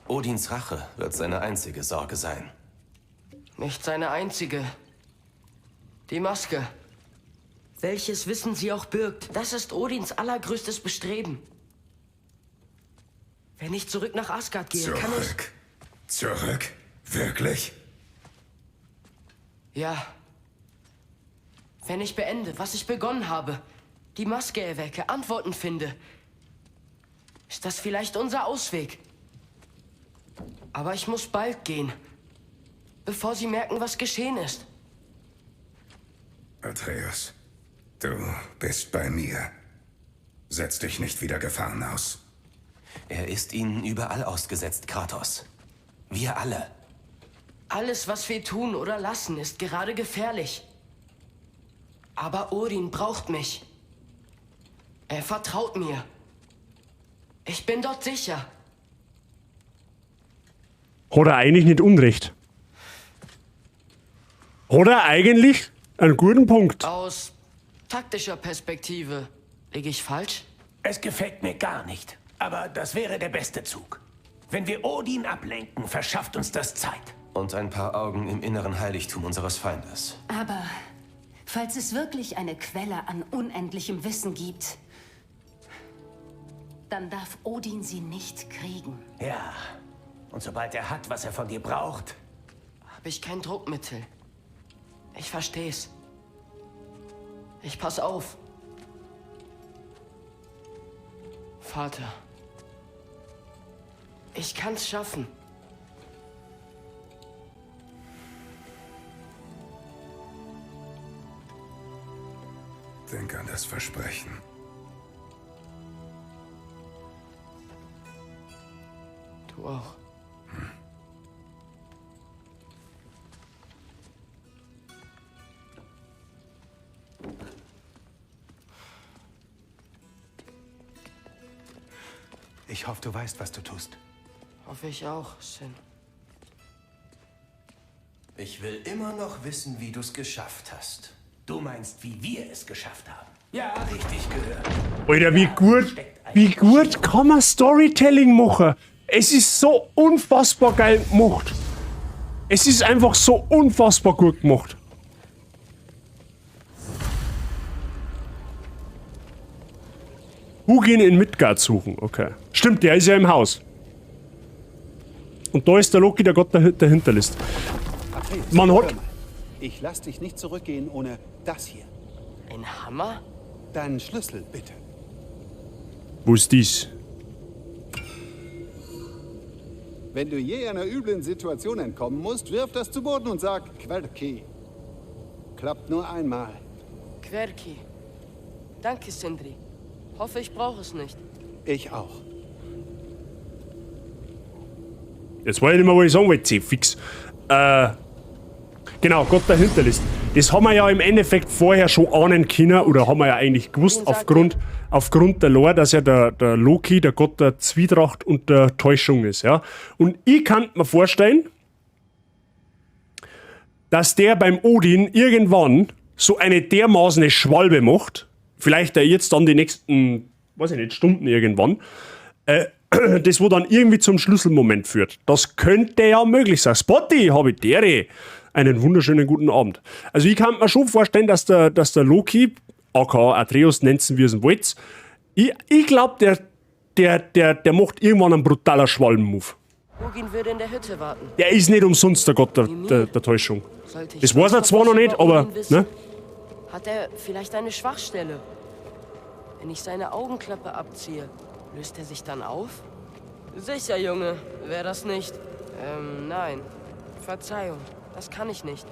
Odins Rache wird seine einzige Sorge sein. Nicht seine einzige. Die Maske. Welches Wissen sie auch birgt, das ist Odins allergrößtes Bestreben. Wenn ich zurück nach Asgard gehe, kann ich... Zurück? Zurück? Wirklich? Ja. Wenn ich beende, was ich begonnen habe, die Maske erwecke, Antworten finde, ist das vielleicht unser Ausweg. Aber ich muss bald gehen, bevor sie merken, was geschehen ist. Atreus, Du bist bei mir. Setz dich nicht wieder Gefahren aus. Er ist ihnen überall ausgesetzt, Kratos. Wir alle. Alles, was wir tun oder lassen, ist gerade gefährlich. Aber Odin braucht mich. Er vertraut mir. Ich bin dort sicher. Hat er eigentlich nicht Unrecht? Hat er eigentlich einen guten Punkt? Aus taktischer Perspektive liege ich falsch? Es gefällt mir gar nicht, aber das wäre der beste Zug. Wenn wir Odin ablenken, verschafft uns das Zeit. Und ein paar Augen im inneren Heiligtum unseres Feindes. Aber falls es wirklich eine Quelle an unendlichem Wissen gibt, dann darf Odin sie nicht kriegen. Ja. Und sobald er hat, was er von dir braucht, Habe ich kein Druckmittel. Ich versteh's. Ich pass auf. Vater. Ich kann's schaffen. Denk an das Versprechen. Du auch. Ich hoffe, du weißt, was du tust. Hoffe ich auch, Sin. Ich will immer noch wissen, wie du's geschafft hast. Du meinst, wie wir es geschafft haben. Ja, richtig gehört. Alter, wie gut kann man Storytelling machen? Es ist so unfassbar geil gemacht. Es ist einfach so unfassbar gut gemacht. Hugin in Midgard suchen, okay. Stimmt, der ist ja im Haus. Und da ist der Loki, der Gott der Hinterlist. Atreus, Man hat... hör mal. Ich lass dich nicht zurückgehen ohne das hier. Ein Hammer? Deinen Schlüssel, bitte. Wo ist dies? Wenn du je einer üblen Situation entkommen musst, wirf das zu Boden und sag Querki. Klappt nur einmal. Querki. Danke, Sindri. Hoffe, ich brauche es nicht. Ich auch. Jetzt weiß ich nicht mehr, was ich sagen wollte. Fix. Genau, Gott der Hinterlist. Das haben wir ja im Endeffekt vorher schon ahnen können, oder haben wir ja eigentlich gewusst, aufgrund der Lore, dass ja der Loki der Gott der Zwietracht und der Täuschung ist. Ja? Und ich kann mir vorstellen, dass der beim Odin irgendwann so eine dermaßen Schwalbe macht, vielleicht ja jetzt dann die nächsten, weiß ich nicht, Stunden irgendwann, das wo dann irgendwie zum Schlüsselmoment führt. Das könnte ja möglich sein. Spotty, hab ich dere. Einen wunderschönen guten Abend. Also ich kann mir schon vorstellen, dass der Loki, aka Atreus, nennt's wie es ihn wollt, ich glaub, der macht irgendwann einen brutaler Schwalben-Move. Hugin würde in der Hütte warten. Der ist nicht umsonst der Gott der Täuschung. Sollte ich Das weiß er noch zwar noch was nicht, über aber, Odin wissen? ne? Hat er vielleicht eine Schwachstelle? Wenn ich seine Augenklappe abziehe, löst er sich dann auf? Sicher, Junge. Wär das nicht? Nein. Verzeihung, das kann ich nicht.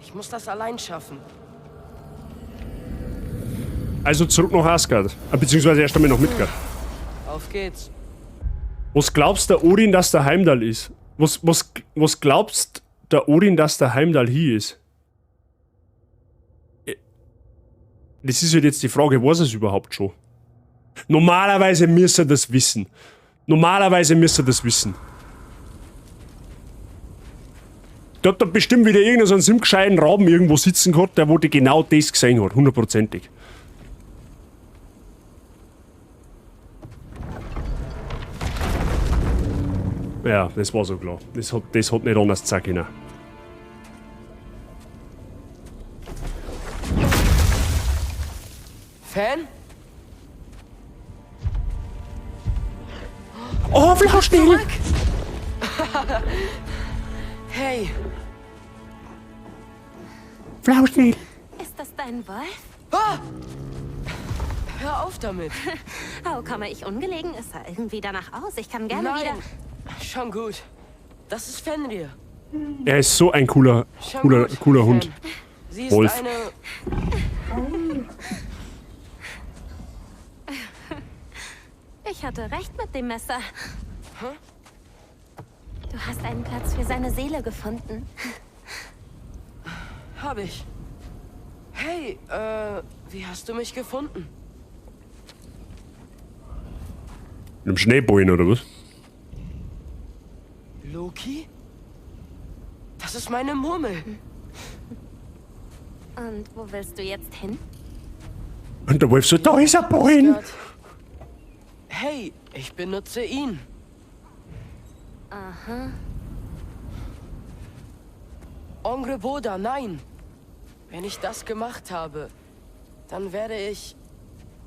Ich muss das allein schaffen. Also zurück nach Asgard. Beziehungsweise erst einmal nach Midgard. Auf geht's. Was glaubst der Odin, dass der Heimdall ist? Was glaubst der Odin, dass der Heimdall hier ist? Das ist halt jetzt die Frage, weiß er es überhaupt schon? Normalerweise müsste er das wissen. Normalerweise müsste er das wissen. Der hat da bestimmt wieder irgendeinen so einen sinngescheiten Raben irgendwo sitzen gehabt, der wo die genau das gesehen hat, hundertprozentig. Ja, das war so klar. Das hat nicht anders sein können. Fan? Oh, Flauschnägel! Hey! Flauschnägel! Ist das dein Wolf? Ah! Hör auf damit! Oh, komme ich ungelegen? Es sah irgendwie danach aus. Ich kann gerne Nein. wieder... Schon gut. Das ist Fenrir. Er ist so ein cooler, Schon cooler, gut, cooler Hund. Fan. Sie ist Wolf. eine Ich hatte recht mit dem Messer. Du hast einen Platz für seine Seele gefunden. Hab ich. Hey, wie hast du mich gefunden? Mit einem Schneeballen oder was? Loki? Das ist meine Murmel. Und wo willst du jetzt hin? Und der Wolf so, da ist ein Ballen! Hey, ich benutze ihn. Aha. Angrboda, nein. Wenn ich das gemacht habe, dann werde ich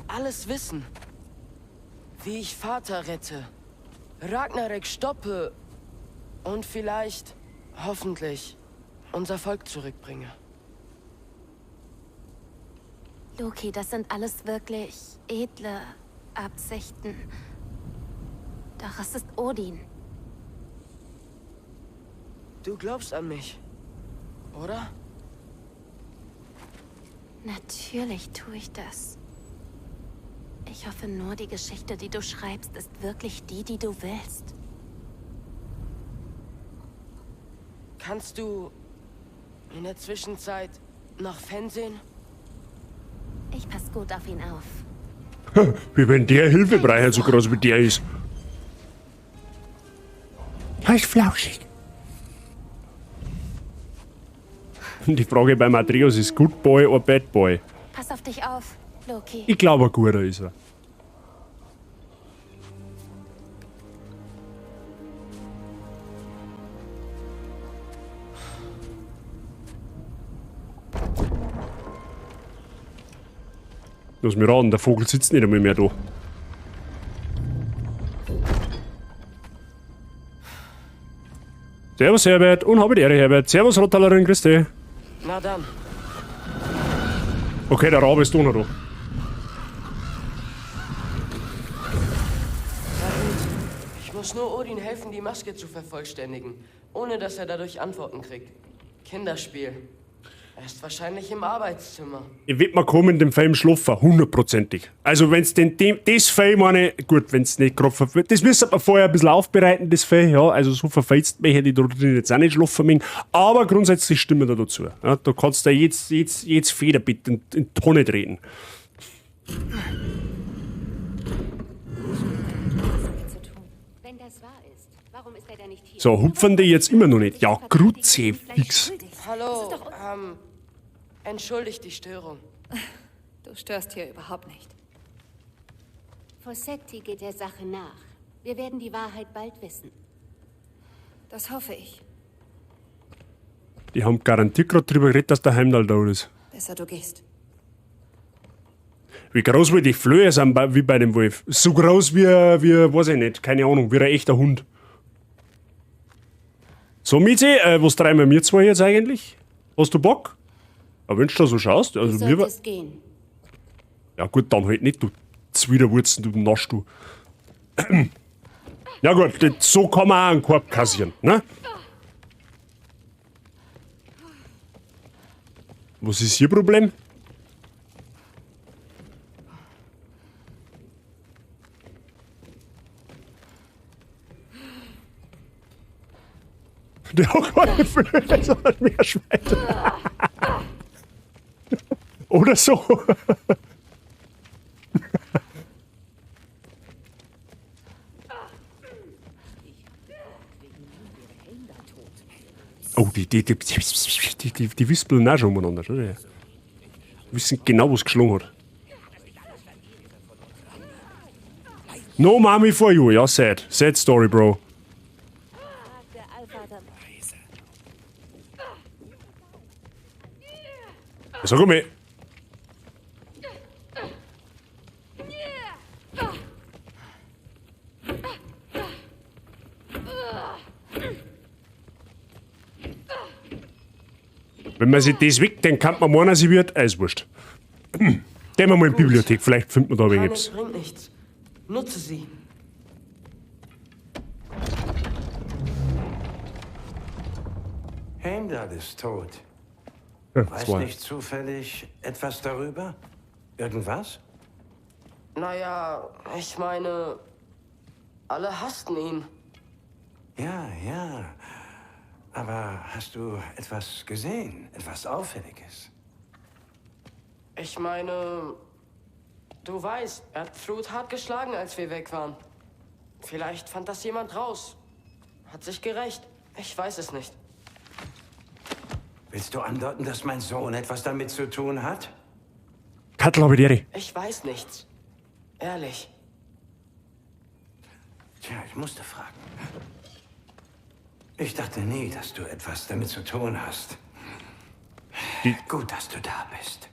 alles wissen. Wie ich Vater rette, Ragnarök stoppe und vielleicht, hoffentlich, unser Volk zurückbringe. Loki, das sind alles wirklich edle Absichten. Doch es ist Odin. Du glaubst an mich, oder? Natürlich tue ich das. Ich hoffe nur, die Geschichte, die du schreibst, ist wirklich die, die du willst. Kannst du in der Zwischenzeit nach Fen sehen? Ich passe gut auf ihn auf. Wie wenn der Hilfe braucht, so groß wie der ist. Er ist flauschig. Die Frage beim Atreus ist Good Boy oder Bad Boy? Pass auf dich auf, Loki. Ich glaube, ein guter ist er. Lass mich raten, der Vogel sitzt nicht einmal mehr da. Servus Herbert und habe die Ehre Herbert. Servus Rottalerin, grüß dich. Na dann. Okay, der Rabe ist da noch da. Na gut. Ich muss nur Odin helfen, die Maske zu vervollständigen, ohne dass er dadurch Antworten kriegt. Kinderspiel. Er ist wahrscheinlich im Arbeitszimmer. Ich werd mal kommen in dem Film schlafen, hundertprozentig. Also wenn's den, das Fell meine, gut, wenn's nicht grad das müsste man vorher ein bisschen aufbereiten, das Fell, ja, also so verfeizt möchte ich da drin jetzt auch nicht schlafen müssen. Aber grundsätzlich stimmen da dazu. Ja, da kannst du jetzt Federbett in die Tonne treten. So, hupfen die jetzt immer noch nicht? Ja, Kruzifix. Hallo, entschuldigt die Störung. Du störst hier überhaupt nicht. Forseti geht der Sache nach. Wir werden die Wahrheit bald wissen. Das hoffe ich. Die haben garantiert gerade drüber geredet, dass der Heimdall da ist. Besser du gehst. Wie groß wohl die Flöhe sind wie bei dem Wolf. So groß wie, weiß ich nicht, keine Ahnung, wie ein echter Hund. So, Mizi, was treiben wir zwei jetzt eigentlich? Hast du Bock? Ja, wenn du da so schaust, also Du mir solltest gehen. Ja gut, dann halt nicht, du Zwiderwurzen, du Nasch, du. Ja gut, das, so kann man auch einen Korb kassieren, ne? Was ist Ihr Problem? Der hat keine Flöhe, sondern Meerschweine. Oder so. Oh, die wispeln auch schon umeinander, oder? Wissen genau, was geschlagen hat. No mommy for you. Ja, sad. Sad story, bro. Sag mal. Wenn man sich das weckt, dann kann man meinen, sie wird eiswurscht. Gehen wir mal in die Bibliothek, vielleicht findet man da ein wenig etwas. Panik bringt nichts. Nutze sie. Heimdall ist tot. Ja, Weiß zwei. nicht zufällig etwas darüber? Irgendwas? Naja, ich meine, alle hassten ihn. Ja, ja. Aber hast du etwas gesehen? Etwas Auffälliges? Ich meine, du weißt, er hat Thrud hart geschlagen, als wir weg waren. Vielleicht fand das jemand raus. Hat sich gerächt. Ich weiß es nicht. Willst du andeuten, dass mein Sohn etwas damit zu tun hat? Kattel habe ich die. Ich weiß nichts. Ehrlich. Tja, ich musste fragen. Ich dachte nie, dass du etwas damit zu tun hast. Gut, dass du da bist.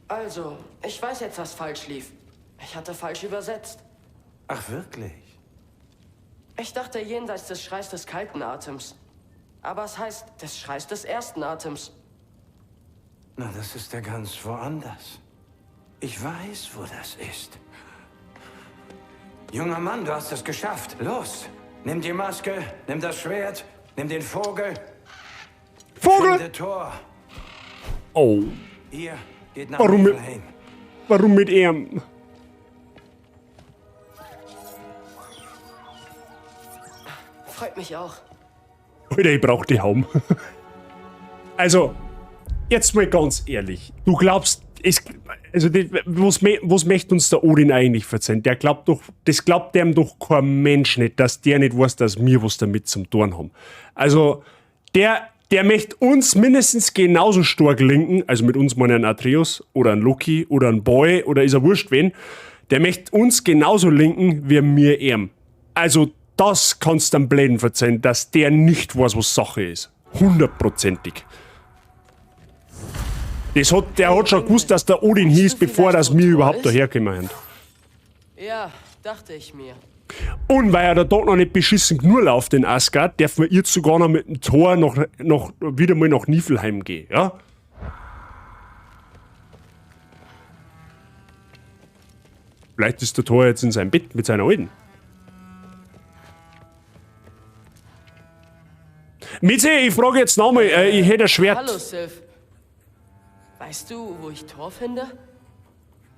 Also, ich weiß jetzt, was falsch lief. Ich hatte falsch übersetzt. Ach, wirklich? Ich dachte jenseits des Schreis des kalten Atems. Aber es heißt des Schreis des ersten Atems. Na, das ist ja ganz woanders. Ich weiß, wo das ist. Junger Mann, du hast es geschafft. Los, nimm die Maske, nimm das Schwert, nimm den Vogel. Vogel! Finde Tor. Oh. Ihr geht nach Warum mit, Niflheim. warum mit ihm? Freut mich auch. Alter, ich brauch die Haum. Also, jetzt mal ganz ehrlich. Du glaubst, es, also, die, was möchte uns der Odin eigentlich verzeihen? Der glaubt doch, das glaubt dem doch kein Mensch nicht, dass der nicht weiß, dass wir was damit zum Tun haben. Also, der möchte uns mindestens genauso stark linken, also mit uns meine ich einen Atreus oder einen Loki oder einen Boy oder ist er wurscht wen, der möchte uns genauso linken wie mir ihm. Also, das kannst du am Bläden verzeihen, dass der nicht weiß, was Sache ist. Hundertprozentig. Das hat, der hat schon gewusst, dass der Odin hieß, bevor das wir überhaupt dahergekommen sind. Ja, dachte ich mir. Und weil er da doch noch nicht beschissen genug läuft in Asgard, darf man jetzt sogar noch mit dem Tor noch wieder mal nach Niflheim gehen, ja? Vielleicht ist der Tor jetzt in seinem Bett mit seiner Alten. Mitzi, ich frage jetzt nochmal, ich hätte ein Schwert. Hallo, Sif. Weißt du, wo ich Thor finde?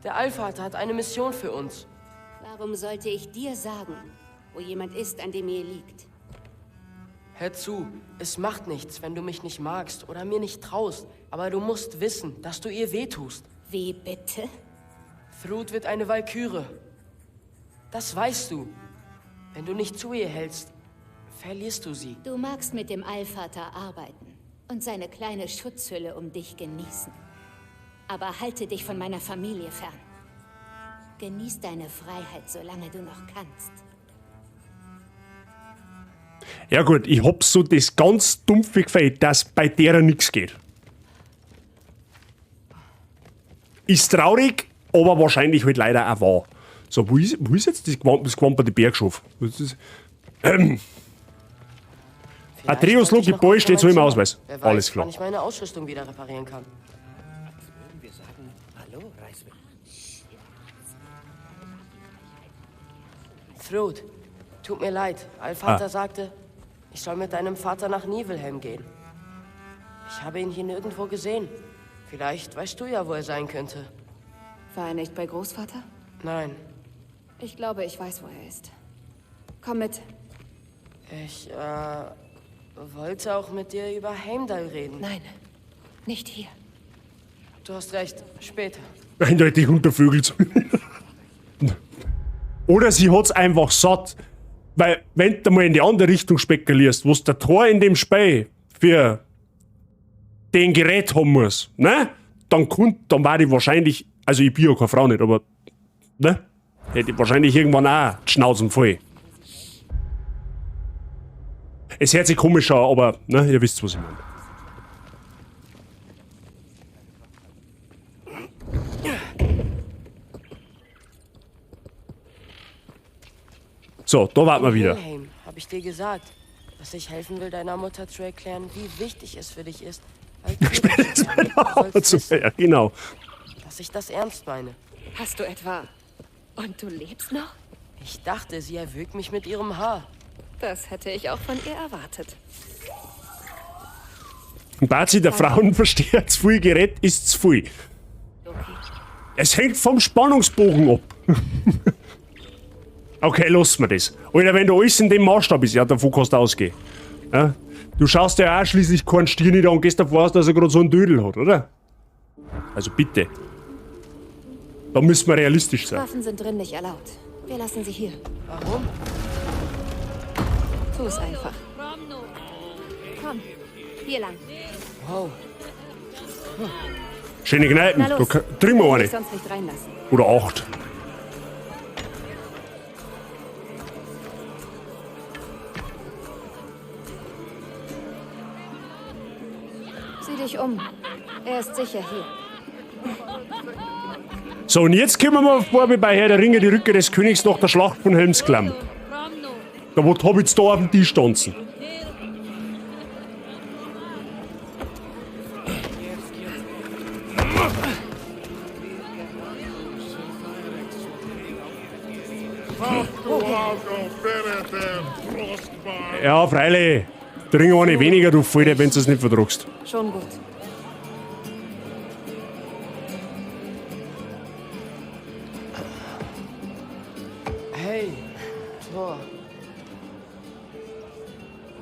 Der Allvater hat eine Mission für uns. Warum sollte ich dir sagen, wo jemand ist, an dem ihr liegt? Hör zu, es macht nichts, wenn du mich nicht magst oder mir nicht traust. Aber du musst wissen, dass du ihr wehtust. Wie bitte? Thrud wird eine Walküre. Das weißt du. Wenn du nicht zu ihr hältst, verlierst du sie. Du magst mit dem Allvater arbeiten und seine kleine Schutzhülle um dich genießen. Aber halte dich von meiner Familie fern. Genieß deine Freiheit, solange du noch kannst. Ja gut, ich hab so das ganz dumpfe Gefühl, dass bei derer nix geht. Ist traurig, aber wahrscheinlich halt leider auch wahr. So, wo ist jetzt das gewamperte Bergschof? Was ist das? Atreus sollte ich Loki noch Boy kurz steht so nach im meinem Ausweis. Zimmer. Wer weiß, Alles klar. Wann ich meine Ausrüstung wieder reparieren kann. Wir sagen Hallo, Reiswind. Thrud, tut mir leid. Allvater Ah. sagte, ich soll mit deinem Vater nach Niflheim gehen. Ich habe ihn hier nirgendwo gesehen. Vielleicht weißt du ja, wo er sein könnte. War er nicht bei Großvater? Nein, Ich glaube, ich weiß, wo er ist. Komm mit. ich wollte auch mit dir über Heimdall reden. Nein, nicht hier. Du hast recht, später. Eindeutig untervögelt. Oder sie hat's einfach satt. Weil, wenn du mal in die andere Richtung spekulierst, was der Tor in dem Spiel für den Gerät haben muss, ne? Dann kommt, dann war die wahrscheinlich, also ich bin ja keine Frau nicht, aber, ne? Hätte ich wahrscheinlich irgendwann auch die Schnauzen voll. Es hört sich komisch an, aber, ne, ihr wisst, was ich meine. So, da warten wir wieder. Wilhelm, habe ich dir gesagt, dass ich helfen will, deiner Mutter zu erklären, wie wichtig es für dich ist, Valkyrie zu werden. Du sollst wissen, Ja, genau. dass ich das ernst meine. Hast du etwa... Und du lebst noch? Ich dachte, sie erwürgt mich mit ihrem Haar. Das hätte ich auch von ihr erwartet. Und Bazi, der Frauenversteher, zu viel Gerät ist zu viel. Es hängt vom Spannungsbogen ab. Okay, lassen wir das. Alter, wenn du alles in dem Maßstab ist, ja, davon kannst du ausgehen. Ja? Du schaust ja auch schließlich keinen Stier nicht an und gehst davon aus, dass er gerade so einen Dödel hat, oder? Also bitte. Da müssen wir realistisch sein. Waffen sind drin nicht erlaubt. Wir lassen sie hier. Warum? Tu es einfach. Komm, hier lang. Wow. Schöne Kneipen. Na los. Da trinken wir Ich will eine. dich sonst nicht reinlassen. Oder 8. Sieh dich um. Er ist sicher hier. So, und jetzt kommen wir vor wie bei Herr der Ringe, die Rückkehr des Königs nach der Schlacht von Helmsklamm. Da wo die Hobbits da auf dem Tisch tanzen. Ja, freilich. Trink eine weniger, du Volldepp, wenn du es nicht vertragst. Schon gut. Hey, Thor.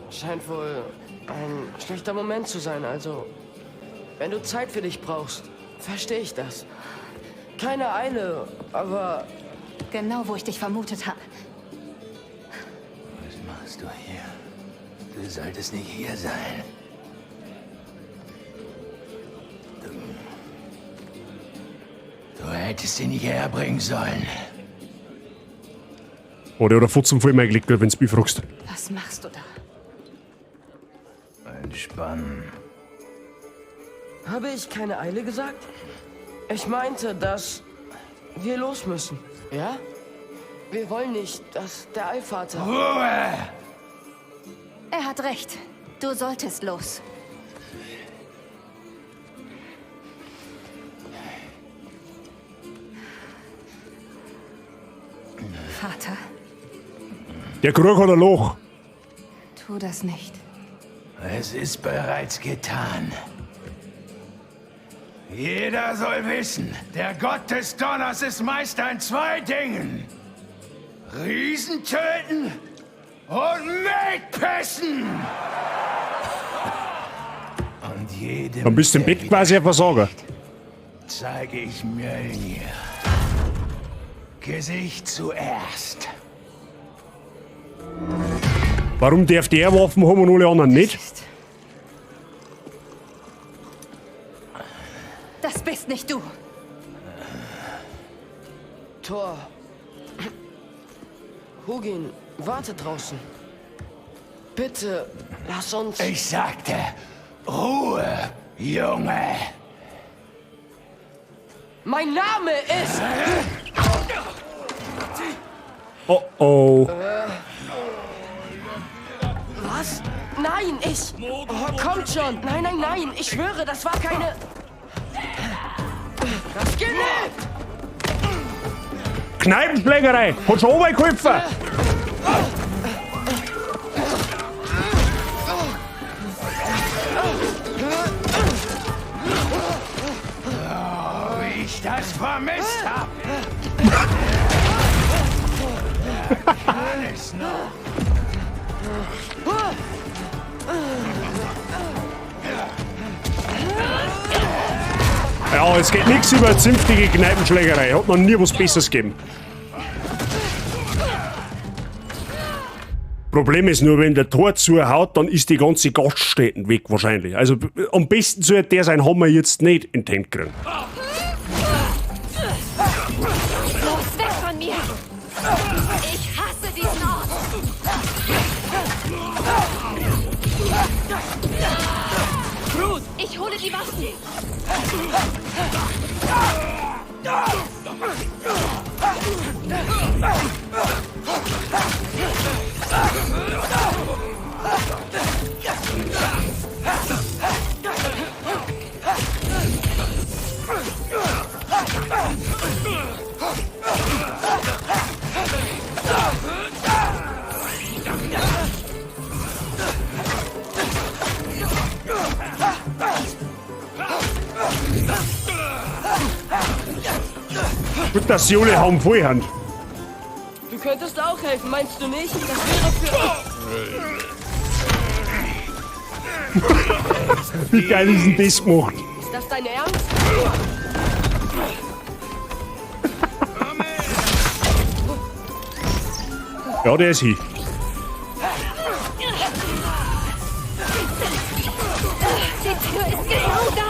Scheint wohl ein schlechter Moment zu sein, also. Wenn du Zeit für dich brauchst, verstehe ich das. Keine Eile, aber. Genau, wo ich dich vermutet habe. Was machst du hier? Du solltest nicht hier sein. Du hättest ihn nicht herbringen sollen. Oder Futzen voll mein gelegt, wenn du mich fragst. Was machst du da? Entspannen. Habe ich keine Eile gesagt? Ich meinte, dass wir los müssen. Ja? Wir wollen nicht, dass der Allvater. Ruhe! Er hat recht. Du solltest los. Vater, Der Krug hat ein Loch. tu das nicht. Es ist bereits getan. Jeder soll wissen, der Gott des Donners ist Meister in zwei Dingen. Riesen töten und Metpissen! Und jedem, Dann bist du im der Bett quasi ein Versager. zeige ich Mjölnir. Gesicht zuerst. Warum darf der Waffen haben und alle anderen nicht? Das bist nicht du. Thor. Hugin, warte draußen. Bitte, lass uns. Ich sagte, Ruhe, Junge. Mein Name ist. Oh oh. Was? Nein, ich. Oh, kommt schon. Nein, nein, nein. Ich schwöre, das war keine. Das geht nicht! Kneipenschlägerei! Hat schon runtergeholfen! Oh, wie ich das vermisst hab. Alles noch. Ja, es geht nichts über eine zünftige Kneipenschlägerei. Hat noch nie was Besseres gegeben. Problem ist nur, wenn der Tor zuhaut, dann ist die ganze Gaststätten weg wahrscheinlich. Also am besten sollte der sein Hammer jetzt nicht in die Hände kriegen. Los, weg von mir! Ich hasse diesen Ort! Ruth, ich hole die Waffen! Gut, dass sie alle haben voll haben. Du könntest auch helfen, meinst du nicht? Das wäre für... Wie geil ist denn das gemacht? Ist das dein Ernst? Ja, der ist hier. Die Tür ist genau da!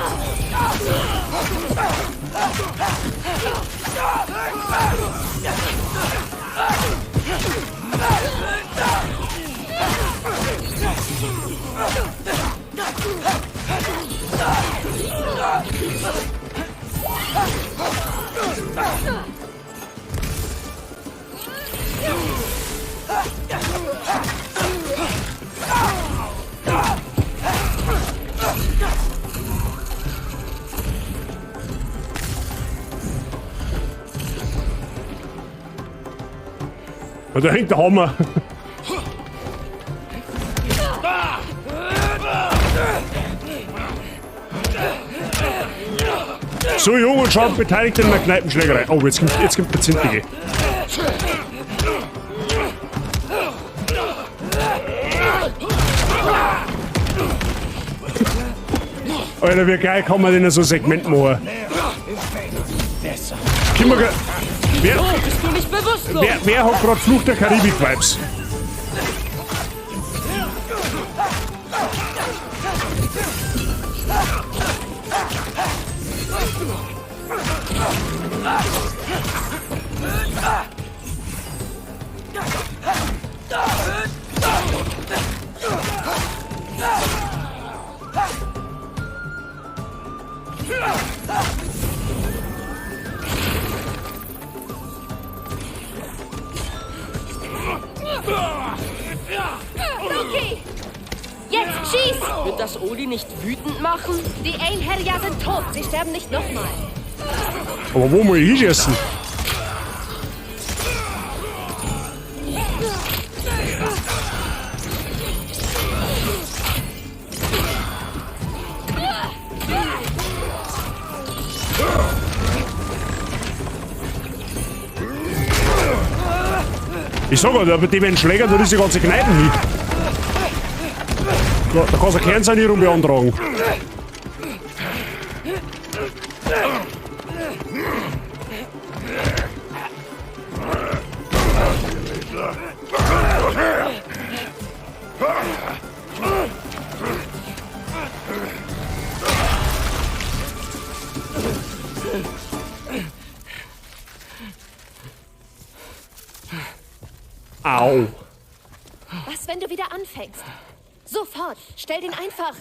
Ja, da hängt der Hammer. So jung und schon beteiligt in einer Kneipenschlägerei. Oh, jetzt kommt der Zintige. Alter, wie geil kann man denn so ein Segment machen? Wer hat gerade Fluch der Karibik-Vibes? Loki! Jetzt schieß! Wird das Odin nicht wütend machen? Die Einherjar sind tot. Sie sterben nicht nochmal. Aber wo muss ich hinschießen? Ich sag ja, aber die werden Schläger, da ist die ganze Kneipen hin. Da kannst du eine Kernsanierung beantragen. Au. Was, wenn du wieder anfängst? Sofort! Stell den einfach...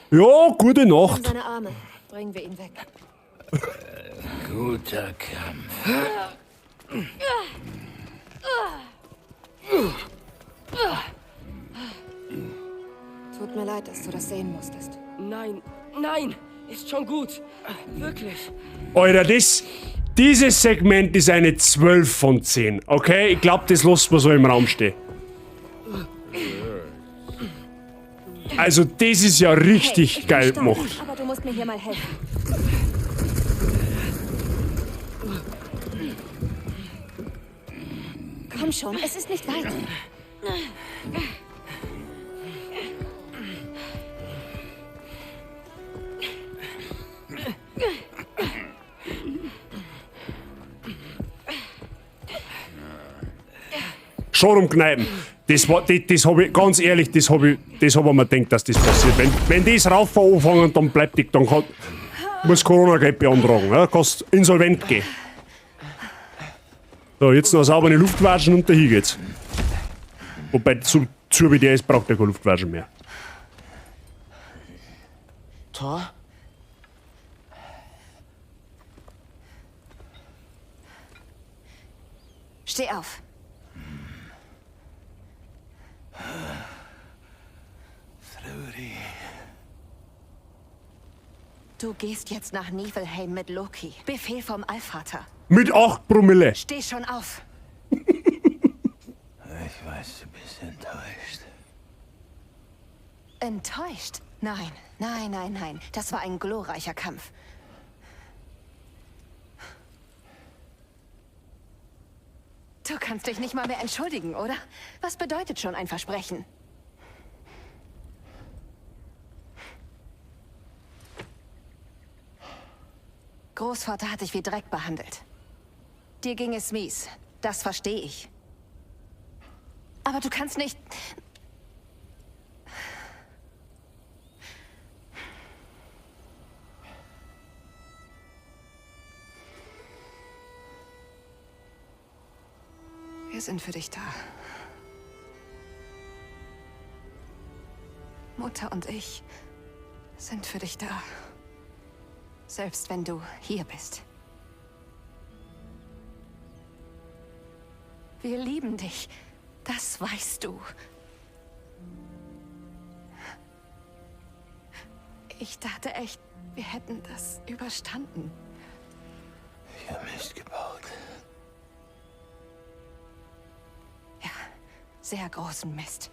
Ja, gute Nacht. In seine Arme. Bringen wir ihn weg. Guter Kampf. Tut mir leid, dass du das sehen musstest. Nein, nein! Ist schon gut. Wirklich. Alter, dieses Segment ist eine 12 von 10, okay? Ich glaube, das lässt man so im Raum stehen. Also, das ist ja richtig hey, geil stark, gemacht. Aber du musst mir hier mal helfen. Komm schon, es ist nicht weit. Schon um Kneipen. Das habe ich, ganz ehrlich, das hab ich mir gedacht, dass das passiert. Wenn das rauf anfangen, dann bleibt die, dann muss Corona-Geld beantragen. Ja, kannst insolvent gehen. So, jetzt noch sauber eine Luftwatschen und dahin geht's. Wobei, zu wie der ist, braucht er keine Luftwatschen mehr. Thor? Steh auf. Thrudi. Du gehst jetzt nach Niflheim mit Loki. Befehl vom Allvater. Mit 8 Promille. Steh schon auf. Ich weiß, du bist enttäuscht. Enttäuscht? Nein, nein, nein, nein. Das war ein glorreicher Kampf. Du kannst dich nicht mal mehr entschuldigen, oder? Was bedeutet schon ein Versprechen? Großvater hat dich wie Dreck behandelt. Dir ging es mies. Das verstehe ich. Aber du kannst nicht... Wir sind für dich da. Mutter und ich sind für dich da. Selbst wenn du hier bist. Wir lieben dich. Das weißt du. Ich dachte echt, wir hätten das überstanden. Ich habe Mist gebaut. Ja, sehr großen Mist.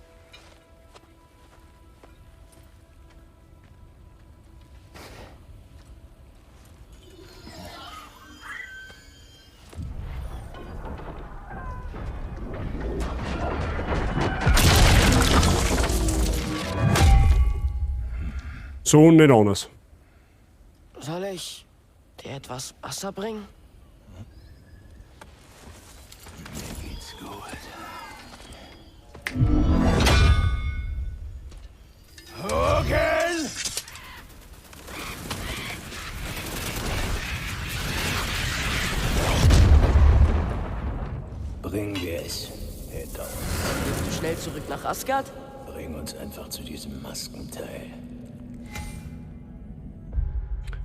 So und nicht anders. Soll ich dir etwas Wasser bringen? Mir geht's gut. Hogan! Bringen wir es hinter uns. Willst du schnell zurück nach Asgard? Bring uns einfach zu diesem Maskenteil.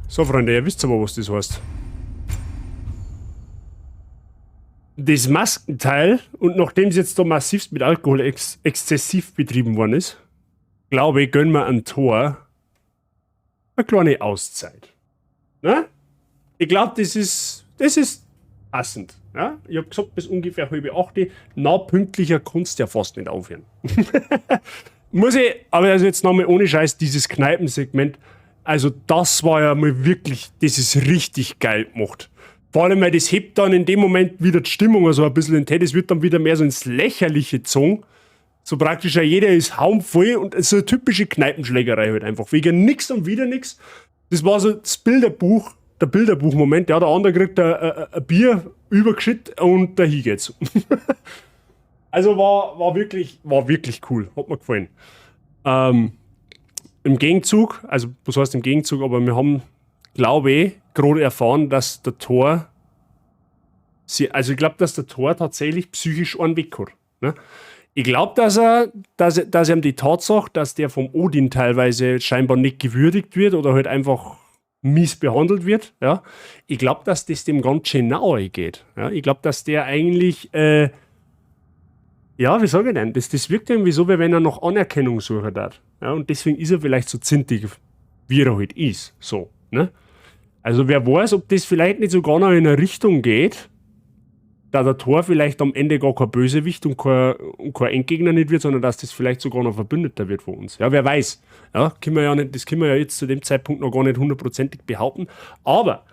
So, Freunde, ihr wisst aber, was das heißt. Das Maskenteil, und nachdem es jetzt da massivst mit Alkohol exzessiv betrieben worden ist, glaube ich, gönnen wir an Thor eine kleine Auszeit. Ne? Ich glaube, das ist passend. Ja? Ich hab gesagt, bis ungefähr 7:30. Na, pünktlicher kannst du ja fast nicht aufhören. Muss ich, aber also jetzt nochmal ohne Scheiß, dieses Kneipensegment, also das war ja mal wirklich, das ist richtig geil gemacht. Vor allem, weil das hebt dann in dem Moment wieder die Stimmung so ein bisschen in den Es wird dann wieder mehr so ins Lächerliche gezogen. So praktisch ja jeder ist haumvoll und so eine typische Kneipenschlägerei halt einfach. Wegen nix und wieder nix. Das war so das Bilderbuch, der Bilderbuchmoment. Ja, der andere kriegt ein Bier übergeschüttet und dahin geht's. Also war wirklich cool. Hat mir gefallen. Im Gegenzug, also was heißt im Gegenzug, aber wir haben, glaube ich, gerade erfahren, dass der Thor, also ich glaube, dass der Thor tatsächlich psychisch einen Weg hat. Ne? Ich glaube, dass ihm die Tatsache, dass der vom Odin teilweise scheinbar nicht gewürdigt wird oder halt einfach mies behandelt wird, ja, ich glaube, dass das dem ganz schön nahe geht. Ja? Ich glaube, dass der eigentlich, ja, wie sage ich denn, das wirkt irgendwie so, wie wenn er noch Anerkennung suchen darf. Ja, und deswegen ist er vielleicht so zintig, wie er halt ist. So, ne? Also wer weiß, ob das vielleicht nicht sogar noch in eine Richtung geht, da der Thor vielleicht am Ende gar kein Bösewicht und kein Endgegner nicht wird, sondern dass das vielleicht sogar noch Verbündeter wird von uns. Ja, wer weiß. Ja, können wir ja nicht, das können wir ja jetzt zu dem Zeitpunkt noch gar nicht hundertprozentig behaupten. Aber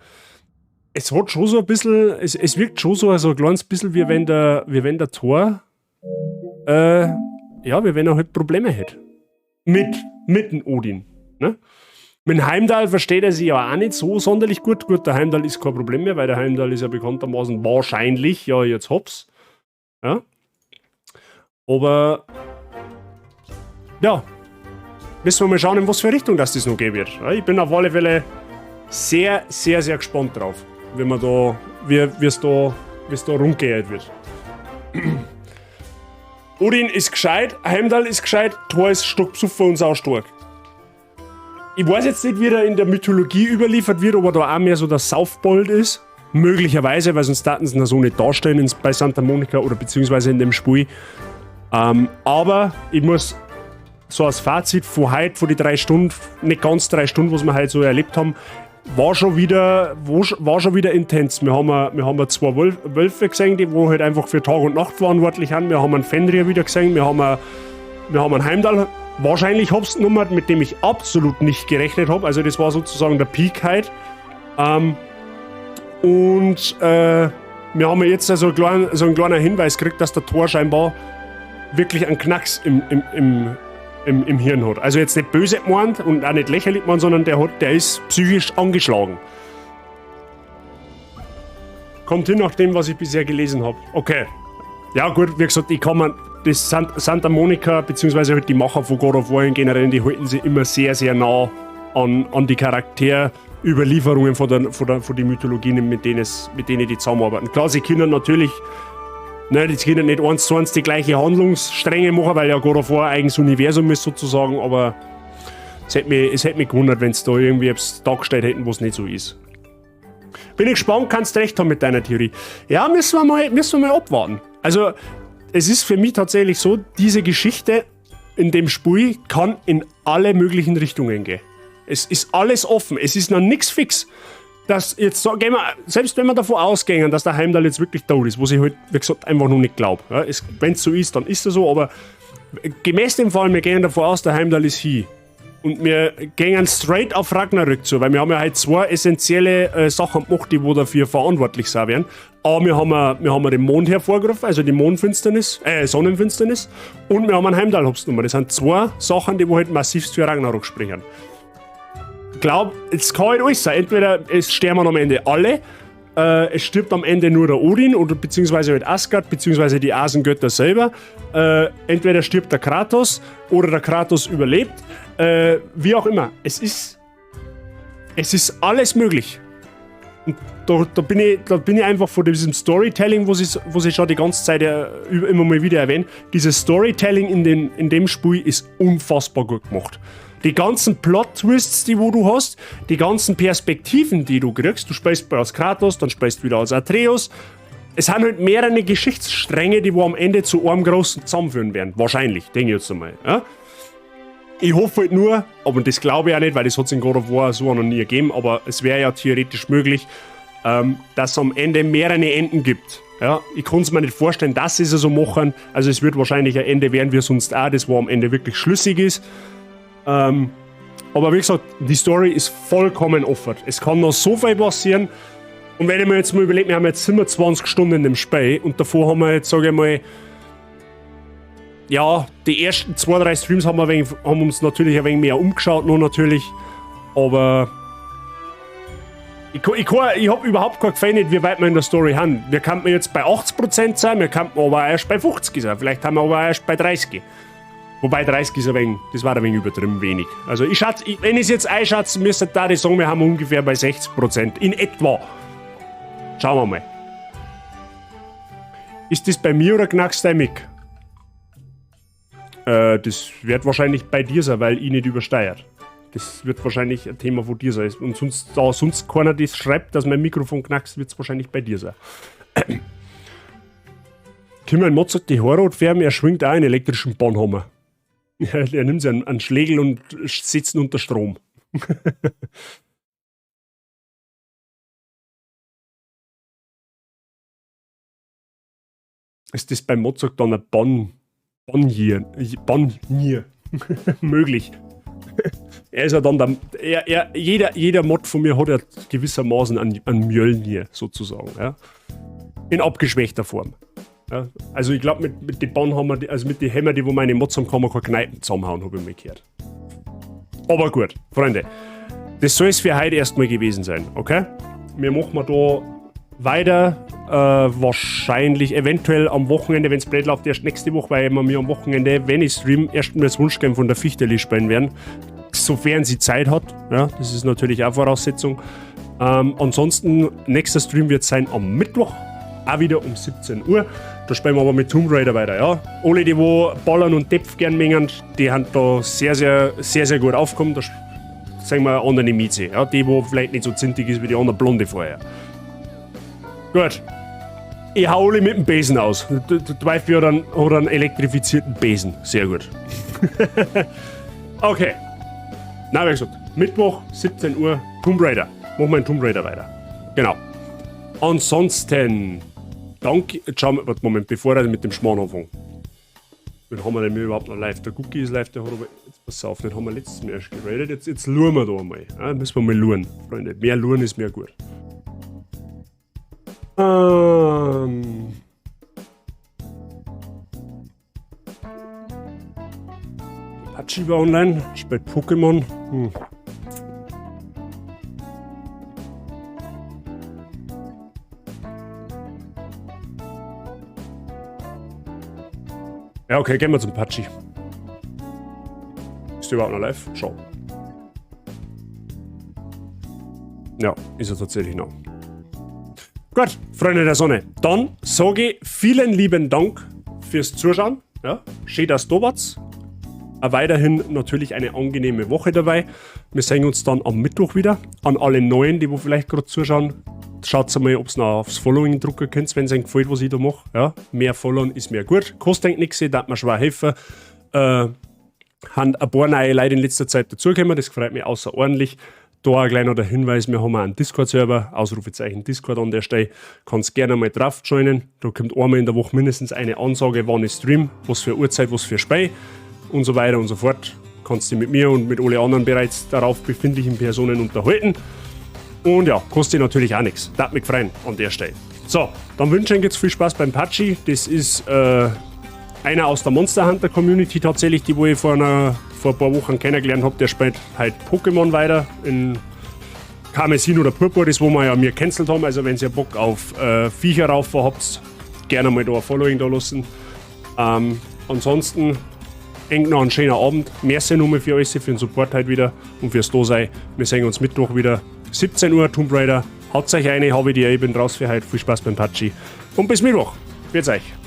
es hat schon so ein bisschen, es wirkt schon so also ein kleines bisschen, wie wenn der Thor, ja, wie wenn er halt Probleme hätte. Mit dem Odin. Ne? Mit dem Heimdall versteht er sich ja auch nicht so sonderlich gut. Gut, der Heimdall ist kein Problem mehr, weil der Heimdall ist ja bekanntermaßen wahrscheinlich, ja, jetzt hops. Ja. Aber, ja, müssen wir mal schauen, in was für Richtung das noch gehen wird. Ja, ich bin auf alle Fälle sehr, sehr, sehr gespannt drauf, wie man da, wie es da rumgehen wird. Odin ist gescheit, Heimdall ist gescheit, Thor ist stockbesoffen und saustark. Ich weiß jetzt nicht, wie er in der Mythologie überliefert wird, ob er da auch mehr so der Saufbold ist. Möglicherweise, weil sonst Daten sie so nicht darstellen bei Santa Monica oder beziehungsweise in dem Spiel. Aber ich muss so als Fazit von heute, von die 3 Stunden, nicht ganz 3 Stunden, was wir heute so erlebt haben, war schon wieder intens. Wir haben 2 Wölfe gesehen, die wo halt einfach für Tag und Nacht verantwortlich sind. Wir haben einen Fenrir wieder gesehen, wir haben einen Heimdall wahrscheinlich hops genommen, mit dem ich absolut nicht gerechnet habe. Also das war sozusagen der Peak halt. Wir haben ja jetzt so einen kleinen Hinweis gekriegt, dass der Thor scheinbar wirklich einen Knacks im Hirn hat. Also jetzt nicht böse gemeint und auch nicht lächerlich gemeint, sondern der ist psychisch angeschlagen. Kommt hin nach dem, was ich bisher gelesen hab. Okay. Ja gut, wie gesagt, ich kann mir das Santa Monica, beziehungsweise halt die Macher von God of War in generell, die halten sich immer sehr, sehr nah an die Charakterüberlieferungen von den Mythologien, mit denen die zusammenarbeiten. Klar, sie können natürlich, ne, die können nicht eins zu eins die gleiche Handlungsstränge machen, weil ja God of War ein eigenes Universum ist sozusagen, aber es hätte mich gewundert, wenn es da irgendwie etwas dargestellt hätten, was nicht so ist. Bin ich gespannt, kannst recht haben mit deiner Theorie. Ja, müssen wir mal abwarten. Also, es ist für mich tatsächlich so, diese Geschichte in dem Spiel kann in alle möglichen Richtungen gehen. Es ist alles offen, es ist noch nichts fix. Dass jetzt, gehen wir, selbst wenn wir davon ausgehen, dass der Heimdall jetzt wirklich tot ist, was ich halt, wie gesagt, einfach noch nicht glaube. Ja, wenn es so ist, dann ist es so, aber gemäß dem Fall, wir gehen davon aus, der Heimdall ist hier. Und wir gehen straight auf Ragnarök zu, weil wir haben ja halt zwei essentielle Sachen gemacht, die wo dafür verantwortlich sein werden. Aber wir haben den Mond hervorgerufen, also die Mondfinsternis, Sonnenfinsternis, und wir haben einen Heimdall hops genommen. Das sind zwei Sachen, die wo halt massivst für Ragnarok sprechen. Ich glaube, es kann halt alles sein. Entweder es sterben am Ende alle, es stirbt am Ende nur der Odin oder beziehungsweise halt Asgard, beziehungsweise die Asengötter selber. Entweder stirbt der Kratos oder der Kratos überlebt. Wie auch immer. Es ist alles möglich. Und da bin ich einfach vor diesem Storytelling, was ich schon die ganze Zeit immer mal wieder erwähne. Dieses Storytelling in dem Spiel ist unfassbar gut gemacht. Die ganzen Plot-Twists, die wo du hast, die ganzen Perspektiven, die du kriegst, du spielst als Kratos, dann spielst du wieder als Atreus. Es sind halt mehrere Geschichtsstränge, die wo am Ende zu einem großen zusammenführen werden. Wahrscheinlich, denke ich jetzt einmal. Ja? Ich hoffe halt nur, aber das glaube ich auch nicht, weil das hat es in God of War so noch nie gegeben, aber es wäre ja theoretisch möglich, dass es am Ende mehrere Enden gibt. Ja, ich kann es mir nicht vorstellen, dass sie es so machen. Also es wird wahrscheinlich ein Ende werden, wie sonst auch, das wo am Ende wirklich schlüssig ist. Aber wie gesagt, die Story ist vollkommen offen. Es kann noch so viel passieren. Und wenn ich mir jetzt mal überlege, wir haben jetzt 27 Stunden in dem Spiel und davor haben wir jetzt, sage ich mal, ja, die ersten 2, 3 Streams haben wir haben uns natürlich ein wenig mehr umgeschaut, nur natürlich. Aber ich habe überhaupt kein Gefühl nicht, wie weit wir in der Story haben. Wir könnten jetzt bei 80% sein, wir könnten aber erst bei 50 sein. Vielleicht haben wir aber erst bei 30. Wobei 30 ist ein wenig, das war ein wenig übertrieben wenig. Also ich schätze, wenn ich es jetzt einschätzen müsste, da ich sagen, wir haben ungefähr bei 60% in etwa. Schauen wir mal. Ist das bei mir oder knackst dein Mic? Das wird wahrscheinlich bei dir sein, weil ich nicht übersteuert. Das wird wahrscheinlich ein Thema von dir sein. Und sonst, da sonst keiner das schreibt, dass mein Mikrofon knackst, wird es wahrscheinlich bei dir sein. Kimmer Mozart die Haare rot färben, er schwingt auch einen elektrischen Bahnhammer. Er nimmt sich einen Schlägel und sitzt unter Strom. Ist das bei Mozart dann ein Bannier möglich? Er ist ja dann der, jeder Mod von mir hat ja gewissermaßen einen Mjölnir sozusagen. Ja? In abgeschwächter Form. Ja? Also ich glaube, mit den Bannhammer, also mit den Hämmer, die wo meine Mods haben, kann man keine Kneipen zusammenhauen, habe ich mal gehört. Aber gut, Freunde, das soll es für heute erstmal gewesen sein, okay? Wir machen mal da weiter, wahrscheinlich eventuell am Wochenende, wenn es blöd läuft, erst nächste Woche, weil wir mir am Wochenende, wenn ich stream, erst mal das Wunschgame von der Fichterli spielen werden, sofern sie Zeit hat, ja, das ist natürlich auch Voraussetzung. Ansonsten, nächster Stream wird sein am Mittwoch, auch wieder um 17 Uhr. Da spielen wir aber mit Tomb Raider weiter, ja. Alle, die wo Ballern und Depf gern mengen, die haben da sehr, sehr, sehr, sehr gut aufgekommen. Da sagen wir eine andere Mieze, ja. Die, wo vielleicht nicht so zintig ist wie die andere Blonde vorher. Gut. Ich hau alle mit dem Besen aus. Der Teufel hat einen elektrifizierten Besen. Sehr gut. Okay. Na, wie gesagt, Mittwoch, 17 Uhr, Tomb Raider. Machen wir einen Tomb Raider weiter. Genau. Ansonsten, danke. Schauen wir, warte, Moment, bevor ich mit dem Schmarrn anfange. Wen haben wir denn überhaupt noch live? Der Cookie ist live, der hat aber. Jetzt pass auf, den haben wir letztes Mal erst geradet. Jetzt luren wir da einmal. Ja, müssen wir mal luren, Freunde. Mehr luren ist mehr gut. Hachi war online, spielt Pokémon. Ja, okay, gehen wir zum Patschi. Ist der überhaupt noch live? Schau. Ja, ist er tatsächlich noch. Gut, Freunde der Sonne, dann sage ich vielen lieben Dank fürs Zuschauen. Ja, schön, dass du da wart. Auch weiterhin natürlich eine angenehme Woche dabei. Wir sehen uns dann am Mittwoch wieder. An alle Neuen, die wo vielleicht gerade zuschauen, schaut mal, ob's noch aufs Following drücken könnt, wenn's euch gefällt, was ich da mache. Ja, mehr Followen ist mir gut. Kostet nichts, darf mir schwer helfen. Haben ein paar neue Leute in letzter Zeit dazugekommen, das freut mich außerordentlich. Da auch gleich noch der Hinweis, wir haben auch einen Discord-Server, Ausrufezeichen Discord an der Stelle. Kannst gerne mal drauf joinen. Da kommt einmal in der Woche mindestens eine Ansage, wann ich stream, was für Uhrzeit, was für Spiel und so weiter und so fort. Kannst dich mit mir und mit allen anderen bereits darauf befindlichen Personen unterhalten. Und ja, kostet natürlich auch nichts. Darf mich freuen an der Stelle. So, dann wünsche ich euch jetzt viel Spaß beim Patschi. Das ist einer aus der Monster Hunter Community tatsächlich, die wo ich vor ein paar Wochen kennengelernt hab. Der spielt halt Pokémon weiter in Karmesin oder Purpur, das wo wir ja mir cancelt haben. Also wenn ihr Bock auf Viecher rauf habt, gerne mal da ein Following da lassen. Ansonsten denkt noch einen schönen Abend. Merci nochmal für alles, für den Support heute wieder und fürs Dasein. Wir sehen uns Mittwoch wieder. 17 Uhr Tomb Raider. Haut euch eine, hab ich die, ich bin raus für heute. Viel Spaß beim Patschi. Und bis Mittwoch. Wird's euch.